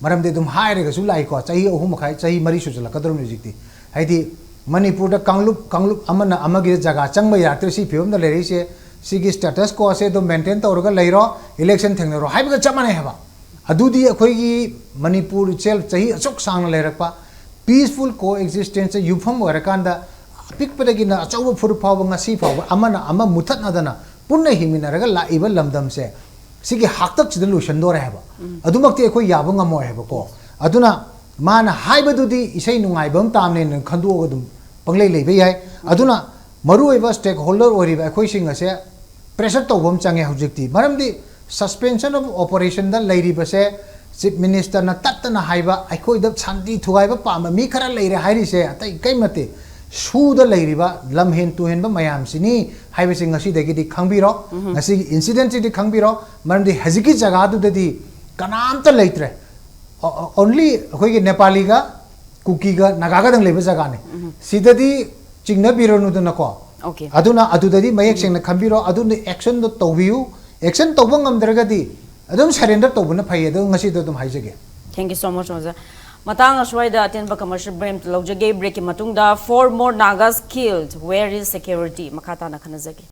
ꯃꯔꯝꯗꯤ ꯑꯗꯨꯝ ꯍꯥꯏꯔꯒꯁꯨ ꯂꯥꯛꯏꯀꯣ, ꯆꯍꯤ ꯑꯍꯨꯝ ꯃꯈꯥꯏ, ꯆꯍꯤ ꯃꯔꯤ ꯁꯨꯖꯜꯂꯛꯀꯗꯧꯔꯕꯅꯤ ꯍꯧꯖꯤꯛꯇꯤ꯫ ꯍꯥꯏꯗꯤ ꯃꯅꯤꯄꯨꯔꯗ ꯀꯥꯡꯂꯨꯞ, ꯀꯥꯡꯂꯨꯞ ꯑꯃꯅ ꯑꯃꯒꯤꯗ ꯖꯒꯥ ꯆꯪꯕ ꯌꯥꯔꯛꯇ꯭ꯔꯦ, ꯁꯤ ꯐꯤꯕꯝꯗ ꯂꯩꯔꯛꯏꯁꯦ, ꯁꯤꯒꯤ status quo ꯁꯦ ꯑꯗꯨꯝ maintain ꯇꯧꯔꯒ ꯂꯩꯔꯣ, election ꯊꯦꯡꯅꯔꯣ ꯍꯥꯏꯕꯒ ꯆꯞ ꯃꯥꯟꯅꯩ ꯍꯥꯏꯕ꯫ ꯑꯗꯨꯗꯤ ꯑꯩꯈꯣꯏꯒꯤ ꯃꯅꯤꯄꯨꯔ ꯏꯆꯦꯜ ꯆꯍꯤ ꯑꯁꯨꯛ ꯁꯥꯡꯅ ꯂꯩꯔꯛꯄ peaceful coexistence ꯁꯦ ꯌꯨꯝꯐꯝ ꯑꯣꯏꯔꯀꯥꯟꯗ, ꯑꯄꯤꯛꯄꯗꯒꯤꯅ ꯑꯆꯧꯕ ꯐꯨꯔꯨꯞ ꯐꯥꯎꯕ ꯉꯁꯤ ꯐꯥꯎꯕ ꯑꯃꯅ ꯑꯃ ꯃꯨꯊꯠꯅꯗꯅ ꯄꯨꯟꯅ ꯍꯤꯡꯃꯤꯟꯅꯔꯒ ꯂꯥꯛꯏꯕ ꯂꯝꯗꯝꯁꯦ ꯁꯤꯒꯤ ꯍꯥꯛꯇꯛꯁꯤꯗ ꯂꯣꯏꯁꯟꯗꯣꯔꯦ ꯍꯥꯏꯕ꯫ ꯑꯗꯨꯃꯛꯇꯤ ꯑꯩꯈꯣꯏ ꯌꯥꯕ ꯉꯝꯃꯣꯏ ꯍꯥꯏꯕꯀꯣ꯫ ꯑꯗꯨꯅ ꯃꯥꯅ ꯍꯥꯏꯕꯗꯨꯗꯤ ꯏꯁꯩ ꯅꯨꯡꯉꯥꯏꯕ ꯑꯃ ꯇꯥꯕꯅꯦꯅ ꯈꯟꯗꯣꯛꯑꯒ ꯑꯗꯨꯝ ꯄꯪꯂꯩ ꯂꯩꯕ ꯌꯥꯏ꯫ ꯑꯗꯨꯅ ꯃꯔꯨꯑꯣꯏꯕ stakeholder ꯑꯣꯏꯔꯤꯕ ꯑꯩꯈꯣꯏꯁꯤꯡ ꯑꯁꯦ pressure ꯇꯧꯕ ꯑꯃ ꯆꯪꯉꯦ ꯍꯧꯖꯤꯛꯇꯤ꯫ ꯃꯔꯝꯗꯤ suspension of operationꯗ ꯂꯩꯔꯤꯕꯁꯦ chief ministerꯅ ꯇꯠꯇꯅ ꯍꯥꯏꯕ, ꯑꯩꯈꯣꯏꯗ ꯁꯥꯟꯇꯤ ꯊꯨꯒꯥꯏꯕ ꯄꯥꯝꯕ ꯃꯤ ꯈꯔ ꯂꯩꯔꯦ ꯍꯥꯏꯔꯤꯁꯦ ꯑꯇꯩ ꯀꯩꯝ ꯅꯠꯇꯦ, ꯁꯨꯗ ꯂꯩꯔꯤꯕ ꯂꯝꯍꯦꯟ ꯇꯨꯍꯦꯟꯕ ꯃꯌꯥꯝꯁꯤꯅꯤ ꯍꯥꯏꯕꯁꯤ ꯉꯁꯤꯗꯒꯤꯗꯤ ꯈꯪꯕꯤꯔꯣ꯫ ꯉꯁꯤꯒꯤ incidentꯁꯤꯗꯤ ꯈꯪꯕꯤꯔꯣ, ꯃꯔꯝꯗꯤ ꯍꯧꯖꯤꯛꯀꯤ ꯖꯒꯥꯗꯨꯗꯗꯤ ꯀꯅꯥꯝꯇ ꯂꯩꯇ꯭ꯔꯦ꯫ ꯑꯣ-, ꯑꯣ-, only ꯑꯩꯈꯣꯏꯒꯤ ꯅꯦꯄꯥꯂꯤꯒ ꯀꯨꯀꯤꯒ ꯅꯥꯒꯥꯒꯗꯪ ꯂꯩꯕ ꯖꯒꯥꯅꯤ꯫ ꯁꯤꯗꯗꯤ ꯆꯤꯡꯅꯕꯤꯔꯅꯨꯗꯅꯀꯣ꯫ Okay. ꯑꯗꯨꯅ ꯑꯗꯨꯗꯗꯤ ꯃꯌꯦꯛ ꯁꯦꯡꯅ ꯈꯟꯕꯤꯔꯣ, ꯑꯗꯨꯅ actionꯗꯣ ꯇꯧꯕꯤꯌꯨ꯫ Action ꯇꯧꯕ ꯉꯝꯗ꯭ꯔꯒꯗꯤ ꯑꯗꯨꯝ surrender ꯇꯧꯕꯅ ꯐꯩ꯫ ꯑꯗꯨ ꯉꯁꯤꯗꯣ ꯑꯗꯨꯝ ꯍꯥꯏꯖꯒꯦ꯫ Thank you so much, ꯑꯣꯖꯥ꯫ ꯃꯇꯥꯡ ꯑꯁ꯭ꯋꯥꯏꯗ ꯑꯇꯦꯟꯕ commercial break ꯑꯃ ꯂꯧꯖꯒꯦ꯫ Breakꯀꯤ ꯃꯇꯨꯡꯗ four more Nagas killed, where is security? ꯃꯈꯥ ꯇꯥꯅ ꯈꯟꯅꯖꯒꯦ꯫